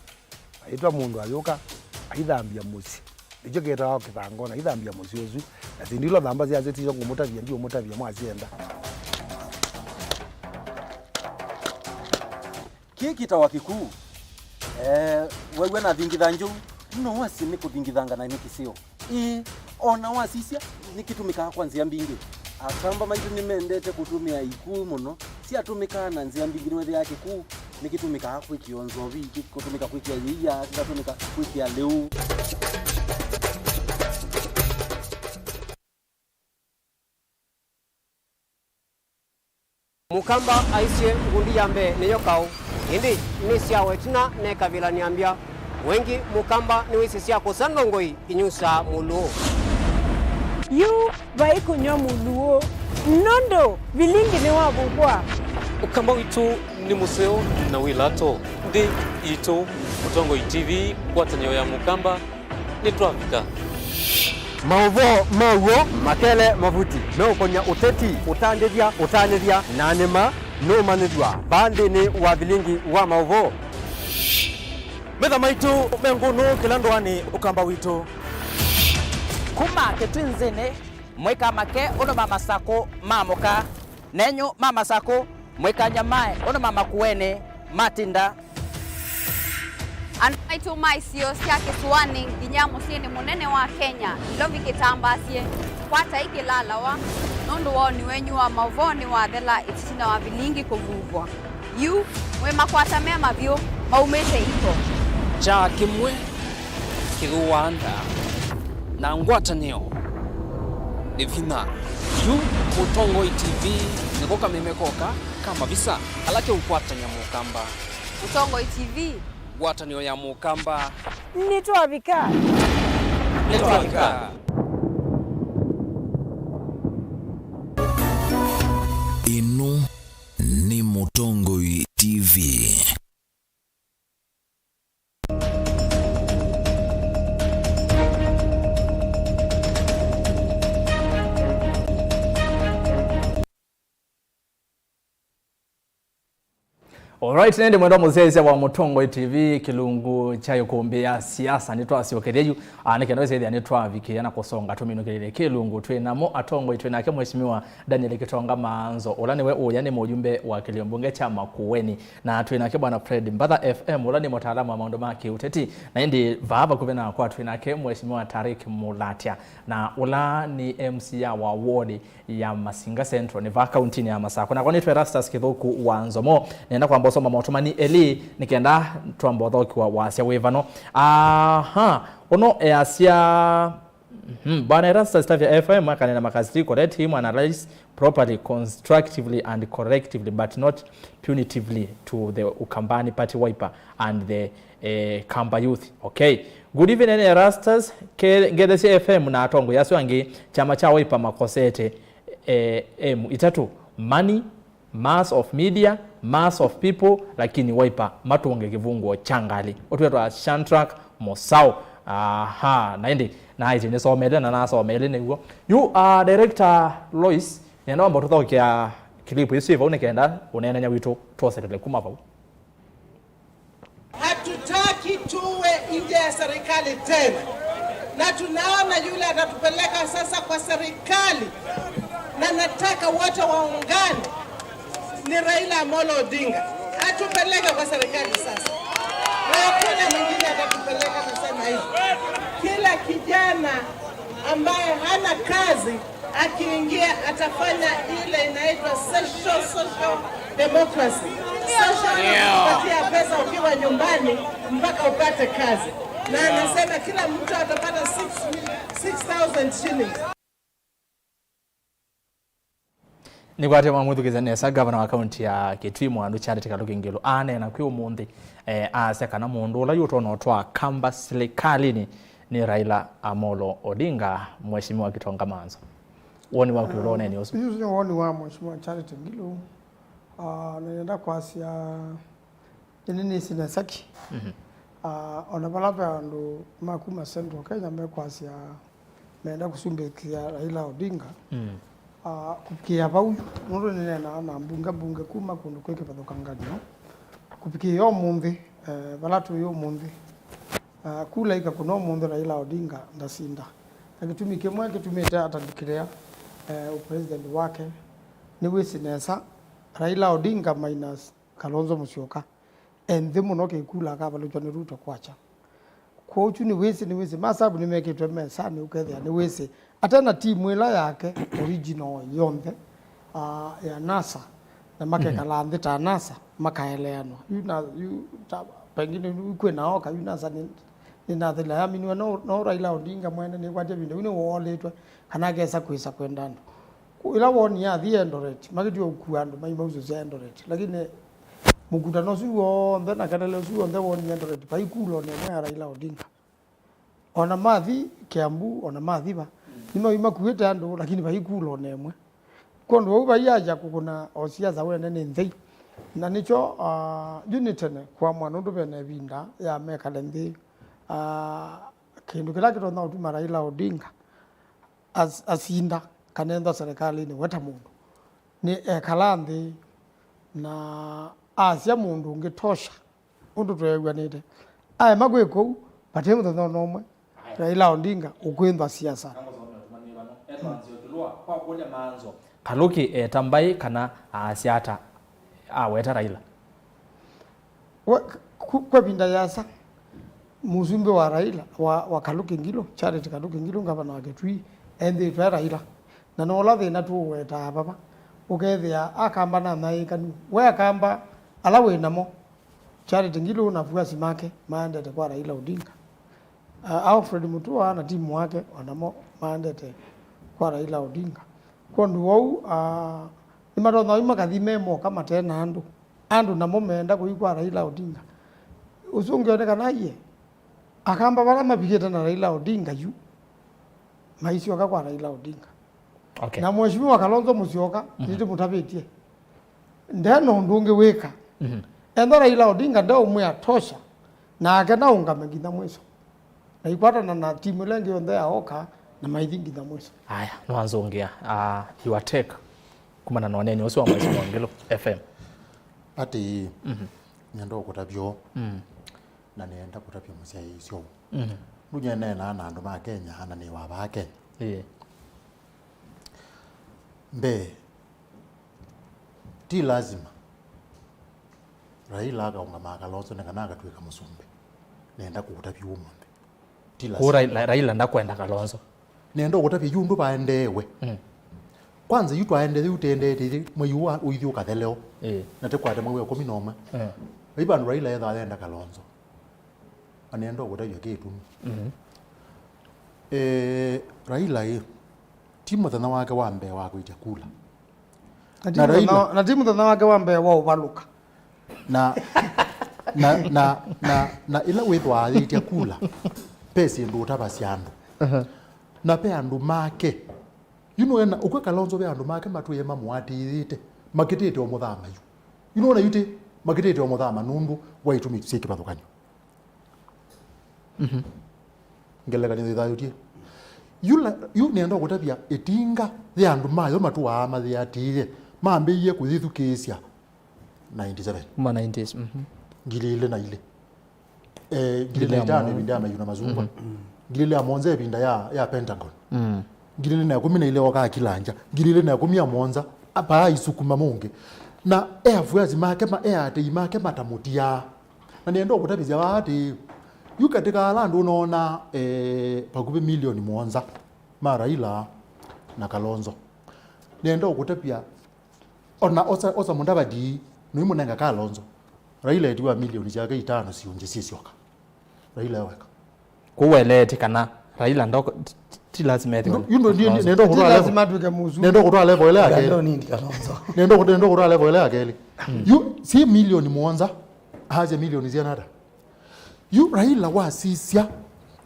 aitwa mũndũ ayũka, aithambya mũsyĩ. Nĩkyo kĩtawa kĩthango, na aithambya mũsyĩ ũsu. Na syĩndũ ila ũthamba syasyo tisyo ngũmũtavya, ndiũmũtavya mwasyenda. Kĩĩ kĩtawa kĩkuu. Eh, wew'a nathingitha njou, no wasye nĩ kũthingithanga na nĩ kĩseo. Ĩĩ, o na wasisya, nĩkĩtũmĩkaa kwa nzĩa mbingĩ. Akamba maitũ nĩmendete kũtũmĩa ikuu mũno. Syatũmĩkaa na nzĩa mbingĩ, nĩwethĩaa kĩkuu nĩkĩtũmĩkaa kwĩkĩa nzovi, kĩ-, kũtũmĩka kwĩkĩa yĩia, kĩkatũmĩka kwĩkĩa lĩu. Mũkamba aisye, ngundi ya mbee nĩyo kaũ, ĩndĩ nĩ syawa ĩtina neka vĩla nĩambya. Wengĩ Mũkamba nĩwĩsĩ sya kũsa ndongoi inyusaa mũlũũ. Yu vai kũnyw'a mũlũũ, nũndũ vilingi nĩwavukwa. Ũkamba witũ nĩ mũseo na wĩ lato. Nthĩ yitũ, Mũtongoi T V, ngwatanĩo ya Mũkamba, nĩtwavika. Maũvoo ma w'o makele mavuti meũkony'a ũteti, ũtandĩthya, ũtanĩthya, na nĩma nũũmanyĩthw'a vaa nthĩnĩ wa vilingi wa maũvoo. Metha maitũ me ngũnũ kĩla ndũanĩ Ũkamba witũ. Kuma Kĩtwinzĩnĩ, mũikamake ũndũ ma masakũ maamũka. Nenyu ma masakũ, mũikanyamae ũndũ ma makueni matinda. Andũ maitũ ma isio sya kĩsũanĩ nginya mũsyĩnĩ mũnene wa Kenya, Nairobi kĩtambaasye, kwatai kĩlalawa, nũndũ woni wenyu wa maũvoo nĩwathela ĩtina wa vilingi kũvuvwa. Yu, mwĩ makwata me mavyũ, maumĩte iko. Kyaa kĩmwe kĩthũaa ndaa. Na ngwatanĩo nĩ vinya. Yu Mũtongoi T V nĩko kameme koka ka mavisa ala keũkwatany'a Mũkamba. Mũtongoi T V. Ngwatanĩo ya Mũkamba. Nĩtwavika. Nĩtwavika. Ĩno nĩ Mũtongoi T V. Alright, nĩndĩ mwendwa mũsyaĩĩsya wa Mũtongoi T V, kĩlungu kya ĩkũmbĩ ya siasa nĩtwasyokethya yu, ah, nĩ kenda wĩsĩthĩa nĩtwavikĩĩa na kũsonga tũminũkĩlĩlye kĩlungu twĩ namo atongoi. Twĩ nake Mheshimiwa Daniel Kitonga Maanzo, ũla nĩwe ũya nĩ mũjumbe wa kĩlio mbunge kya Makueni, na twĩ nake Bwana Fred Mbatha F M, ũla nĩ mũtaalamu wa maũndũ ma kĩũteti, na ĩndĩ vaa vakuvĩ nakwa twĩ nake Mheshimiwa Tariq Mulatya, na ũla nĩ M C A wa ward ya Masinga Central, nĩ vaa kauntinĩ ya Masakũ. Nakwa nĩtwe Erastus Kĩthũku wa Nzomo. Nenda kwamba ũsoma maũtũmani elĩ nĩ kenda twamba ũthaũkiwa wasya wĩvano. Aha, ũno easya, mhm, Bwana Erastus Tavia F M akanena makasiriko, let him analyze properly, constructively and correctively, but not punitively to the Ukambani Party, Wiper and the eh, Kamba Youth. Okay. Good evening, Erastus. Ke-, Ngethesia F M na atongoi asu angĩ, kyama kya Wiper makosete, eh, M itatũ, money, mass of media, mass of people, lakini Wiper matũnge kĩvunguo kya ngalĩ. Ũtwetwa Shantrak Mosau. Aha, na ĩndĩ, na ĩndĩ nĩsomete na nasomele nĩw'o. Yu, uh, Director Lois, nenda wamba tũthaũkĩa clip ĩsu ĩ vau nĩ kenda ũneenany'a witũ twoselele kuma vau. Hatutaki tuwe nje ya serikali tena, na tunaona yule atatupeleka sasa kwa serikali, na nataka wote waungane, ni Raila Amolo Odinga atupeleke kwa serikali sasa, na hakuna mwingine atatupeleka, nasema hivi. Kila kijana ambaye hana kazi akiingia atafanya ile inaitwa social, social democracy. Social ni kupatia pesa ukiwa nyumbani mpaka upate kazi. Na anasema kila mtu atapata six, six thousand shillings. Nĩkwatya mwamwĩthukĩĩsya nesa, ngavana wa kaunti ya Kitui Mwandũ Charity Kaluki Ngilu aneena kwĩ ũmũnthĩ, eh, aasya kana mũndũ ũla yu ũtonya ũtwaa Kamba silikalĩnĩ nĩ Raila Amolo Odinga. Mheshimiwa Kitonga Maanzo, woni waku ĩũlũ wa ũneeni ũsu? Ũsu nĩ woni wa Mheshimiwa Charity Ngilu. Ah, na nĩenda kwasya, ĩndĩ nĩsĩ nesa ki. Mhm. Ah, ona vala ve andũ ma kuma Central Kenya mekwasya meenda kũsumbĩkĩa Raila Odinga, mm, ah, kũvikĩĩa vau, nũndũ nĩneenaa na mbunge, mbunge kuma kũndũ kwĩ kĩvathũkanganyo, kũvikĩĩa ũmũnthĩ, eh, vala tũĩ ũmũnthĩ, ah, kula ikakũna ũmũnthĩ, Raila Odinga ndasinda. Na kĩtumi kĩmwe kĩtumĩte ata declare, eh, ũpresident wake, nĩwĩsĩ nesa, Raila Odinga minus Kalonzo Musyoka, e nthĩ mũno kĩkula akavalũkya nĩ Ruto kwakya. Kwoou nĩwĩsĩ, nĩwĩsĩ masavu nĩmekĩtwe mesanĩ, ũkethĩa nĩwĩsĩ ate na timu ĩla yake original yonthe, ah, ya NASA, na makekala, mhm, nthĩ ta NASA makaeleanwa. Yu na, yu ta, pengine yu kwĩ na oka, yu NASA nĩ, nĩ nathela yaminiwe no, no Raila Odinga mwene nĩkwatya vinda yu nĩwoolĩtwe kana akesa kwĩsa kwenda andũ. Ĩla woni yathi Eldoret, makĩtw'a ũkua andũ mai mausũsya Eldoret. Lakini mũkutano ũsu w'onthe na kelele ũsu w'onthe woni Eldoret, vai kula ona ĩmwe ya Raila Odinga. Ona mathi Kiambu, ona mathi va, nĩmaĩ makuĩte andũ, lakini vai kula ona ĩmwe. Kwondũ vau vaiasya kũkũna o siasa wene nĩ nthei. Na nĩkyo, ah, yu nĩ tene kwamwa nũndũ vena ĩvinda ya mekale nthĩ, ah, kĩndũ kĩla kĩtonya ũtuma Raila Odinga as-, asinda kana ethwa serikalĩnĩ we ta mũndũ, nĩ ekala nthĩ na asya mũndũ ũngĩ tosha ũndũ tweew'anĩte. Aema kwĩka ũu, vate mũthenya o na ũmwe Raila Odinga ũkwĩnthwa siasa. Kaluki eta mbaĩ kana aasya ata aweta Raila? We, ku-, kwa ĩvinda yĩasa, mũsumbĩ wa Raila, wa, wa Kaluki Ngilu, Charity Kaluki Ngilu, ngavana wa Kitui, enthĩtwe e Raila. Na no ũla thĩna tũũwetaa vava, ũkethĩa Akamba nanyaaĩkanu. We Akamba ala wĩ namo, Charity Ngilu na afuasi make maendete kwa Raila Odinga. uh, Alfred Mutua na timu wake, o namo maendete kwa Raila Odinga. Kwondũ wou, uh, nĩmatonya yu makathi me moka mate na andũ. Andũ namo meenda kũthi kwa Raila Odinga. Ũsu ũngĩ one kana iye, Akamba vala mavikĩte na Raila Odinga yu, maisyoka kwa Raila Odinga. Okay. Na Mheshimiwa Kalonzo Musyoka, mhm, nĩtũmũtavĩtye. Nde na ũndũ ũngĩ wĩka. Mhm. Enda Raila Odinga ndeũmwĩa tosha, nake naũngame nginya mwiso. Na ikwatana na timu ĩla ĩngĩ yonthe ya oka, na maithi nginya mwiso. Aya, nwanzũngĩa, uh, your take kumana na ũneeni ũsu wa Mheshimiwa Ngilu F M. Ati, mhm, nĩenda ũkũtavya ũũ. Mm. Na nĩenda kũtavya mũsyaĩĩsyo ũũ. Mhm. Nũnyeneenaa na andũ ma Kenya, na nĩ wa vaa Kenya. Ĩĩ. Mbee, ti lazima Raila akaũngama Kalonzo nĩ kana akatw'ĩka mũsumbĩ. Nĩenda kũũtavya ũmũnthĩ. Ti lazima. Kũu Raila, Raila ndakwenda Kalonzo. Nenda ũkũtavya yu ũndũ vaendeewe. Mm. Kwanza yu twaendee yu tendete ithi mwei ũũ wa ũithi ũkatheleo. Ĩĩ. Na tĩkwate mwei wa ĩkũmi na ũmwe. Mm. Vai vandũ Raila ethaa yenda Kalonzo. Na nenda ũkũtavya kĩtumi. Mhm. Eh, Raila ĩ, ti mũthenya wake wa mbee wa kũitya kula. Na ti Na Raila mũthenya, na ti mũthenya wake wa mbee wa ũvalũka. Na, na, na, na, na ĩla wĩthwaa ayĩtya kula, ve syĩndũ ũtavasya andũ. Aha. Na ve andũ make. Yu nũena, ũkw'a Kalonzo ve andũ make matwĩe mamũatĩĩte, makĩtĩte o mũthama yu. Yu nũona yu tĩ, makĩtĩte o mũthama nũndũ wa itumi syĩ kĩvathũkany'o. Mhm. Ngelekany'o yĩthayũtye. Yu la, yu nĩenda kũtavya ĩtinga yĩ andũ mayo matũaa mayĩatĩĩe, mambĩĩie kũyĩthukĩĩsya ninety-seven. Kuma nineties, mhm. Ngili ilĩ na ilĩ. Eh, ngili na itano ĩvinda ya Mayũ na Masungwa. Mhm. Ngili ilĩ ya mũonza ĩvinda ya, ya Pentagon. Mm. Ngili ilĩ na ĩkũmi na ilĩ okaa Kilanja. Ngili ilĩ na ĩkũmi ya mũonza, apaa isukuma mũngĩ. Na e afuasi make, ma, e aatĩĩi make matamũtiaa. Na nĩenda ũkũtavĩsya vaa atĩ, yu katĩ ka ala andũ ũnoona, eh, vakuvĩ milioni mũonza ma Raila na Kalonzo. Nĩenda ũkũtavya, ona osa, osa Mudavadi, nũimũnenga Kalonzo. Raila etiwa milioni syake itano siunje syĩsyoka. Raila e weka. Kwoou waeleete kana Raila ndoko, ti, ti, ti lazima ethĩwe Yu ndo ndiye, Kalonzo. Nenda Ti kũtwaa level. Lazima atwĩke mũsu. Nenda kũtwaa level ĩla ya kelĩ. Ndo nindi Kalonzo. Nenda kũtwaa, nenda kũtwaa level ĩla ya kelĩ. Yu si milioni mũonza, asya milioni siana ata? Yu Raila wasisya,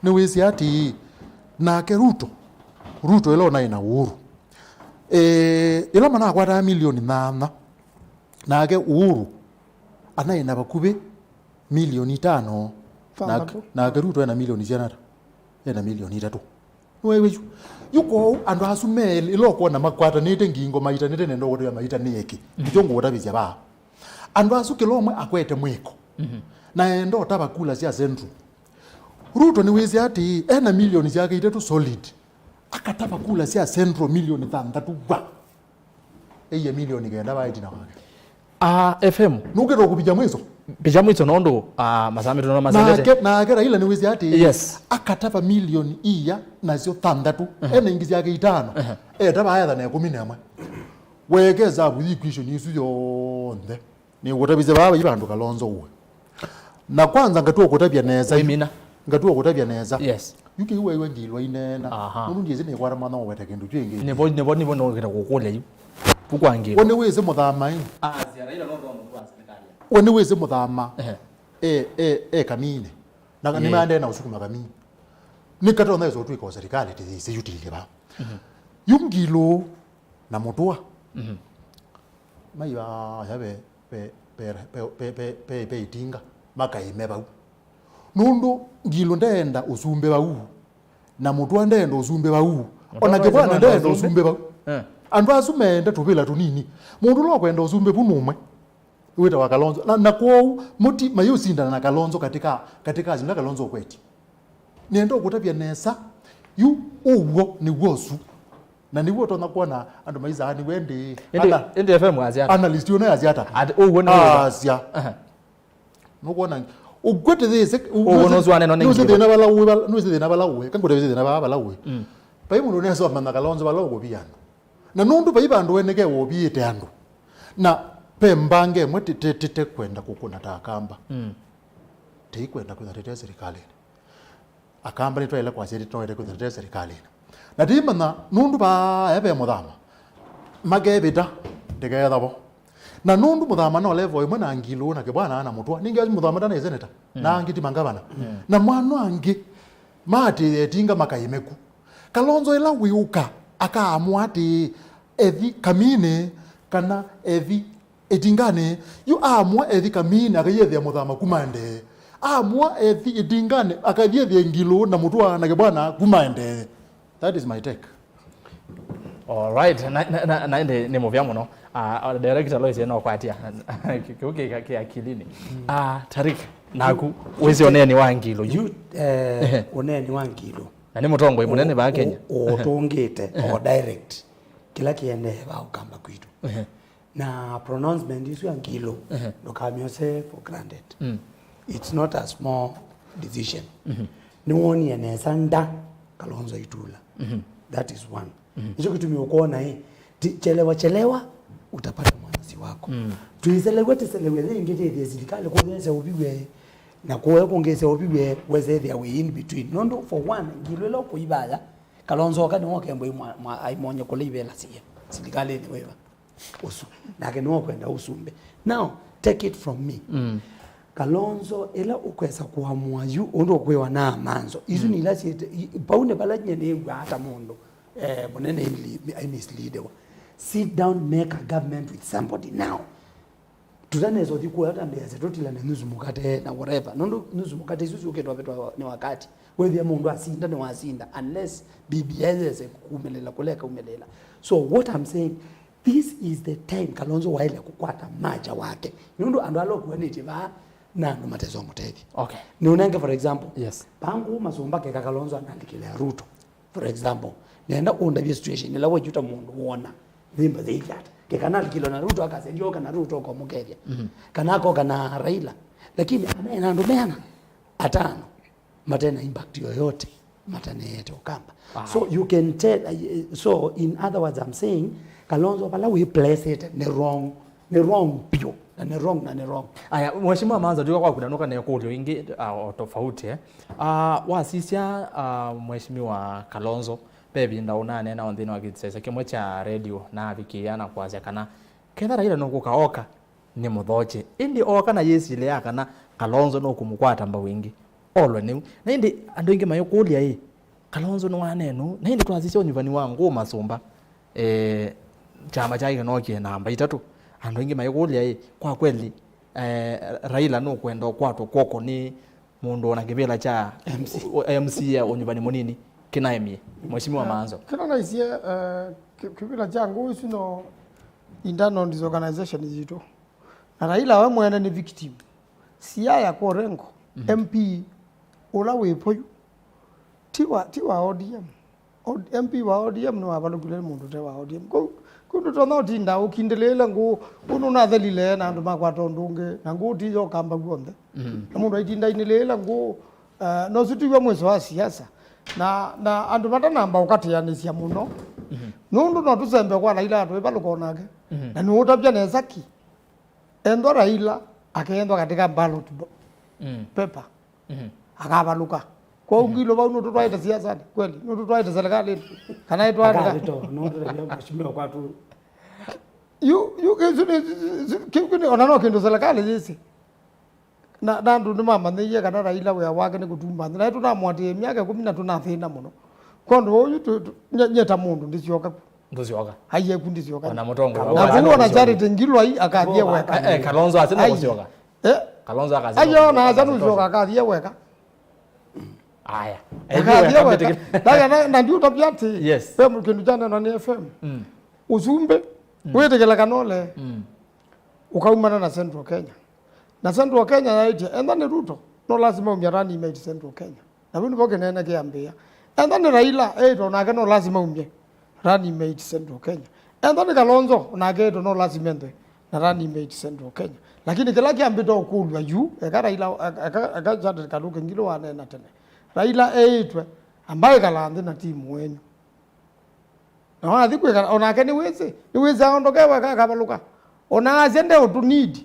nĩwĩsĩ atĩ nake Ruto, Ruto ĩla ũnaĩ na Uhuru. Eh, ĩla manakwataa milioni nyanya, nake Uhuru anaĩ na vakuvĩ milioni itano, na, Thanthatũ. Nake Ruto ena milioni siana ata? Ena milioni itatũ. Nĩwaiw'a yu? Yu kwoou andũ asu me elĩ, ĩla ũkwona makwatanĩte ngingo, maitanĩte, nenda ũkũtavya maitanĩe kĩ? Nĩkyo ngũũtavĩsya vaa. Andũ asu kĩla ũmwe akwete mwĩko. Mhm. Na enda ũtava kula sya Central. Ruto nĩwĩsĩ atĩ ena milioni syake itatũ solid. Akatava kula sya Central milioni thanthatũ wa. Ĩie milioni kenda va ĩtina wake. Ah, F M. Nũkĩte kũvikya mwiso. Pikya mwiso nũndũ, ah, masaa maitũ no maselete. Nake, nake Raila nĩwĩsĩ atĩ Yes. Akatava milioni ia nasyo thanthatũ. Ehe. Ena ingĩ syake itano. Ehe. Etava etha na ĩkũmi na ĩmwe. Weke hesabu ya equation isu yonthe. Nĩngũtavĩsya vaa vai vandũ Kalonzo ũwe. Na kwanza ngatua kũtavya nesa. Wĩmina. Ngatua kũtavya nesa. Yes. Yu kĩu waiwe ngilwa ineena. Aha. Nũndũ ndiĩsĩ nĩkwata mwana ũweta kĩndũ kĩngĩ. Nĩvo, nĩvo, nĩvo nokĩta kũkũlya yu. Kukwangĩlwa. We nĩwĩsĩ mũthama ĩ? Asya Raila no ndo mũndũ wa serikali. We nĩwĩsĩ mũthama. Ehe. E, e, e kamine. Na Ye. Nĩmaendee na ũsukuma kamii. Nĩkatonya ĩso ũtwĩka o serikali tĩyĩsĩ yu tĩilye vaa. Mhm. Yu ngilũ na mũtũa. Mhm. Maivaya ve, ve, ve ĩtinga, makaĩme vau. Nũndũ ngilũ ndeenda ũsumbĩ vau, na mũtũa ndeenda ũsumbĩ vau, ona kĩvwana ndeenda ũsumbĩ vau. Eh. Andũ asu meenda tũvĩla tũnini. Mũndũ ũla ũkwenda ũsumbĩ vu nũmwe, wĩtawa Kalonzo. Na, na kwoou, mũti, mayĩũsindana na Kalonzo katika, katika asinda Kalonzo ũkweti. Nĩenda ũkũtavya nesa, yu ũw'o nĩw'o ũsu. Na nĩw'o ũtonya kwona andũ maisaa nĩwe ndĩ. Ĩndĩ, ana-, ĩndĩ F M asya ata? Analyst ũno asya ata? Ati ũw'o nĩ wĩva? Asya. Aha. Nũkwona, ũkwete thĩse, ũw'o nũsũaneno nĩ nũsĩ thĩna vala ũĩ, vala, nũsĩ thĩna vala ũĩ, kangũte thĩna vala, vala ũĩ. Mm. Vai mũndũ nesa ũmanya Kalonzo vala ũkũvia andũ. Na nũndũ vai vandũ weneke wovĩĩte andũ. Na ve mbanga ĩmwe tĩ, tĩ, tĩ, tĩ kwenda kũkũna ta Akamba. Mm. Tĩikwenda kwĩtha tĩte serikalini. Akamba nĩtwaĩle kwasya ĩndĩ twaĩle kwĩthĩwa tũte serikalĩnĩ. Na tĩimanya nũndũ vaa ve mũthama, makevĩta ndĩkethavo. Na nũndũ mũthama no level ĩmwe na Ngilu na Kĩbwana na Mũtũa, ningĩ asu mũthama ndanaĩ seneta, na angĩ ti mangavana. Na mwana angĩ maatĩĩa ĩtinga makaĩme ku. Kalonzo ĩla wĩũka akaamũa atĩĩ, ethi kaminĩ kana ethi ĩtinganĩ, yu aamũa ethi kaminĩ akaiethĩa mũthama kuma ndee. Aamũa ethi ĩtinganĩ akathiethĩa Ngilu na Mũtũa na Kĩbwana kuma ndee. That is my take. Alright, na, na, na, na ĩndĩ nĩ mũvea mũno. Ah, director Lois eno kwatia. Kĩu kĩ kĩ akilini. Ah, Tarik, naku wĩsĩ ũneeni wa Ngilu yu. Yu, eh, ũneeni wa Ngilu. Na nĩ mũtongoi mũnene va Kenya. Ũtũngĩte o direct. Kĩla kĩendee va Ũkamba kwitũ. Na pronouncement isu ya Ngilu, ndũkamyose for granted. It's not a small decision. Nĩwonie nesa nda Kalonzo Itula. That is one. Nĩkyo kĩtumi ũkwona ĩ, ti- chelewa chelewa, utapata mwanasi wako. Tuiselewa tiselewe yĩngĩ yĩthie silikalĩ kũthese ũviwe na kũe kũngĩse ũviwe wesethĩa wĩ in between. Nũndũ for one, Ngilu ĩla ũkũivaya, Kalonzo oka nĩwe ũkembwa mwa- mwa- aimonye kũla ivela sie silikalĩnĩ wĩva. Ũsu. Nake nĩwe ũkwenda ũsumbĩ. Now, take it from me. Kalonzo, ĩla ũkwesa kũamũa yu, ũndũ ũkwĩwa na Amanzo. Isu nĩ ila syĩte, i- pau nĩ vala nye nĩw'aa ta mũndũ, eh, mũnene aili- aimisleadewa. Sit down, make a government with somebody now. Tũtanesa ũthi kũya ta mbesa, tũtilane nusu mũkate na whatever. Nũndũ nusu mũkate isu syũkĩtwe vetwa nĩ wakati. Wĩthĩa mũndũ asinda nĩwasinda, unless B B I yese kumĩlĩla kũla ĩkaumĩlĩla. So what I'm saying, this is the time Kalonzo waĩle kũkwata maja wake. Nũndũ andũ ala ũkuanĩtye vaa na andũ matesa ũmũtethya. Okay. Nĩũnenge, for example, Yes. Pangu Masumba keka Kalonzo analikĩlea Ruto. For example, nenda ũndavye situation ĩla wejuta mũndũ wona thimba theilyata. Keka analikĩlwa na Ruto akasya ndioka na Ruto ũkomũkethya. Kana akoka na Raila. Lakini anaĩ na andũ meana atano. Matena impact yoyote, mataneete Ũkamba. So you can tell, uh, so in other words, I'm saying, Kalonzo vala wĩ placete nĩ wrong, nĩ wrong piũ, na nĩ wrong, na nĩ wrong. Aya, Mheshimiwa Manzo, tiga kwaku na nũka na ĩkũlyo ingĩ, uh, o tofauti, eh. Uh, wasisya, uh, Mheshimiwa Kalonzo, ve ĩvinda ũnaneena o nthĩnĩ wa kĩsese kĩmwe kya radio na avikĩĩa na kwasya kana ketha Raila nũkũka oka, nĩ mũthokye. Ĩndĩ ooka na yĩsilĩ ya kana Kalonzo nũkũmũkwata mbau ĩngĩ, olwe nĩu. Na ĩndĩ andũ aingĩ mayĩkũlya ĩ, Kalonzo nĩwaneenũu? Na ĩndĩ twasisya ũnyuvani wa ngũũ Masumba, eh, kyama kyake kĩnookie namba itatũ. Andũ aingĩ mayĩkũlya ĩ, kwa kweli, eh, Raila nũkwenda ũkwatwa kw'oko nĩ mũndũ ona kĩvĩla kya M C, o- M C ya ũnyuvani mũnini kĩnaemie. Mheshimiwa Manzo. Kĩla naisye, eh, kĩ- kĩvĩla kya ngũũ isu no internal disorganization yitũ. Na Raila we mwene nĩ victim. Siaya Korengo, M P ũla wĩ poyu, ti wa, ti wa O D M. O- M P wa O D M nĩwavalũkilwe nĩ mũndũ ũte wa O D M. Kũu, kũu ndũtonya ũtinda ũkindĩlĩĩle ngũũ, ũndũ ũnathelile na andũ makwata ũndũ ũngĩ, na ngũũ ti yoka mbau onthe. Na mũndũ aitinda ainĩlĩĩle ngũũ, eh, na ũsu tiw'o mwĩso wa siasa. Na, na andũ matanamba ũkatĩanĩsya mũno, nũndũ no tũsembe kwa Raila atwĩvalũka o nake. Na nĩũtavya nesa ki. Ethwa Raila akeethwa katika ballot bo- paper, akavalũka. Kwoou Ngilu vau nũtũtwaĩte siasanĩ, kweli? Nũtũtwaĩte serikalĩnĩ? Kana ĩtwaĩte ka- Akavĩto, nũndũ mheshimiwa kwatu. Yu, yu, kĩu nĩ, kĩu nĩ, ona no kĩndũ serikali yĩsĩ. Na, na andũ nĩmamanyĩie kana Raila wĩa wake nĩ kũtumba nthĩ. Naĩ tũnamũatĩĩe myaka ĩkũmi na tũnathĩna mũno. Kwondũ ũyu tũ- tũ- nye- nye ta mũndũ ndĩsyoka ku. Ndũsyoka. Aiye ku ndĩsyoka. Ona mũtongoi wa Na kũu ona Charity Ngilu ai akathie weka. Eh, eh, Kalonzo asĩ nũkũsyoka. Eh? Kalonzo akasĩ. Aiyo na asa nũsyoka akathie weka. Aya. Akathie weka. Ndaya na, na ndiũtavya atĩ. Yes. Ve kĩndũ kyanenwa nĩ F M. Ũsumbĩ wĩtĩkĩla kana ũle. Ũkaumana na Central Kenya. Na Central Kenya yaĩtye, enda nĩ Ruto, no lasima umya running mate Central Kenya. Na vau nĩvo kĩnene kĩambĩĩa. Enda nĩ Raila, ĩtwa nake no lasima umye running mate Central Kenya. Enda nĩ Kalonzo, nake ĩtwa no lasima ende na running mate Central Kenya. Lakini kĩla kĩambĩte ũkũlw'a yu, eka Raila, eka, eka Charity Kaluki Ngilu waneena tene. Raila eĩtwe, amba ĩkala nthĩ na timu wenyu. Na wathi kwĩkala, o nake nĩwĩsĩ, nĩwĩsĩ aondoke weka akavalũka. O na asya nde ũtũnidi,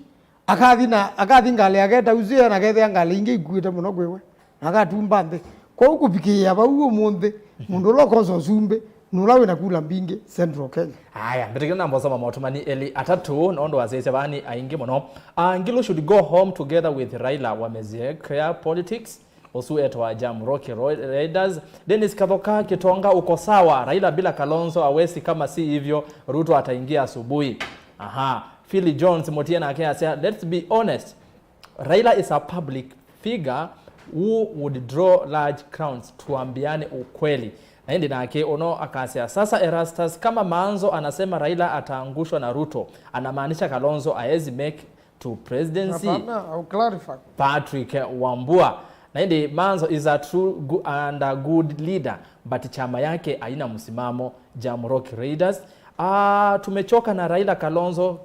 akathi na, akathi ngalĩ yake ĩtausĩe na akethĩa ngalĩ ingĩ ikuĩte mũno kwĩ we. Na akatumba nthĩ. Kwoou kũvikĩĩa vau ũmũnthĩ, mũndũ ũla ũkosa ũsumbĩ nĩ ũla wĩna kula mbingĩ Central Kenya. Aya, mbĩtĩkĩle namba ũsoma maũtũmani elĩ atatũ, nũndũ wasyaisya vaa nĩ aingĩ mũno. Ah, Ngilu should go home together with Raila, wamezeea politics. Ũsu etwa Jam Rocky Ro- Raiders. Dennis Kathoka Kitonga, uko sawa. Raila bila Kalonzo hawezi kama si hivyo, Ruto ataingia asubuhi. Aha. Philly Jones Mutie nake asya, let's be honest. Raila is a public figure who would draw large crowds, tuambiane ukweli. Na ĩndĩ nake ũno akasya, sasa Erastus, kama Maanzo anasema Raila ataangushwa na Ruto, anamaanisha Kalonzo haezi make to presidency? Hapana, I'll clarify. Patrick Wambua. Na ĩndĩ Maanzo is a true gu- and a good leader, but chama yake haina msimamo. Jam Rock Raiders. Ah, tumechoka na Raila Kalonzo.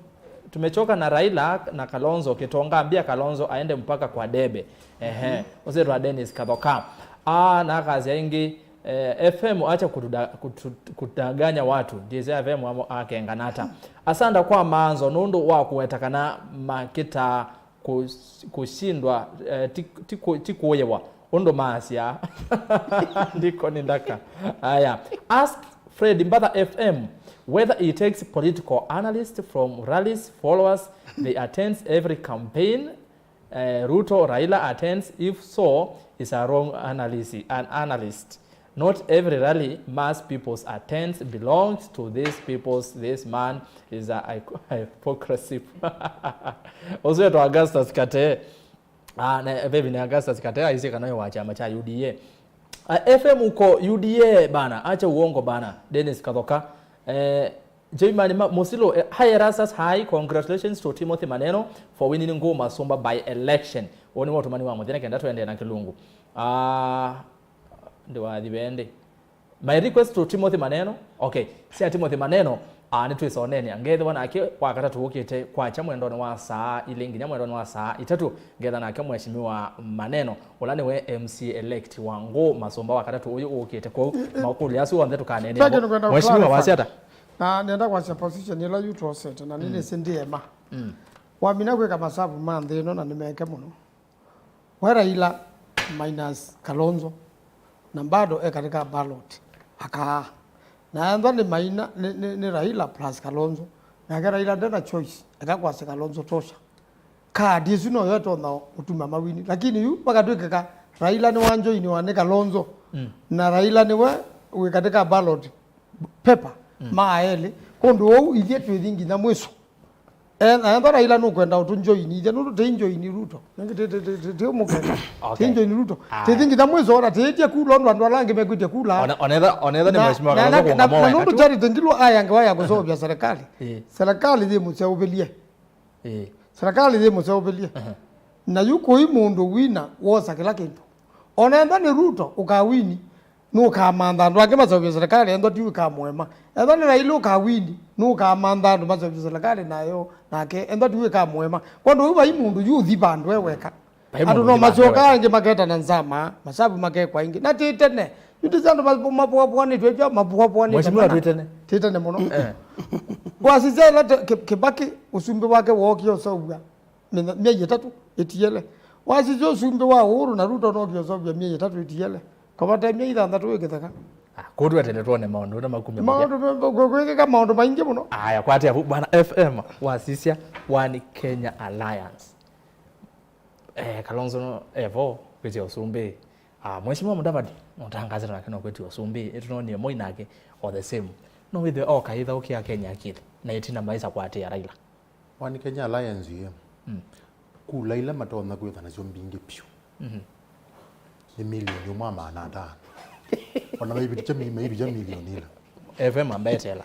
Tumechoka na Raila na Kalonzo. Kitonga, ambia Kalonzo aende mpaka kwa debe. Ehe. Ũsitwa Dennis Kathoka. Ah, na akazi aingĩ, eh, F M acha kutuda, kutu, kutaganya watu. Ndize F M amo akenganata. Asanda kwa Maanzo nũndũ wa kũweta kana makĩta kũs- kũshindwa, eh, ti, ti, kũ- ti kũyĩwa ũndũ maasya. Ndiko nĩ ndaka. Aya. Ask Fred Mbatha F M whether he takes political analysts from rallies, followers, they attends every campaign. Eh, Ruto, Raila attends? If so, is a wrong analysis, an analyst. Not every rally mass peoples attends belongs to these peoples. This man is a hypocrisy. Ũsu wetwa Augustus Kate. Ah, na, eh, vevi nĩ Augustus Kate, aisye kana wĩ wa kyama kya U D A. Ah, F M uko U D A bana, acha uongo bana, Dennis Kathoka. Eh, Joimani ma- Musilo, eh, hi Erastus, hi, congratulations to Timothy Maneno for winning Ngũ Masũmba by election. Ũũ nĩ ũtũmani wa mũthenya kenda tũendee na kĩlungu. Ah, ndiwathi vendi. My request to Timothy Maneno. Okay, sya Timothy Maneno, ah, nĩtwĩsonenea. Ngethĩwa nake kwa katatũ ũkĩte kwakya mwendonĩ wa saa ilĩ nginya mwendonĩ wa saa itatũ. Ngetha nake Mheshimiwa Maneno, ũla nĩwe M C elect wa Ngũ Masũmba wa katatũ ũyũ ũkĩte. Kwoou, makũlyo asu onthe tũkaneenea. Twaje nĩkwenda Mheshimiwa clarify. Wasiata? Na nenda kwasya position ĩla yu twosete, na nĩnĩsĩ ndĩema. Mm. Wamina kwĩka masavu ma nthĩ ĩno, na nĩmeke mũno. We Raila minus Kalonzo, na bado e katika ballot, akaa. Na ethwa nĩ Maina, nĩ, nĩ, nĩ Raila plus Kalonzo, nake Raila ndena choice, eka kwasya Kalonzo tosha. Kadi ĩsu noyo ĩtonya ũtuma mawini. Lakini yu vakatw'ĩkĩka Raila nĩwanjoiniwa nĩ Kalonzo, mm, na Raila nĩwe wĩ katika ballot paper, mm, ma elĩ. Kũndũ ũu ithyĩ twĩthi nginya mwĩso. Eh, na ethwa Raila nũkwenda ũtũnjoini ithyĩ, nũndũ tĩinjoini Ruto. Nĩngĩ tĩ, tĩ, tĩ, tĩ, tĩ ũmũkenda. Okay. Tĩinjoini Ruto. Ah. Tĩthi nginya mwĩso, ona tĩĩtye kula ũndũ andũ ala angĩ mekwĩtye kula. Ona, onetha, onetha nĩ na, mheshimiwa na, Kalonzo na, kũunga na, na moyo nũndũ katũ. Charity Ngilu ayanga waya kũseũvya serikali. Eh. Serikali yĩmũseũvĩlye. Eh. Serikali yĩmũseũvĩlye. Aha. Na yu kũi mũndũ wina wosa kĩla kĩndũ. Ona ethwa nĩ Ruto ũkawini, nũkamantha andũ angĩ maseũvye serikali, ethwa ti ũkamũema. Ethwa nĩ Raila ũkawini, nũkamantha andũ maseũvye serikali nayo nake, ethwa ti ũkamũema. Kwondũ ũu vai mũndũ yu ũthi vandũ e weka. Vai andũ mũndũ no ũthi vandũ masyoka e weka. Angĩ maketana nzama, masavu makekwa ingĩ. Na ti tene. Yu ti andũ ma- mapũapũanĩtwe, ĩtwa mapũapũanĩtwe. Mheshimiwa, mana. Ti tene. Ti tene mũno. Eh. Wasisya ĩla te- Kĩ- Kĩbakĩ, ũsumbĩ wake wookie ũseũvw'a mĩthe- myei ĩtatũ ĩtiele. Wasisya ũsumbĩ wa Uhuru na Ruto nookie ũseũvw'a myei ĩtatũ ĩtiele. Kavata myei thanthatũ wĩ kĩtheka. Ah, kũu twetele twone maũndũ ũla makumya mũthya. Maũndũ me- kũ- kwĩkĩka maũndũ maingĩ mũno. Aya, kwatĩa vu, Bwana F M wasisya One Kenya Alliance. Eh, Kalonzo no evo kwĩtya ũsumbĩ. Ah, Mheshimiwa Mudavadi, nũtangaasĩte nake no kwĩtya ũsumbĩ. Ĩtũnonie Moi nake o the same. No wĩthĩwe okaitha ũkĩa Kenya akili. Na ĩtina maisa kwatĩa Raila. One Kenya Alliance ĩ, mm, kula ila matonya kwĩtha nasyo mbingĩ piũ, mhm, nĩ milioni ũmwe na maana atano. Ona maivitia mi- maivitia milioni ila. F M ambetela.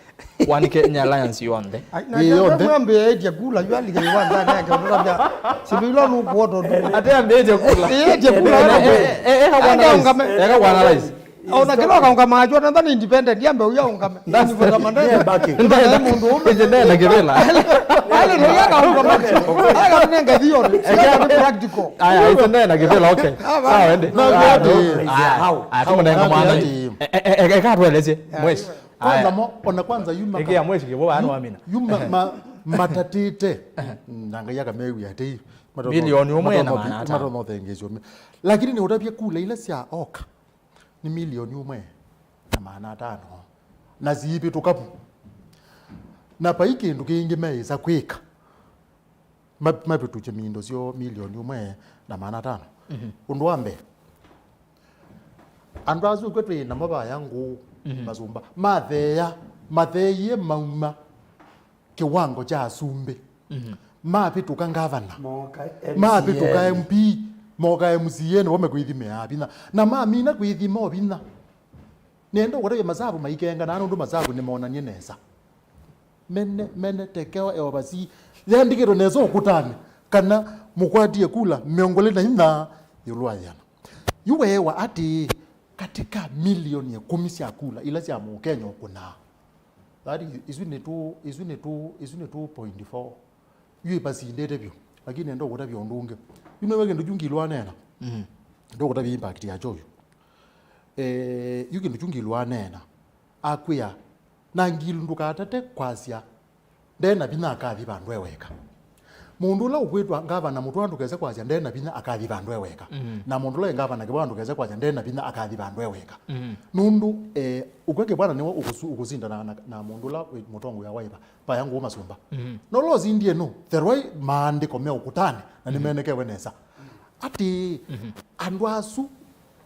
One Kenya Alliance yonthe. Ai, na ĩ yonthe. Mwambĩĩtye kula yu alike yu wanza nake ndũrambia. Sibi ilo nũkuoto tu. Ate ambĩĩtye kula. Ĩtye kula. Eh, eh, eh, eka bwana rais. Eka bwana rais. Ona kĩla kaũngama acho na ndani independent yambe uya ũngame. That's the- yeah, baki. Ndenda mũndũ ũme. Ĩthe ndenda kĩvĩla. Ale no ya kaũngama. Aka nenge thiyo. Eka practical. Aya, ĩthe ndenda kĩvĩla, okay. Ah, sawa, ende. No, ah, ati- no. Ah, ah, ati mũnenga mwana. Ati- e- e- e- eka tueleze. Yeah. Mweshi. Kwanza aya. Mo, ona kwanza yuma. Ĩkĩa mweshi kĩvũ vano amina. Yuma ma- matatĩte. Na Ngai akamewia ati. Milioni ũmwe na maana atano. Matono thengesio. Lakini nĩ ũtavya kula ila sya oka. nĩ milioni ũmwe na maana atano, na siivĩtũka vu. Na vai kĩndũ kĩngĩ meĩsa kwĩka, ma- mavĩtũkye mindo syoo milioni ũmwe na maana atano. Mhm. Ũndũ wa mbee, andũ asu kwĩ twĩ namo vaya ngũũ, mhm, masumba matheea, matheeie mauma kĩwango kya asumbĩ. Mhm. Mavĩtũka ngavana. Mooka M C A. Mavĩtũka M P, mooka M C A, nĩvo mekwĩthimĩaa vinya. Na mamina kwĩthima o vinya. Nĩenda ũkũtavya masavu maikenganaa nũndũ masavu nĩmonanie nesa. Mene, mene, tekeo, eovasi. Yandĩkĩtwe nesa ũkũtanĩ. Kana mũkwatie kula mĩongo ĩlĩ na inya ĩũlũ wa yĩana. Yu weewa atĩĩ, katika milioni ĩkũmi sya kula ila sya Mũkenya ũkũnaa, that is, isu nĩ two, isu nĩ two, isu nĩ two point four. Yu ĩvasindĩte vyũ, lakini nenda ũkũtavya ũndũ ũngĩ. Yu nĩwe kĩndũ kyu ngilwa neena. Mm. Nenda ũkũtavya impact yakyo yu. Eh, yu kĩndũ kyu ngilwa neena. Akwĩa, na ngilu ndũkatate kwasya, nde na vinya akathi vandũ e weka. Mũndũ ũla ũkwĩtwa ngavana Mũtũa ndũkese kwasya nde na vinya akathi vandũ e weka. Mm. Na mũndũ ũla e ngavana Kĩvaa ndũkese kwasya nde na vinya akathi vandũ e weka. Mm. Nũndũ, eh, ũkw'a Kĩvaa nĩwe ũkũsu- ũkũsindana na, na mũndũ ũla wĩ mũtongoi wa Wiper, vaya ngũũ masumba. Mm. Na ũla ũsindie nũ? Therwai maandĩko me ũkũtanĩ, na, mm, nĩmenekewe nesa. Atĩ, mm-hmm, andũ asu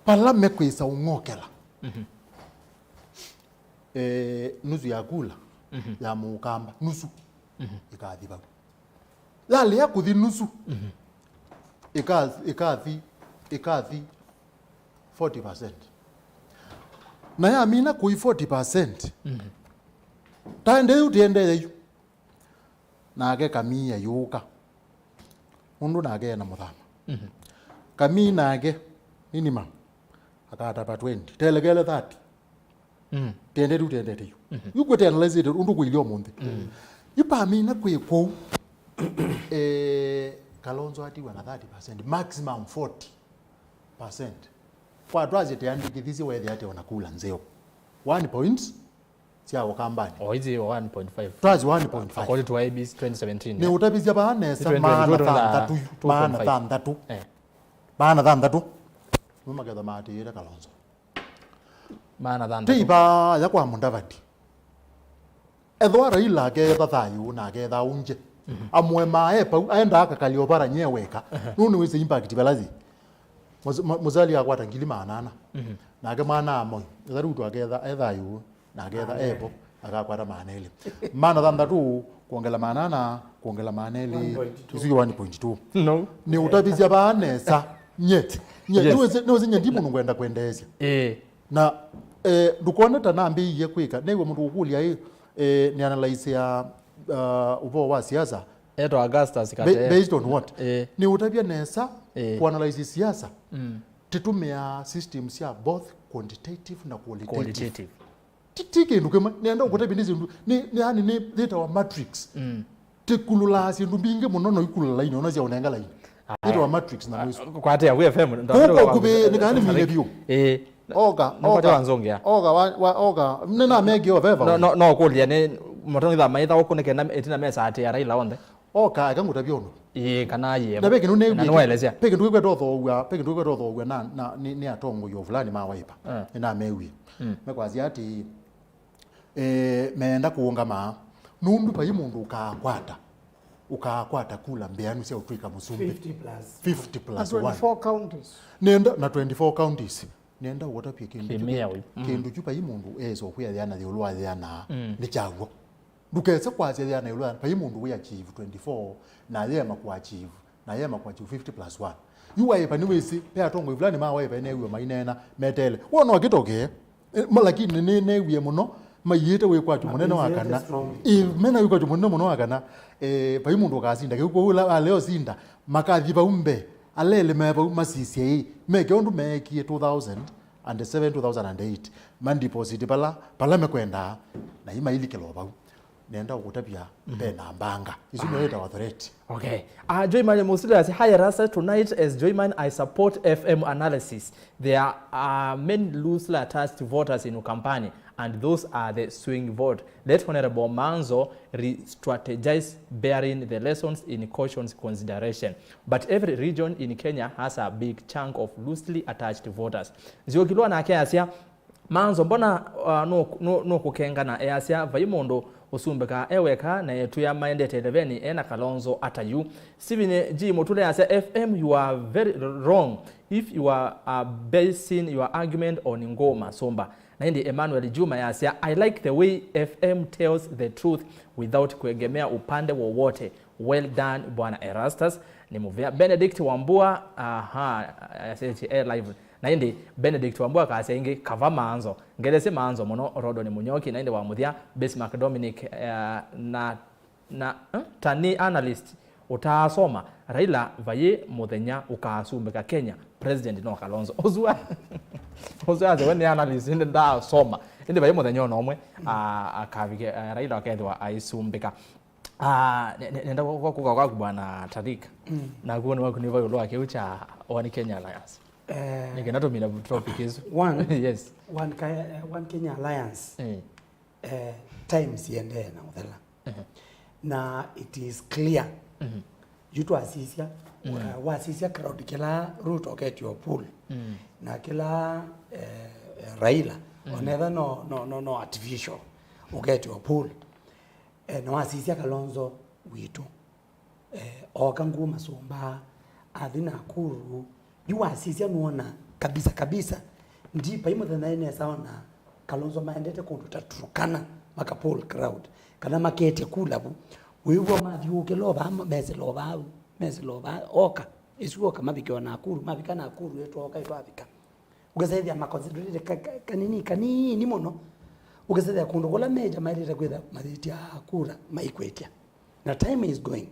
vala mekwĩsa ũng'okela. Mm-hmm. Eh, nusu ya kula, mhm, ya Mũkamba, nusu, mhm, ĩkathi vau. Yalea kũthi nusu, mhm, ĩka- ĩkathi, ĩkathi forty percent. Na yamina kũi forty percent, mhm, taende yu, tiendee yu. Nake Kamii ayũka. Nũndũ nake ena mũthama. Mhm. Kamii nake, minimum, akatava twenty. Telekele thirty. Mm. Tendete yu, tendete yu. Mhm. Yu kwete analyze ũndũ kwĩlya ũmũnthĩ. Mm. Yu pamina kwĩ kũu, eh, Kalonzo atiwa na thirty percent, maximum forty percent. Kwa twasye teandĩkĩthisye wethe ate ona kula nzeo. One point sya Ũkambanĩ. O, ithi one point five. Twasye one point five. According to I E B C twenty seventeen, nĩ, eh? Ũtavisya vaa nesa, twenty twenty-two maana thanthatũ, two point five. Maana thanthatũ. Eh. Maana thanthatũ. Nĩmaketha maatĩĩte Kalonzo. Maana thanthatũ. Ti vaya kwa Mudavadi. Ethwa Raila aketha thayũ na aketha unje. Mhm. Amwe mae pau, aenda akakali ovara nye weka. Ehe. Nũndũ nĩwĩsĩ impact vala yĩ. Mus- mu- Musalia akwata ngili maana ana. Mhm. Nake mwana a Moi, etha Ruto aketha e thayũ, na aketha evo, akakwata maana elĩ. Maana thanthatũ, kwongela maana ana, kwongela maana elĩ, one point two. Isu one point two. No. Nĩ ũtavisya vaa nesa. Nye. Nye. Yes. Nĩwĩsĩ, nĩwĩsĩ nye ndi mũndũ ngwenda kwendeesya. Eh. Na, eh, ndũkone ta nambĩĩie kwĩka. Nĩw'o mũndũ ũkũlya ĩ, eh, nĩ analyze ya, uh, ũvoo wa siasa. Etwa Augustus Ba- Kate. Based on what? Eh. Nĩ ũtavya nesa, eh, kũanalyze siasa. Mm. Tĩtũmĩaa system sya both quantitative na qualitative. Qualitative. Ti, ti kĩndũ kĩmwe. Nĩenda ũkũtavya nĩ syĩndũ, nĩ, nĩ, yani nĩ yĩtawa matrix. Mm. Tĩkulũlaa syĩndũ mbingĩ mũno na ikulũla laini, ona sya ũnenga laini. Aya. Yĩtawa matrix na mwĩsu. Kwate ya F M, kũu kwa ũkuvĩ, nĩ kana nĩ mine vyũ. Eh. Oka, nĩ kwate oka. Wanzongea. Oka, wa, wa, oka. Nĩ na megi o veva. No, no, no kũlya nĩ, mũtongi tha maitha ũkũnĩke na ĩtina mesa atĩ ya Raila onthe. Oka, eka ngũtavya ũndũ. Ĩĩ, kana yĩ. Na ve kĩndũ neew'ĩte. Na nĩwaelesya. Ve kĩndũ kĩkwetwa ũthoow'a, ve kĩndũ kĩkwetwa ũthoow'a na, na, nĩ, nĩ atongoi o fulani ma Wiper. Eh. Nĩnamewie. Mm. Mekwasya atĩ, eh, meenda kũũngama, nũndũ vai mũndũ ũkaakwata, ũkaakwata kula mbĩanu sya ũtw'ĩka mũsumbĩ. Fifty plus. Fifty plus one. Na twenty-four counties. Nĩenda, na twenty-four counties. Nĩenda ũtavye kĩndũ kĩmĩao kyu. Mm. Kĩndũ kyu vai mũndũ eesa ũkwĩa yĩana ĩũlũ wa yĩana. Mm. Nĩ kyaw'o. Ndũkese kwasya yĩana ĩũlũ wa, vai mũndũ wĩ achieve twenty-four, na ayema kũ achieve, na ayema kũ achieve fifty plus one. Yu Wiper nĩwĩsĩ, ve atongoi fulani ma Wiper neew'e maineena, meteele. Wona ũkĩtokee, eh, ma-, lakini nĩneewie mũno, maiĩte wĩkwatyo mũnene wa kana. Ĩ, mena wĩkwatyo mũnene mũno wa kana, eh, vai mũndũ ũkasinda. Kĩu kwoou ala, ala ũsinda, makathi vau mbee, ala elĩ me vau masisye ĩ, meke ũndũ meekie two thousand and seven, two thousand and eight, mandipositi vala, vala mekwendaa, na imailikĩla o vau. Nenda ũkũtavya, mhm, ve na mbanga. Isu nĩyo ĩtawa threat. Okay. Uh, Joyman Musila says, "Hi, Rasta, tonight as Joyman, I support F M analysis. There are many loosely attached voters in Ukambani. and those are the swing vote. Let Honorable Manzo re-strategize, bearing the lessons in caution's consideration. But every region in Kenya has a big chunk of loosely attached voters. Nzioki Lwa nake asya, Manzo, mbona uh, nũ- nũ- nũkũkengana? Easya, vai mũndũ ũsumbĩkaa e weka, na etwĩa maendete ĩtheveni ena Kalonzo ata yu. Stephen G Mũtũle asya, F M, you are very wrong if you are uh, basing your argument on Ngũ Masũmba. Na ĩndĩ Emmanuel Juma yasya, I like the way F M tells the truth without kuegemea upande wowote. Well done, Bwana Erastus. Nĩ mũvea. Benedict Wambua, aha, asya e live. Na ĩndĩ Benedict Wambua akasya ĩngĩ, kava Manzo. Ngelesye Manzo mũno, Rodon Mũnyoki, na ĩndĩ wa mũthya, Bismarck Dominic, eh, na na eh, ta nĩ analyst ũtaasoma, Raila vai mũthenya ũkaasumbĩka Kenya, president no Kalonzo. Ũsu wa- ũsu asya we nĩ analyst, ĩndĩ ndaasoma. Ĩndĩ vai mũthenya ona ũmwe a- akavike, eh, Raila akethĩwa aisumbĩka. Ah, ne- ne- nenda kũ- kũka kwaku Bwana Tarik. Naku woni waku nĩ vai ũlũ wa kĩu kya One Kenya Alliance? Eh, nĩkĩ natũmina topic ĩsu? One, yes. One, Ka- eh, One Kenya Alliance. Eh. Eh, time siendee na ũthela. Na it is clear. Yu twasisya, wa- wasisya crowd kĩla Ruto ũketio pool, na kĩla eh, Raila, onetha no, no, no, no artificial, ũketio pool. Eh, na wasisya Kalonzo witũ. Eh, ooka Ngũ Masũmba, athi Nakuru. Yu wasisya nũona kabisa kabisa. Ndi vai mũthenya nesa ona Kalonzo maendete kũndũ ta Turkana, maka poll crowd, kana maketye kula vu. Wĩw'a mathiũũkĩla o vaa, mesĩla o vaa, mesĩla o vaa, oka. Ĩsu oka mavike o Nakuru, mavika Nakuru, ĩtwooka, ĩtwavika. Ũkasethĩa ma concentrate ka- ka- kanini, kanini mũno. Ũkasethĩa kũndũ kũla meja maĩlĩte kwĩtha mathĩtya kura maikwĩtya. Na time is going.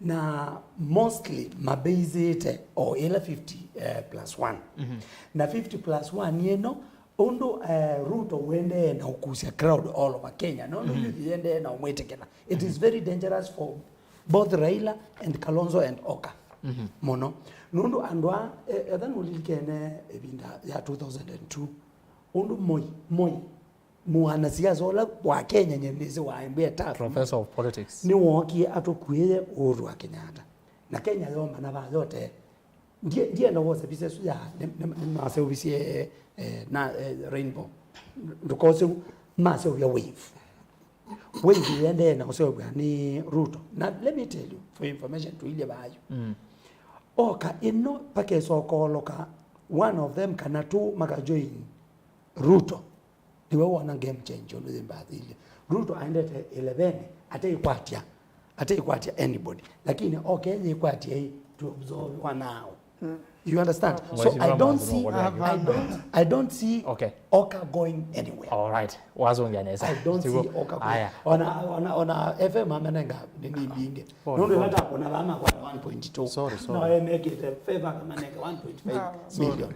Na mostly mabeisĩte o ĩla fifty eh, plus one. Na fifty plus one ĩno, ũndũ eh, Ruto ũendee na ũkusya crowd all over Kenya, nũndũ youth yendee na ũmwĩtĩkĩla. It is very dangerous for both Raila and Kalonzo and Oka mũno. Nũndũ andũ a e- etha nũlilikene ĩvinda ya two thousand and two, ũndũ Moi, Moi mwanasiasa ũla wa Kenya, nye nĩsĩ wa mbee ta Professor of Politics. Nĩwookie atũkuĩe Uhuru wa Kenyatta. Na Kenya yoma na va yote. Ndie- ndienda wose visa ĩsu ya nĩ- nĩ- nĩmaseũvisye eh, na eh, Rainbow. Ndũkose maseũvya wave. Wave yendee na ũseũvya nĩ Ruto. Na let me tell you, for information, tũilye vayu. Oka ĩno pakesokooloka, one of them kana two makajoin Ruto. Nĩwe wona game change ũndũ yĩmbathĩlye. Ruto aendete eleven, ateikwatya, ateikwatya anybody. Lakini oke yĩkwatya ĩ, to absorb wanao. You understand? So I don't see, I don't, I don't see Oka going anywhere. All right. Wazungya nesa. I don't see Oka going. Aya. Ona, ona, ona F M amenenga nini mbingi. Nũndũ ĩla takũna vaa makwata one point two. Sorry, sorry. No, eh, make it a favor, kamanenge one point five million.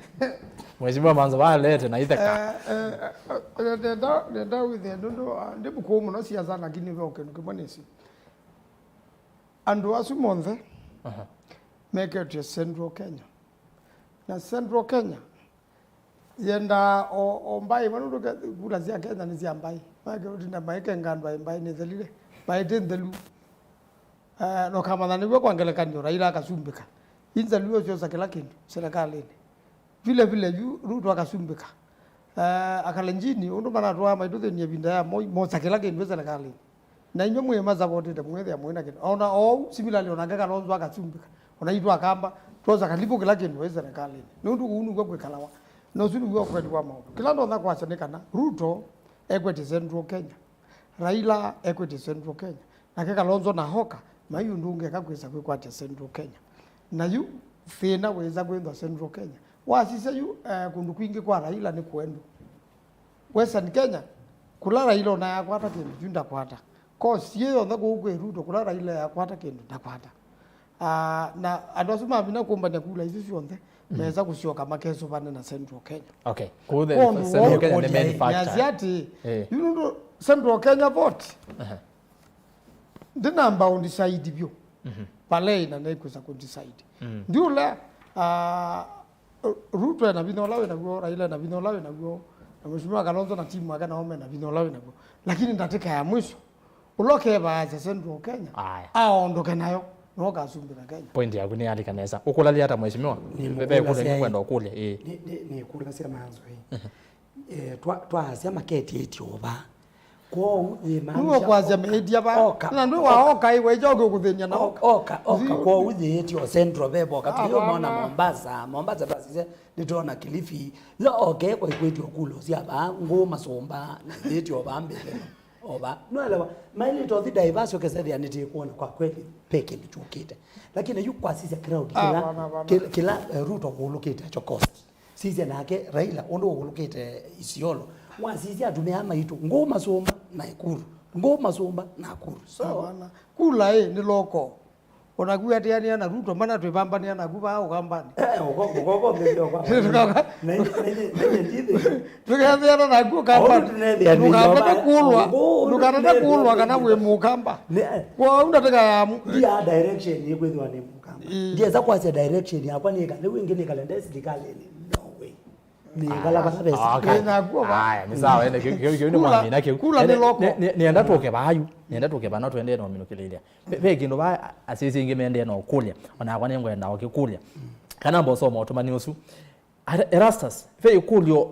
Mheshimiwa Manzo, walete na itheka. Eh, eh, eh, nenda, nenda wĩthĩe nũndũ, ah, ndi mũkũũ mũno siasa, lakini ve kĩndũ kĩmwe nĩsĩ. Andũ asu monthe meketwe Central Kenya. Na Central Kenya, yendaa o, o mbaĩ ĩmwe, nũndũ ke- kula sya Kenya nĩ sya mbaĩ. Make ũtinda maĩkenga andũ aĩ mbaĩ nĩ thelile. Mbaĩ ti nthelu. Eh, na ũkamanya nĩw'o kwa ngelekany'o Raila akasumbĩka. Inzaluo syosa kĩla kĩndũ serikalĩnĩ. Vile vile yu Ruto akasumbĩka. Eh, Akalenjini, ũndũ manatwaa maitũthĩnie ĩvinda ya Moi, mosa kĩla kĩndũ serikalĩnĩ. Na inyw'ĩ mwĩ masavotete mwĩthĩa mwĩ na kĩndũ. Ona ou, similarly, onake Kalonzo akasumbĩka. Ona itũ Akamba, twosa kalivũ kĩla kĩndũ wĩ serikalĩnĩ. Nũndũ ũu nĩw'o kwĩkalawa. Na ũsu nĩw'o ũkweli wa maũndũ. Kĩla ndonya kwasya nĩ kana Ruto ekwetye Central Kenya. Raila ekwetye Central Kenya. Nake Kalonzo na Oka, mai ũndũ ũngĩ eka kwĩsa kwĩkwatya Central Kenya. Na yu thĩna wĩsa kwĩthwa Central Kenya. Wasisya yu, eh, kũndũ kwingĩ kwa Raila nĩ kũendũ. Western Kenya, kũla Raila ona yakwata kĩndũ, yu ndakwata. Cost yĩ yonthe kũu kwĩ Ruto, kũla Raila yakwata kĩndũ, ndakwata. Ah, na andũ asu mavina kũmbany'a kula isu syonthe, mesa kũsyoka makesũvane na Central Kenya. Okay. Kũu the Kwondũ Central Kenya nĩ main factor. Nĩasya atĩ, eh, yu nũndũ Central Kenya vote, aha, ndĩnamba ũndecide vyũ. Mhm. Palei na nĩkwĩsa kũdecide. Mm. Ndiũla, ah, Ruto ena vinya ũla wĩ naw'o, Raila ena vinya ũla wĩ naw'o, Na Mheshimiwa Kalonzo na timu yake nao mena vinya ũla wĩ naw'o. Lakini ndatĩka ya mwisho, ũla ũkevaasya Central Kenya, aya, aondoke nayo, no kasumbĩla Kenya. Point yaku nĩ yalika nesa. Ũkũlalya ata mheshimiwa? Nĩ ve, ve mũkũlasya kũla ĩ. Nĩkwenda ũkũlya, ĩ. Nĩ, nĩ, nĩkũlasya manzo, ĩ. Eh, twa, twaasya maketiĩtye ũva. Kwoou yĩmaanisha nĩwe kwasya oka, meĩtia va. Oka, na ndwĩ wa oka, oka ĩwe ĩkyo ũkũthĩny'a na oka, oka, oka. Kwoou yĩĩtye o Central ve voka. Tũyũmona Mombasa, Mombasa twasisye nĩtwona Kilifi. Yo oke kwa ikwĩtye ũkulo sya vaa ngũ masũmba na yĩĩtye o vaa mbĩthĩno. O vaa. Nũelewa? Mailĩte othi diverse ũkesethĩa nĩtĩkwona kwa kweli pe kĩndũ kyũkĩte. Lakini yu kwasisya crowd kĩla, kĩla, eh, Ruto kũlũkĩte acho cost. Sisya nake Raila ũndũ ũkũlũkĩte Isiolo. Wasisya atumĩa maitũ, ngũ masũmba na Nakuru. Ngũ masũmba na Nakuru. So, hapana. Kula ĩ, nĩ loko. Onaku atĩanĩa na Ruto, mana twĩvambanĩa naku vaa Ũkambanĩ. Eh, ũko, ũko, ũko, ũko, ũko. Tũkaka. Na inye, na inye, na inye ndithi. Tũkethĩana naku Ũkambanĩ. Ndũkatate kũlwa. Ndũkatate kũlwa kana wĩ Mũkamba. Kwa ũu ndatĩka ya mu- Ndia direction ĩkwĩthĩwa nĩ Mũkamba. Ĩĩ. Ndiesa kwasya direction yakwa nĩka, rĩu ĩngĩ nĩkale nde silikalĩnĩ. No way. Nĩkala vala vesi. Ah, okay. Nĩnakuo va. Aya, nĩ sawa, ene, kĩu, kĩu, kĩu nĩ mwamina kĩu. Kula nĩ loko. Nĩ, nĩ, nĩenda tũke vayu. Nĩenda tũke vana twendee na ũminũkĩlĩlya. Ve, ve kĩndũ va asisi ingĩ mendee na ũkũlya. Onakwa nĩngwenda ũkĩkũlya. Kana mbosoma ũtũmani ũsu. Erastus, ve ĩkũlyo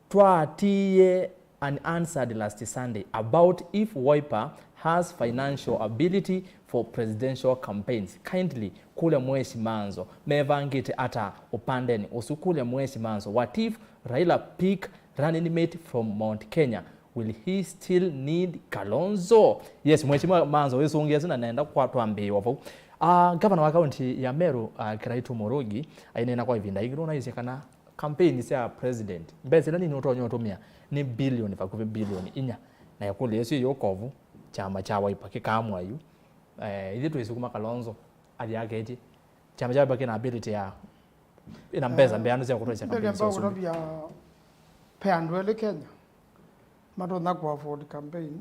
twatiie unanswered last Sunday about if Wiper has financial ability for presidential campaigns. Kindly, kũlya Mweshi Manzo, mevangĩte ata ũpandenĩ ũsu? Kũlya Mweshi Manzo, what if Raila pick running mate from Mount Kenya? Will he still need Kalonzo? Yes, Mheshimiwa Manzo, wĩsũngĩe sina nenda kwa twambĩĩwa vau. Ah, gavana wa kaunti ya Meru, ah, Kiraitu Murungi, aineena kwa ivinda ingĩ, nũnaisye kana campaign sya president, mbesa ila nini ũtonya ũtũmĩa nĩ bilioni, vakuvĩ bilioni inya. Na ĩkũlyo ĩsu yĩ ũkovu, kyama kya Wiper kĩkaamũa yu. Eh, ithyĩ twĩsukuma Kalonzo athi aketye. Kyama kya Wiper kĩna ability ya, ĩna mbesa mbeanu sya kũtosya campaign sya ũsumbĩ. Ndĩlemba kũtavya pe andũ elĩ Kenya matonya kũ afford campaign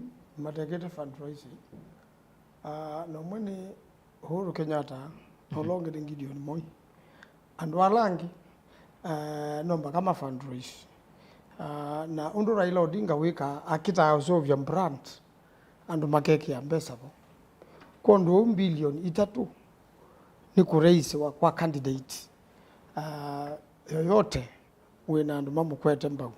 matekĩte fundraising. Ah, na ũmwe nĩ Uhuru Kenyatta, na ũla ũngĩ nĩ Gideon Moi. Andũ ala angĩ, eh, no mpaka ma fundraise. Ah, na ũndũ Raila Odinga wĩkaa, akĩtaa ũseũvya brand, andũ makekĩa mbesa vo. Kwondũ ũu mbilioni itatũ nĩ kũraisiwa kwa candidate, ah, yoyote wĩna andũ mamũkwete mbau.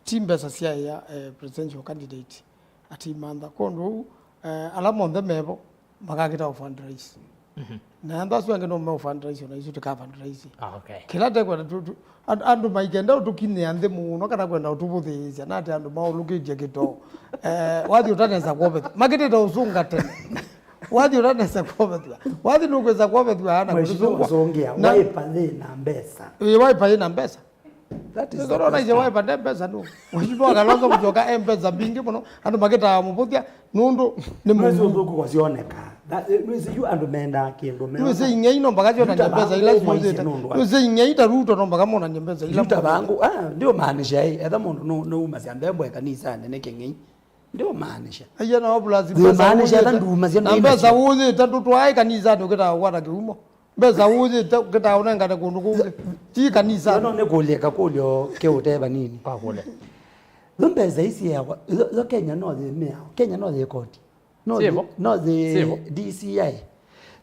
Ti mbesa sya ĩa, eh, presidential candidate atimantha. Kwondũ ũu, eh, ala monthe mevo makakĩta ũ fundraise. Mhm. Na andũ asu angĩ no me ũ fundraise, ona isu tũka fundraise. Ah, okay. Kĩla tekwenda tu, tu, and-, andũ maikenda ũtũkinyĩa nthĩ mũno kana kwenda ũtũvũthĩĩsya, nate andũ maũlũkĩtye kĩtoo. Eh, wathi ũtanesa kwovethwa. Makĩtĩte ũsũnga tene. Wathi ũtanesa kwovethwa. Wathi nũkwĩsa kwovethwa ana Mheshimiwa kũtũsũngwa. Songea, na Wiper yĩ na mbesa. Ĩĩ, Wiper yĩ na mbesa. That is the question. Nĩtũronaisye Wiper nde mbesa nũ. Mheshimiwa Kalonzo kũsyoka e mbesa mbingĩ mũno, andũ makĩtaa mũvũthya, nũndũ nĩ mwĩsĩ mũmũ. Ũthũku kũsyoneka. That, eh, nĩsĩ yu andũ mendaa kĩndũ meona. Nĩsĩ ing'ei no mpaka syonany'a mbesa ila syũthĩte. Nũndũ wa nĩsĩ ing'ei ta Ruto no mpaka monany'e mbesa ila. Yu ta vangu, ah, ndio maanisha, eh, etha mũndũ nũ, nũumasya mbembo e kanisanĩ nĩ kĩng'ei. Ndio maanisha. Aiya na plus mbesa. Ndio maanisha, hata nduma cia na mbesa ũyĩte ndũtwae kanisanĩ ũkĩtaa kwata kĩumo. Mbesa ũyĩte ũkĩtaa ũnengane kũndũ kũngĩ. Ti kanisa. Yo no nĩ kũlika kũlyo kĩũte vanini. Kwa kũle. Yo mbesa ici yakwa, yo, yo Kenya no yĩ mĩao. Kenya no yĩ koti. No yĩ, no yĩ D C I.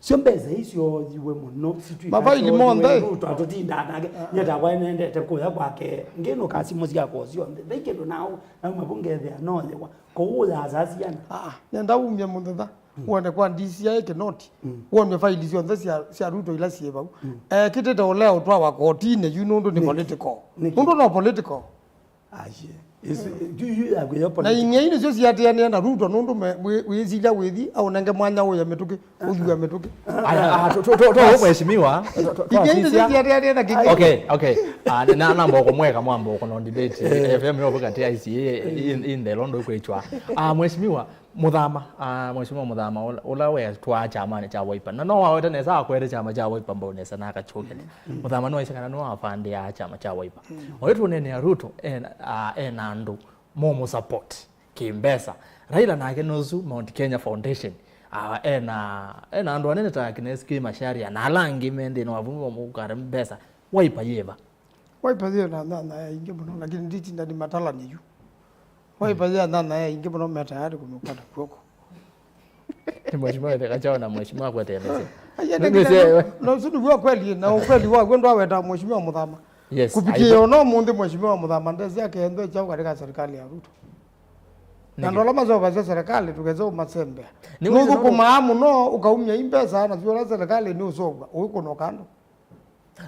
Sio mbesa icio yiwe mũno. Mafaili monthe. Ruto atũtindaa nake. Nyetakwa nendete kũya kwake. Ngĩnũka simũ syakwa syonthe. Ve kĩndũ nao, nauma vu ngethĩa no yĩwa. Kũu ya sasiana. Ah, nenda umie mũthenya. Mm. Wone kwa D C I Kinoti. Mm. Wone faili syonthe sya, sya Ruto ila syĩ vau. Mm. Ekĩtĩte ũlea ũtwawa kotinĩ yu nũndũ nĩ political. Nĩkĩ? Nũndũ no political. Aye. Ĩsu, yu, yu, ya kwĩyo na political. Ing'ei nĩsyo siatĩanĩa na Ruto nũndũ me, wĩ, wĩsilya wĩthi aũnenge mwanya ũye mĩtũkĩ, ũthua mĩtũkĩ. Aya, ah, to, to, to, to, mheshimiwa. Ing'ei nĩsyo siatĩanĩa na kĩngĩ. Okay, okay. Ah, na, namba ũkũmweka mwamba ũkũno debate. Eh. F M yo kati I C A in, in the londo kwĩchwa. Ah, mheshimiwa, Mũthama, ah, Mheshimiwa Mũthama, ũla, ũla wetwaa kyamanĩ kya Wiper. Na no waweta nesa akwete kyama kya Wiper mbau nesa na akachũkele. Mm. Mũthama nĩwaisye kana nĩwafandĩaa kyama kya Wiper. Mm. Oyo tũnenea Ruto, ena, ah, ena andũ momũ support kĩmbesa. Raila nake nũsu Mount Kenya Foundation. Ah, ena, ena andũ anene ta kina S K Macharia na ala angĩ me nthĩnĩ wa vumu vamũkare mbesa. Wiper yĩva? Wiper yĩ na nyanya ya ingĩ mũno, lakini nditinda nĩmatalany'a yu. Wiper yĩ na nyanya ya ingĩ mũno, me tayari kũmĩkwata kw'oko. Nĩ mheshimiwa Etheka Chao na mheshimiwa kweteelesya. Aya, nĩ kĩla, na ũsu nĩw'o kweli, na ũkweli wa kw'o ndwaweta mheshimiwa Muthama. Yes, kupitia ona ũmũnthĩ mheshimiwa Muthama ndesi akendwe chao katika serikali ya Ruto. Na ndola masovasia serikali tukese umasembea. Nũthũkũmaa mũno, ũkaumya imbesa na siola serikali nĩ ũsovwa ũikũnoka andũ.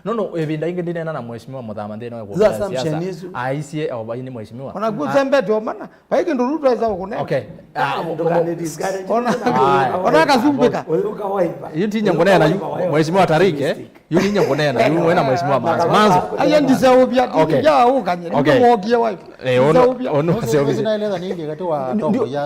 Nono ĩvinda ingĩ ndineena na mheshimiwa Muthama nthĩnĩ wa ĩkũngĩ ya siasa. Aisye o vai nĩ mheshimiwa. Ona kuo sembete omana. Vai kĩndũ Ruto eza ũkũne. Okay. Ona ona kasumbika. Yu tinya ngũneena yu mheshimiwa Tarike. Yu ninya ngũneena yu wena mheshimiwa Manzo. Manzo. Aya ndiseũvya. Okay. Ya ũkanye. Ndio mwokie wa. Eh, ono ono seũvya.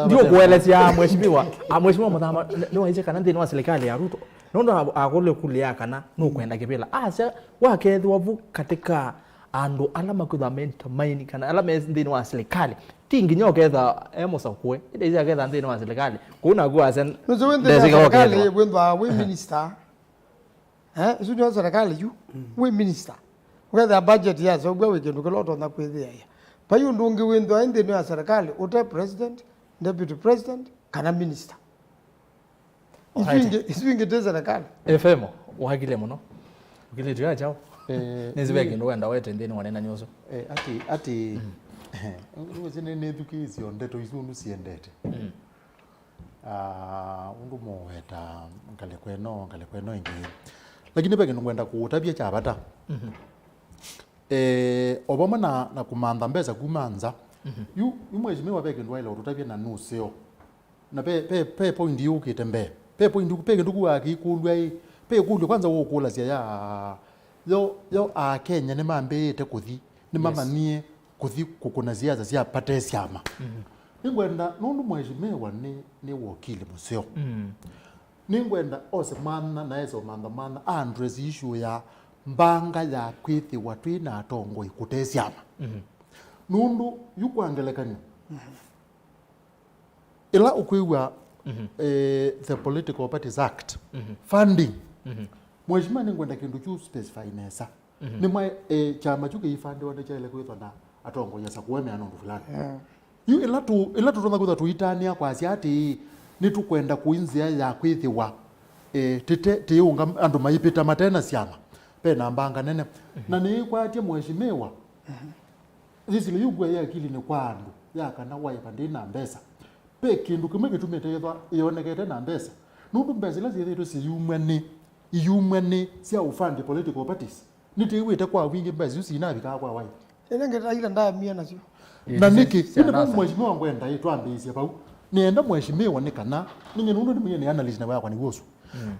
Ndio kuelezea mheshimiwa. Ah, mheshimiwa Muthama nĩ waisye kana nthĩnĩ wa serikali ya Ruto. Nũndũ akũlile kũlĩ ya kana nũkwenda kĩvĩla. Asya, wakethĩwa vu katĩ ka andũ ala makwĩthwa maintamaini kana ala me nthĩnĩ wa silikalĩ, ti nginya ũketha e mũsakũe, ĩndĩ ĩsĩ aketha nthĩnĩ wa silikalĩ. Kũu naku asya ndesĩka ũkethĩwa. Wĩthwaa wĩ minista. Eh, ĩsu nĩyo serikali yu. Wĩ minista. Ũkethĩa budget yaseũvw'a wĩ kĩndũ kĩla ũtonya kwĩthĩaĩa. Vai ũndũ ũngĩ wĩthwaa nthĩnĩ wa serikali ũte president, deputy president, kana minista. Isu ingĩ ti serikali. F M, wakile mũno. Ũkilĩtw'e akyao. Eh, nĩsĩ ve kĩndũ wenda wete nthĩnĩ wa nena nyũsũ. Eh, ati, ati, nĩwĩsĩ nĩthukĩĩsye ndeto isu ũndũ siendete. Ah, ũndũ mũweta ngalĩko ĩno, ngalĩko ĩno ĩngĩ. Lakini ve kĩndũ ngwenda kũũtavya kya vata. Eh, o vamwe na, na kũmantha mbesa kuma nza. Yu, yu mheshimiwa ve kĩndũ waĩle ũtũtavya na nũseo. Na pe, pe, pe point yũkĩte mbee. Pe point, pe kĩndũ kuaa kĩkũlw'a ĩ. Pe ĩkũlyo kwanza ũkũlasya ya, yo, yo Akenya nĩmambĩĩte kũthi, nĩmamanyie kũthi kũkũna siasa sya vate syama. Nĩngwenda, nũndũ mheshimiwa nĩ, nĩ wokili mũseo. Nĩngwenda ose mantha na ese ũmantha mantha a address issue ya mbanga ya kwĩthĩwa twĩ na atongoi kũte syama. Nũndũ yu kwa ngelekany'o, ĩla ũkwĩw'a eh, the Political Parties Act, funding. Mheshimiwa, nĩngwenda kĩndũ kyu specify nesa. Nĩmwa eh, kyama kyu kĩifandiwa nĩkyaĩle kwĩthwa na atongoi asa kũemea nũndũ fulani. Yu ĩla tũ, ĩla tũtonya kwĩthwa tũitanĩa kwasya atĩĩ, nĩtũkwenda kũi nzĩa ya kwĩthĩwa eh, tĩte, tĩũnga andũ maipĩta mate na syama, ve na mbanga nene. Na nĩĩkwatye mheshimiwa. Yĩsĩle yu ngũa ya akili nĩ kwa andũ, ya kana Wiper ndĩ na mbesa. Ve kĩndũ kĩmwe kĩtumĩte yĩthwa ĩonekete na mbesa. Nũndũ mbesa ila syĩthĩĩtwe siyumw'a nĩ, iyumw'a nĩ sya ũfandi political parties. Nĩtwĩw'ĩte kwa wingĩ mbesa isu sinavikaa kwa Wiper. Ĩla ngetaile ndaamie nasyo. Na nĩkĩ? Yu nĩvo mheshimiwa ngwenda ĩ twambĩĩsye vau. Nĩenda mheshimiwa nĩ kana, nĩnyie nũndũ nĩmwĩe nĩ analyst na wakwa nĩw'o ũsu.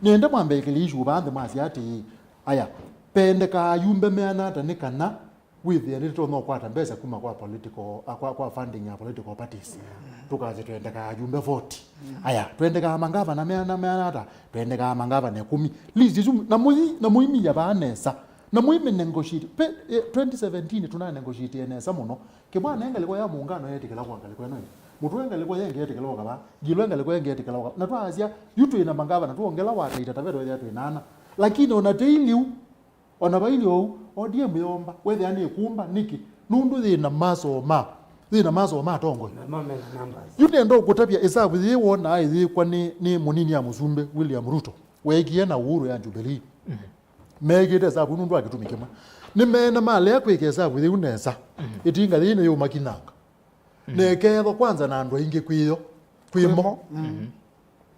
Nĩenda mwambe ĩkĩlĩ issue vaa nthĩ mwasya atĩĩ, aya, pendekaa ayumbe meana ata nĩ kana wĩthĩe nĩtũtonya ũkwata mbesa kuma kwa political, ah, kwa, kwa funding ya political parties. Tũkasye twendekaa ayumbe forty. Aya, twendekaa mangavana meana, meana ata? Twendekaa mangavana ĩkũmi. List ĩsu, na mũi, na mũimia vaa nesa. Na mũime negotiate. Pe, eh, twenty seventeen tũna negotiate nesa mũno. Kĩmwana e ngalĩko ya mũungano yeetĩkĩla kwa ngalĩko ĩno ĩngĩ. Mũtũe ngalĩko yengĩ yeetĩkĩla ũka vaa. Ngilwe ngalĩko yengĩ yeetĩkĩla ũka. Na twasya, yu twĩ na mangavana, twongela wataita ta vetho ethĩa twĩ na ana. Lakini ona tei liu, ona vailye ũu, O D M yoomba, wethĩa nĩ ĩkũmba, nĩkĩ? Nũndũ yĩ na masoo ma, yĩ na masoo ma atongoi. Na ma mena numbers. Yu nenda ũkũtavya ĩsavu yĩĩ wonaa ĩyĩkwa nĩ, nĩ mũnini ya mũsumbĩ, William Ruto, weekie na Uhuru ya Jubilee. Meekĩte ĩsavu nũndũ wa kĩtumi kĩmwe. Nĩmeene malea kwĩka ĩsavu yĩu nesa, ĩtinga yĩĩ nĩyũmakinyanga. Na ĩkeethwa kwanza na andũ aingĩ kwĩyo, kwĩmo. Kwĩmo.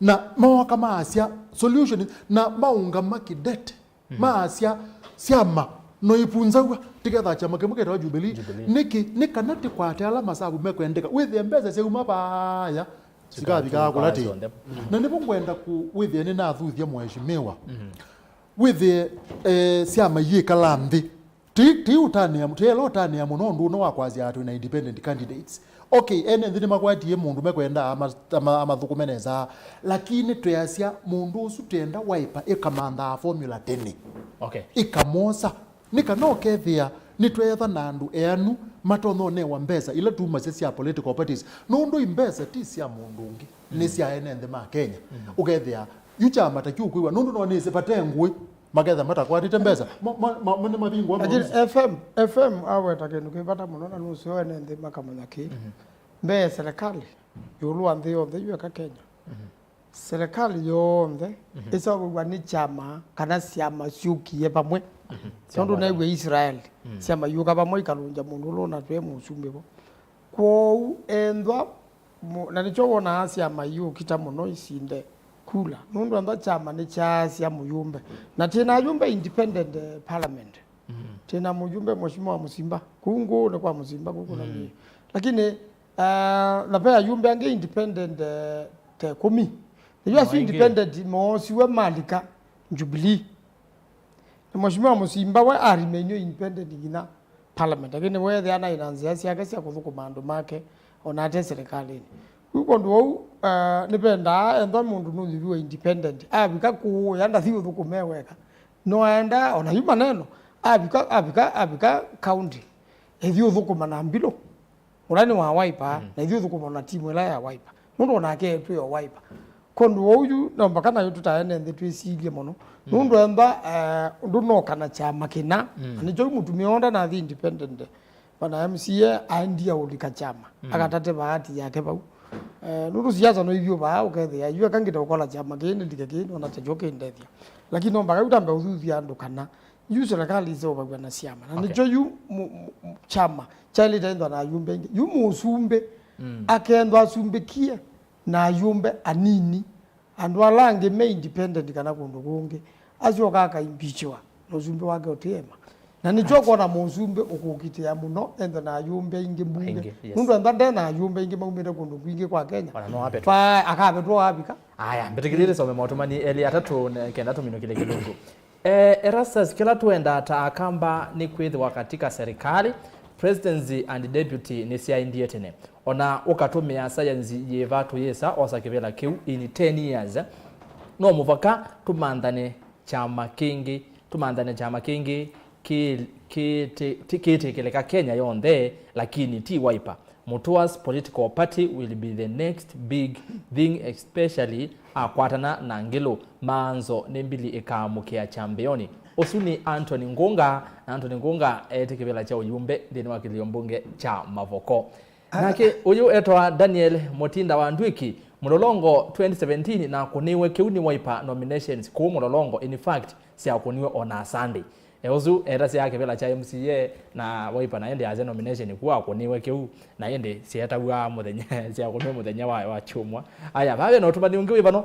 Na mooka maasya solution, na maũngama kĩdete. Maasya syama no ipunzaw'a, tikethaa kyama kĩmwe ketawa Jubilee. Jubilee. Nĩkĩ? Nĩ kana tĩkwate ala masavu mekwendeka. Wĩthĩe mbesa syauma vaaya sikavikaa kũla tĩ. Na nĩvo ngwenda kũ-, wĩthĩe nĩnathuthya mheshimiwa. Wĩthĩe, eh, syama iyĩkala nthĩ. Ti, ti ũtanĩa, ti ela ũtanĩa mũno ũndũ ũno wa kwasya twĩ na independent candidates. Okay, ene nthĩ nĩmakwatie mũndũ mekwenda ama-, ama-, amathũkũme nesa. Lakini tweasya mũndũ ũsu twenda Wiper ĩkamanthaa formula tene. Okay. Ĩkamosa. Nĩ kana ũkethĩa nĩtweetha na andũ eanu matonya ũnewa mbesa ila tumasya sya political parties. Nũndũ i mbesa ti sya mũndũ ũngĩ, nĩ sya ene nthĩ ma Kenya. Ũkethĩa yu kyama ta kyu ũkwĩw'a, nũndũ no nĩsĩ vate ngũĩ. Maketha matakwatĩte mbesa. Mo, mo, mo, mo nĩ mavingwa. Lakini maũndũ. F M, F M aweta kĩndũ kĩ vata mũno, na nũseo ene nthĩ makamanya kĩ. Mhm. Mbee serikali, ĩũlũ wa nthĩ yonthe yu eka Kenya. Mhm. Serikali yonthe, mhm, ĩseũvaw'a nĩ kyama kana syama syũkie vamwe. Mhm. Tondũ syama naĩw'a Israel, mm, syama iũka vamwe ikalũngya mũndũ ũla ũnatwĩe mũsumbĩ vo. Kwoou ethwa mu-, na nĩkyo wonaa syama iũkita mũno isinde kula, nũndũ ethwa kyama nĩkyaasya mũyũmbe. Na twĩ na ayũmbe independent, eh, parliament. Mm. Twĩ na mũyũmbe Mheshimiwa Musimba. Kũu ngũũ nĩ kwa Musimba, kũu kũna, mm, mie. Lakini, ah, na ve ayũmbe angĩ independent, eh, ta ĩkũmi. Na yu asu aingĩ independent moosiwe malika Jubilee. Na Mheshimiwa Musimba we a remainio independent nginya parliament, lakini weethĩa naĩ na nzĩa syake sya kũthũkũma andũ make, ona ate serikalĩnĩ. Yu kũndũ vau, eh, nĩvendaa ethwa mũndũ nũyĩviwe independent, avika kũũya ndathi ũthũkũme weka. No aenda, ona yu maneno, avika, avika, avika county, ethi ũthũkũma na mbilũ. Ũla nĩ wa Wiper, mm, na ithyĩ ũthũkũma na timu ĩla ya Wiper. Nũndũ onake etwĩe o Wiper. Kũndũ ũu yu, no mpaka nayo tũtaene nthĩ twĩsilye mũno. Mm. Nũndũ ethwa, eh, ndũnoka na kyama kĩna, mm, na nĩkyo yu mũtumĩa wonda nathi independent, vana M C A aendie ũlika kyama, mm, akatate bahati yake vau. Eh, nũndũ siasa no ithyĩ vaa ũkethĩa, yu eka ngĩte ũkola kyama kĩĩ nĩlike kĩĩ, nona takyo kĩndethya. Lakini no mpaka yu tambe ũthuthya andũ kana yu serikali iseũvaw'a na syama. Na, okay, nĩkyo yu mu-, mu-, mu-, kyama kyaĩlĩte ĩthwa na ayũmbe aingĩ. Yu mũsumbĩ, mm, akethwa asumbĩkie na ayũmbe anini, andũ ala angĩ me independent kana kũndũ kũngĩ, asyoka akaimpichiwa, na ũsumbĩ wake ũtiema. Na nĩkyo, right, kwona mũsumbĩ ũkũkitĩa mũno ethwa na ayũmbe aingĩ mbunge. Aingĩ, yes. Nũndũ ethwa nde na ayũmbe aingĩ maumĩte kũndũ kwingĩ kwa Kenya, ona no avetwe. Pa, akavetwa wavika. Aya, mbĩtĩkĩlĩte some maũtũmani elĩ atatũ ne-, kenda tũminũkĩle kĩlungu. Eh, Erastus, kĩla tũendaa ta Akamba nĩ kwĩthĩwa katika serikali, presidency and deputy nĩsyaendie tene. Ona ũkatũmĩa sayenzi yĩva tũyĩsa osa kĩvĩla kĩu in ten years. No mũvaka tũmanthane kyama kĩngĩ, tũmanthane kyama kĩngĩ kĩ-, kĩtĩ-, ti-, kĩtĩkĩlĩka Kenya yonthe, lakini ti Wiper. Mũtua's political party will be the next big thing, especially akwatana na Ngilu. Maanzo nĩ mbili ĩkaamũkĩa kyambĩonĩ. Ũsu nĩ Anthony Ngunga, na Anthony Ngunga etĩ kĩvĩla kya ũyumbe nthĩnĩ wa kĩlio mbunge kya Mavoko. Ah. Nake ũyũ etwa Daniel Mutinda wa Ndwiki, Mũlolongo twenty seventeen na akũniwe kĩu nĩ Wiper nominations kũu Mũlolongo. In fact, syakũniwe ona Sunday. E ũsu etasya kĩvĩla kya M C A na Wiper na ĩndĩ asya nomination ku akũniwe kĩu, na ĩndĩ syetaw'a mũthenya, syakũniwe mũthenya wa, wa kyumwa. Aya, vave na ũtũmani ũngĩ wĩ vano.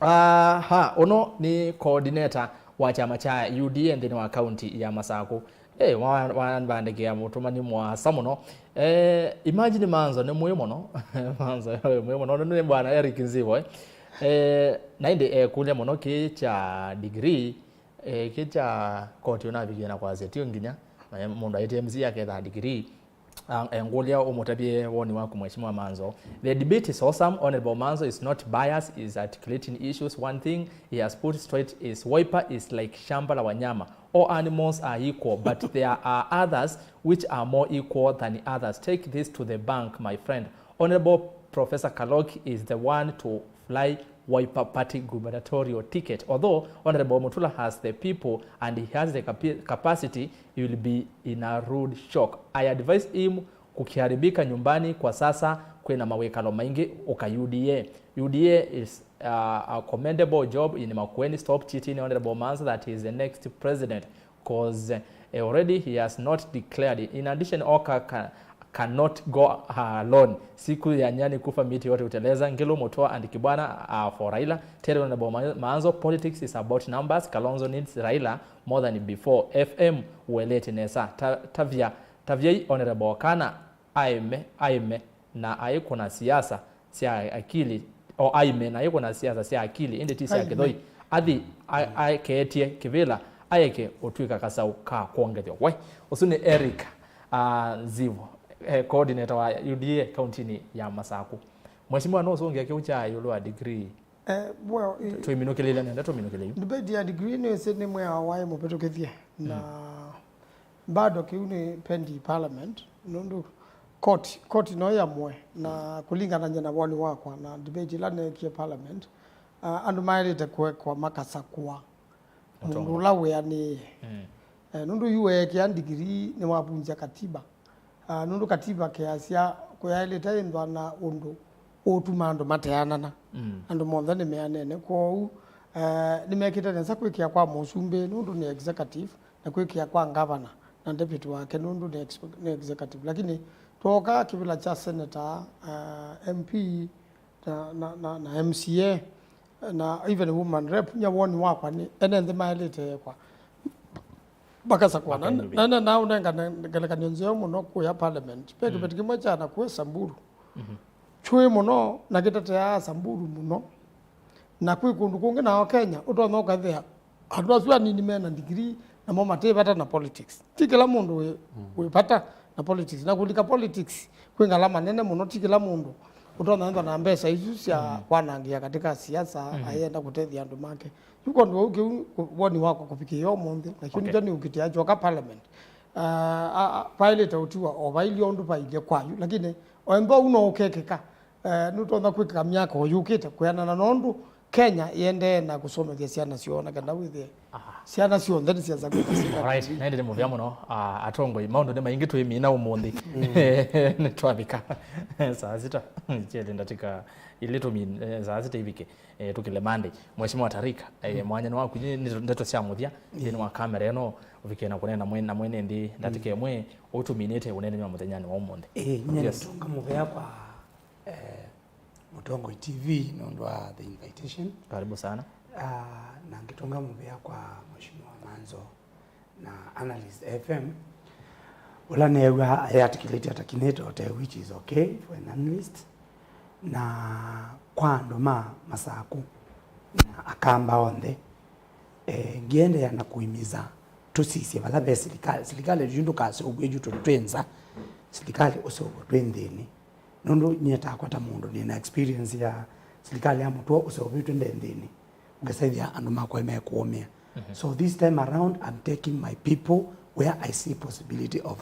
Aha, ũno nĩ coordinator wa kyama kya U D A nthĩnĩ wa kaunti ya Masakũ. Eh, wa, wa, wandĩkĩa mũtũmani mũasa mũno. Eh, imagine Manzo nĩ mũĩ mũno. Manzo nĩ mũĩ mũno. Ũno nĩ bwana Eric Nzivo, eh. Eh, na ĩndĩ ekũlya mũno kĩ kya degree. Eh, kĩ kya koti ũnavikie na kwasya, tio nginya, na mũndũ aĩtye M C A akethaa degree. Ah, engũlya ũmũtavye woni waku, Mheshimiwa Manzo. The debate is awesome. Honorable Manzo is not biased, is articulating issues. One thing he has put straight is Wiper is like shamba la wanyama. All animals are equal, but there are others which are more equal than others. Take this to the bank, my friend. Honorable Professor Kaloki is the one to fly Wiper Party gubernatorial ticket. Although Honorable Mutula has the people and he has the capi-, capacity, he will be in a rude shock. I advise him kukiharibika nyumbani kwa sasa, kwĩna mawĩkalo maingĩ, ũka U D A. U D A is, uh, a commendable job in Makueni. Stop cheating Honorable Manzo that he is the next president. 'Cause, eh, already he has not declared. In addition, Oka ca-, cannot go alone. Siku ya nyani kufa miti yote huteleza. Ngilu, Mutua and Kibwana are for Raila. Tell Honorable Ma-, Maanzo, politics is about numbers. Kalonzo needs Raila more than before. F M uelete nesa. Ta-, tavya, tavyai Honorable kana aime, aime na aikũna siasa sya akili, o aime na aikũna siasa sya akili, ĩndĩ ti sya kĩthoi. Athi a-, akeetye kĩvĩla, aeke ũtw'ĩka kasaũ ka kwongethyo. We, ũsu nĩ Eric, ah, Nzivo, eh, coordinator wa U D A kauntinĩ ya Masakũ. Mheshimiwa, no ũsũngĩa kĩu kya ĩũlũ wa degree? Eh, well, i-, tũiminũkĩlĩle nenda, tũminũkĩle yu. Debate ya degree nĩwĩsĩ nĩ mwĩao waĩ mũvĩtũkĩthye, na bado kĩu nĩ pending parliament, nũndũ court, court no yamũe, na kũlinganany'a na woni wakwa na debate ĩla neekie parliament, ah, andũ maĩlĩte kũekwa makasakũa mũndũ ũla wĩanĩĩe. Mm. Eh, nũndũ yu weekĩa ndigiri nĩwavunzya katiba. Ah, nũndũ katiba kĩasya kũyaĩlĩte ĩndwa na ũndũ ũtuma andũ mateanana. Mm. Andũ monthe nĩmeanene. Kwoou, eh, nĩmekĩte nesa kwĩkĩa kwa mũsumbĩ nũndũ nĩ executive, na kwĩkĩa kwa ngavana na deputy wake nũndũ nĩ ex-, nĩ executive. Lakini twooka kĩvĩla kya senator, ah, M P, na, na, na, na M C A, na even woman rep, nya woni wakwa nĩ ene nthĩ maelĩte ekwa makasakwa. Na, na, na, na ũnengane ngelekany'o nzeo mũno kũya parliament. Ve kĩveti kĩmwe kya na kũĩ Samburu. Mhm. Kyũĩ mũno na kĩteteaa Samburu mũno. Na kwĩ kũndũ kũngĩ nao Kenya, ũtonya ũkathĩa andũ asu anini mena ndigiri, namo matĩ vata na politics. Ti kĩla mũndũ wĩ, wĩ vata na politics. Na kũlika politics, kwĩ ngalama nene mũno, ti kĩla mũndũ ũtonya ethwa na mbesa isu sya kwanangĩa katika siasa, ayenda kũtethya andũ make. Yu kwondũ vau kĩu woni wakwa kũvikĩĩa ũmũnthĩ, na kĩu nĩkyo nĩũkĩtĩa kyoka parliament. Ah, ah, ah, vaĩlĩte ũtiwa o vailye ũndũ vailye kwayu, lakini o embwa ũu no ũkekĩka. Eh, nũtonya kwĩkĩka myaka o yũkĩte kwĩanana na ũndũ Kenya yĩendee na kũsomethya syana syoo na kenda wĩthĩe syana syonthe nĩsyasa kwĩka. Alright, naende nĩ mũvea mũno, ah, atongoi, maũndũ nĩ maingĩ twĩmina ũmũnthĩ. Nĩtwavika saa sita, kyeli ndatika ilĩ tũmin-, eh, saa sita ivike, eh, tũkĩle Monday. Mheshimiwa Tarik, eh, mwanya nĩ waku, nĩ, nĩ ndeto sya mũthya nthĩnĩ wa kamera ĩno, ũvikĩe na kũneena mwene, na mwene nthĩ ndatika ĩmwe, ũtũminĩte ũneenany'a mũthenyanĩ wa ũmũnthĩ. Ĩĩ, nyie nĩtũnga mũvea kwa eh, Mũtongoi T V nũndũ wa the invitation. Karibu sana. Ah, na ngĩtũnga mũvea kwa Mheshimiwa Manzo na Analyst F M, ũla neew'a ayarticulate atakinĩte ote, which is okay for an analyst. Na kwa andũ ma Masaku na Akamba onthe, eh, ngĩendeea na kũimiza tũsisye vala ve silikalĩ. Silikalĩ yu ndũkaseũvw'e yu tondũ twĩ nza, silikalĩ ũseũvw'a twĩ nthĩnĩ. Nũndũ nyie takwa ta mũndũ nĩ na experience ya silikalĩ ya mũtũo ũseũvĩtw'e nde nthĩnĩ, ũkĩsaĩthya andũ makwa mekũũmĩa. Mhm. So this time around, I'm taking my people where I see possibility of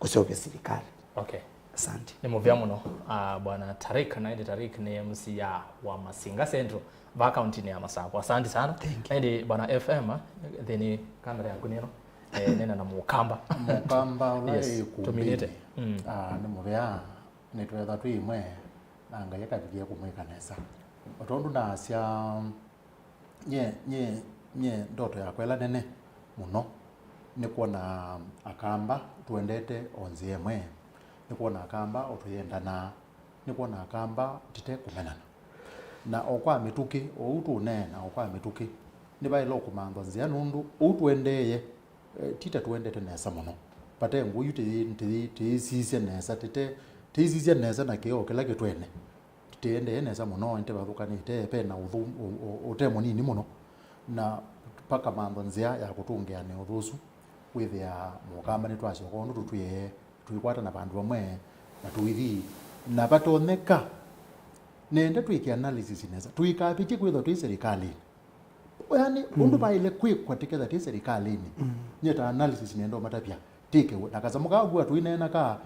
kũseũvya silikalĩ. Okay. Asante. Nĩ mũvea mũno, ah, Bwana Tarik, na ĩndĩ Tarik nĩ M C A wa Masinga Central, va kauntinĩ ya Masakũ. Asante sana. Thank you. Na ĩndĩ Bwana F M, ah, nthĩnĩ kamera yaku nĩno, eh, nena na Mũkamba. Mũkamba ũla, yes, ĩ kumbĩnĩ. Tũminĩte. Mm. Ah, nĩ mũvea. Nĩtwetha twĩ ĩmwe, na Ngai akavikie kũmwĩka nesa. O tondũ naasya, nyie, nyie, nyie ndoto yakwa ĩla nene mũno nĩ kwona Akamba tũendete o nzĩa ĩmwe, nĩ kwona Akamba o tũyendanaa, nĩ kwona Akamba tũte kũmenana. Na o kwa mĩtũkĩ, o ũu tũũneena, o kwa mĩtũkĩ, nĩvaĩle ũkũmanthwa nzĩa nũndũ ũu tũendeeye, eh, ti ta tũendete nesa mũno. Vate ngũ yu tĩyĩ-, tĩyĩ-, tĩyĩsisya nesa, tĩte-, tĩyĩsisya nesa na kĩoo kĩla kĩtwene. Tũtiendee nesa mũno, nĩtĩvathũkanĩte, ve na ũthũ, ũ-, ũ-, ũte mũnini mũno. Na vakamantha nzĩa ya kũtũngĩanĩa ũthũ ũsu, wĩthĩa Mũkamba nĩtwasyoka ũndũ tũtwĩe, tũikwatana vandũ vamwe, na tũithi. Na vatonyeka, nenda twĩke analysis nesa. Tũikavĩtye kwĩthwa twĩ serikalĩnĩ. Yani, mm, ũndũ vaĩle kwĩkwa tĩketha twĩ serikalĩnĩ, mm, nyie ta analysis nenda ũmatavya, tĩkewe na kasamũ kaa vua tũineena ka,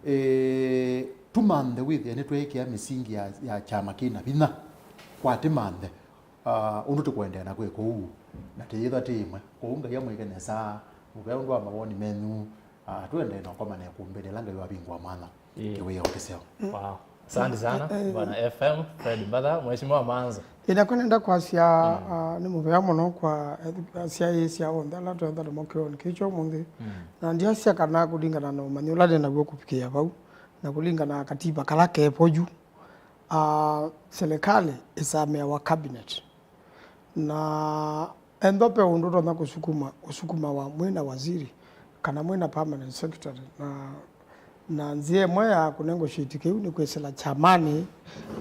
eh, tũmanthe wĩthĩa nĩtweekĩa mĩsingi ya, ya kyama kĩna vinya kwa tĩmanthe, ah, ũndũ tũkũendeea na kwĩka ũu, na tĩyĩthwa tĩ ĩmwe. Kwoou Ngai amwĩke nesa, mũvea ũndũ wa mawoni menyu, ah, tũendee na ũkomana ĩkumbĩnĩ ĩla Ngai wavingũa mwanya. Ĩĩ. Kĩwĩoo kĩseo. Wow. Asante sana, eh, eh, Bwana F M, Fred Mbatha, Mheshimiwa Manzo. Ĩla kwa nenda kwasya, mm, ah, nĩ mũvea mũno kwa ethukasya ĩsya onthe ala twenda namo kĩoonĩ kĩkyo ũmũnthĩ. Mm. Na ndiasya kana kũlingana na ũmanyi ũla nĩ naw'o kũvikĩa vau, na kũlingana na katiba kala kevo yu, ah, serikali ĩsamĩawa cabinet. Na ethĩwa ve ũndũ ũtonya kũsukuma, ũsukumawa mwĩ na waziri, kana mwĩ na permanent secretary, na, na nzĩa ĩmwe ya kũnegotiate kĩu nĩ kwĩsĩla kyamanĩ,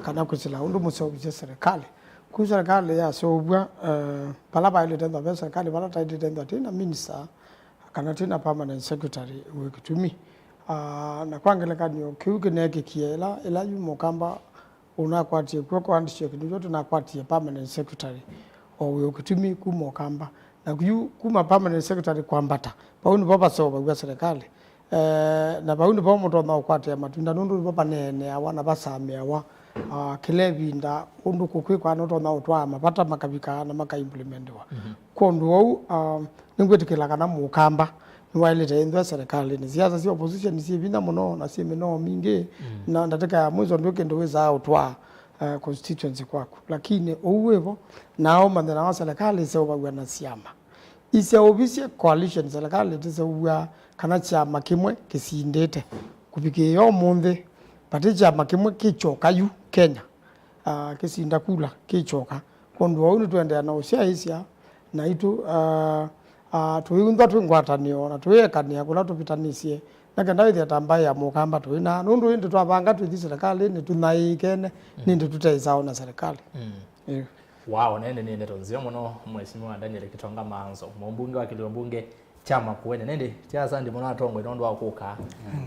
kana kwĩsĩla ũndũ mũseũvĩsye serikali. Kwoou serikali yaseũvw'a, eh, vala vaĩlĩte ethĩwa ve serikali, vala taĩlĩte ethĩwa tĩ na minister, kana tĩ na permanent secretary wĩ kĩtumi. Ah, na kwa ngelekany'o, kĩu kĩneekĩkie ĩla, ĩla yu Mũkamba ũnakwatie kw'o kwa handshake, nĩw'o tũnakwatie permanent secretary o wĩ o kĩtumi kuma Ũkamba. Na yu kuma permanent secretary kwambata, vau nĩvo vaseũvaw'a serikali. Eh, na vau nĩvo mũtonya ũkwatĩa matunda, nũndũ nĩvo vaneeneawa na vasamĩawa Ah, kĩla ĩvinda ũndũ kũkwĩkwa nũtonya ũtwaa mavata makavika na makaimplementiwa. Kwondũ wau, ah, nĩngwĩtĩkĩla kana mũkamba nĩwaĩlĩte ĩnthwa serikalĩnĩ. Siasa sya opposition syĩ vinya mũno na syĩ mĩnoo mingĩ, na ndatĩka ya mwiso ndwĩ kĩndũ wĩsaa ũtwaa, eh, constituency kwaku. Lakini ũu wĩvo, na ũmanye na serikalĩ ĩseũvaw'a na syama. Iseũvisye coalition, serikali ĩtiseũvw'a kana kyama kĩmwe kĩsindĩte. Kũvikĩĩa ũmũnthĩ, vati kyama kĩmwe kĩkyoka yu Kenya, ah, kĩsinda kula kĩkyoka. Kwondũ wa ũu nĩtũendeea na ũsyaĩĩsya naitũ, ah, ah, tũiunthwa twĩ ngwatanĩo na tũiekanĩa kũla tũvitanĩsye, na kenda wĩthĩa ta mbaĩ ya mũkamba tũina. Nũndũ ĩndĩ twavanga tũithi serikalĩnĩ, tũthaĩĩkene, nĩndĩ tũteĩsawa na serikali. Ĩĩ. Wow, nende nĩ ndeto nzeo mũno, Mheshimiwa Daniel Kitonga Manzo, mũmbunge wa kĩlio mbunge kya Makueni. Nende, ti asandi mũno atongoi nũndũ wa kũka.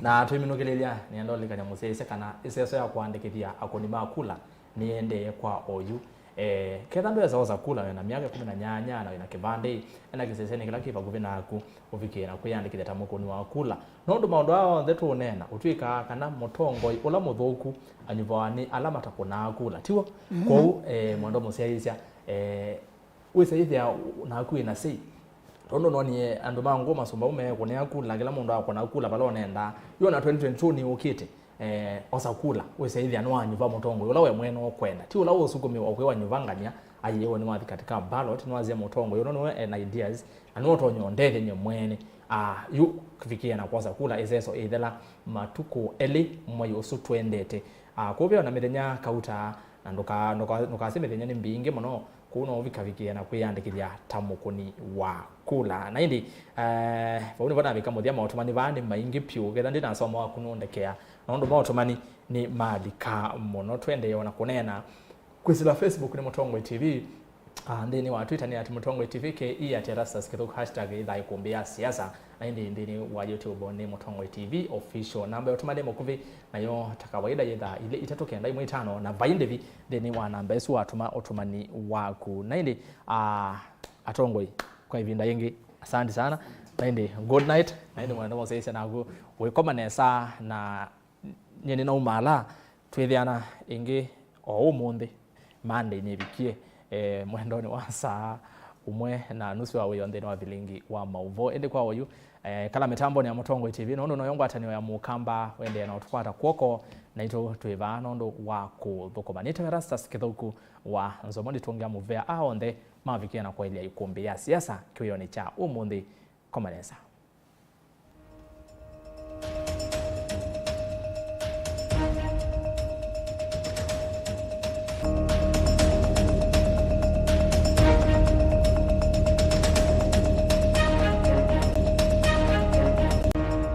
Na twĩminũkĩlĩlya, nĩenda ũlikanya mũsyaĩĩsya kana ĩseso ya kũandĩkĩthya akũni ma kula nĩendee kwa oyu. Eh, ketha ndwesa osa kula wĩna myaka ĩkũmi na nyanya na wĩna kĩvandĩ, enda kĩsesenĩ kĩla kĩ vakuvĩ naku, ũvikĩe na kwĩyandĩkĩthya ta mũkũni wa kula. Nũndũ maũndũ aa onthe tũũneena, ũtw'ĩkaa kana mũtongoi ũla mũthũku anyuvawa nĩ ala matakũnaa kula, tiw'o? Kwoou, eh, mwendwa mũsyaĩĩsya, eh, wĩsa ĩthĩa naku wĩna sei. Tondũ nonie andũ ma ngũma sumba ume kũnea kula, kĩla mũndũ akũna kula vala ũnendaa. Yu ona twenty twenty-two nĩyũkĩte, eh, osa kula, wĩsa ĩthĩa nĩwanyuva mũtongoi ũla we mwene ũkwenda. Ti ũla ũũsukumĩwa kwĩ wanyuvangany'a, aiĩwe nĩwathi katika ballot, nĩwasya mũtongoi ũno nĩwe ena ideas, na nĩwe ũtonya ũndethya nye mwene. Ah, yu kĩvikĩe na kwosa kula ĩseso ĩthela matukũ elĩ mwai ũsu twendete. Ah, kũu ve ona mĩthenya kauta, na ndũka-, ndũka-, ndũkasye mĩthenya nĩ mbingĩ mũno, kũu no ũvikavikĩe na kwĩyandĩkĩthya ta mũkũni wa kula. Na ĩndĩ, eh, vau nĩvo navika mũthya, maũtũmani vaa nĩ maingĩ pyũ, ketha ndinasoma waku nũndekea, nũndũ maũtũmani nĩ malika mũno. Twendee ona kũneena kwĩsĩla Facebook nĩ Mũtongoi T V, ah, nthĩnĩ wa Twitter nĩ at Mũtongoi T V, K E at Erastus Kĩthũku, hashtag ĩthaa ĩkũmbĩ ya siasa, na ĩndĩ nthĩnĩ wa YouTube nĩ Mũtongoi T V Official. Namba ya ũtũmani mũkuvĩ nayo ta kawaida yĩ thaa ilĩ itatũ kenda imwe itano, na vai ndĩvi nthĩnĩ wa namba ĩsu watũma ũtũmani waku. Na ĩndĩ, ah, atongoi, kwa ĩvinda yĩngĩ, asante sana. Na ĩndĩ, good night. Na ĩndĩ mwenda mũsyaĩĩsya naku wĩkoma nesa, na nyie nĩnaumaala, twĩthĩana ĩngĩ o ũmũnthĩ, Monday nĩvikie, eh, mwendonĩ wa saa ũmwe na nusu wa wĩoo nthĩnĩ wa vilingi wa maũvoo. Ĩndĩ kwa oyu, eh, kala mĩtambonĩ ya Mũtongoi T V, nũndũ noyo ngwatanĩo ya mũkamba, wendee na ũtũkwata kw'oko, naitũ twĩ vaa nũndũ wa kũthũkũma. Nĩtawa Erastus Kĩthũku wa Nzomo, nditũngĩa mũvea aa onthe mavikie na kwaĩlya ĩkũmbĩ ya siasa kĩwĩonĩ kya ũmũnthĩ. Koma nesa.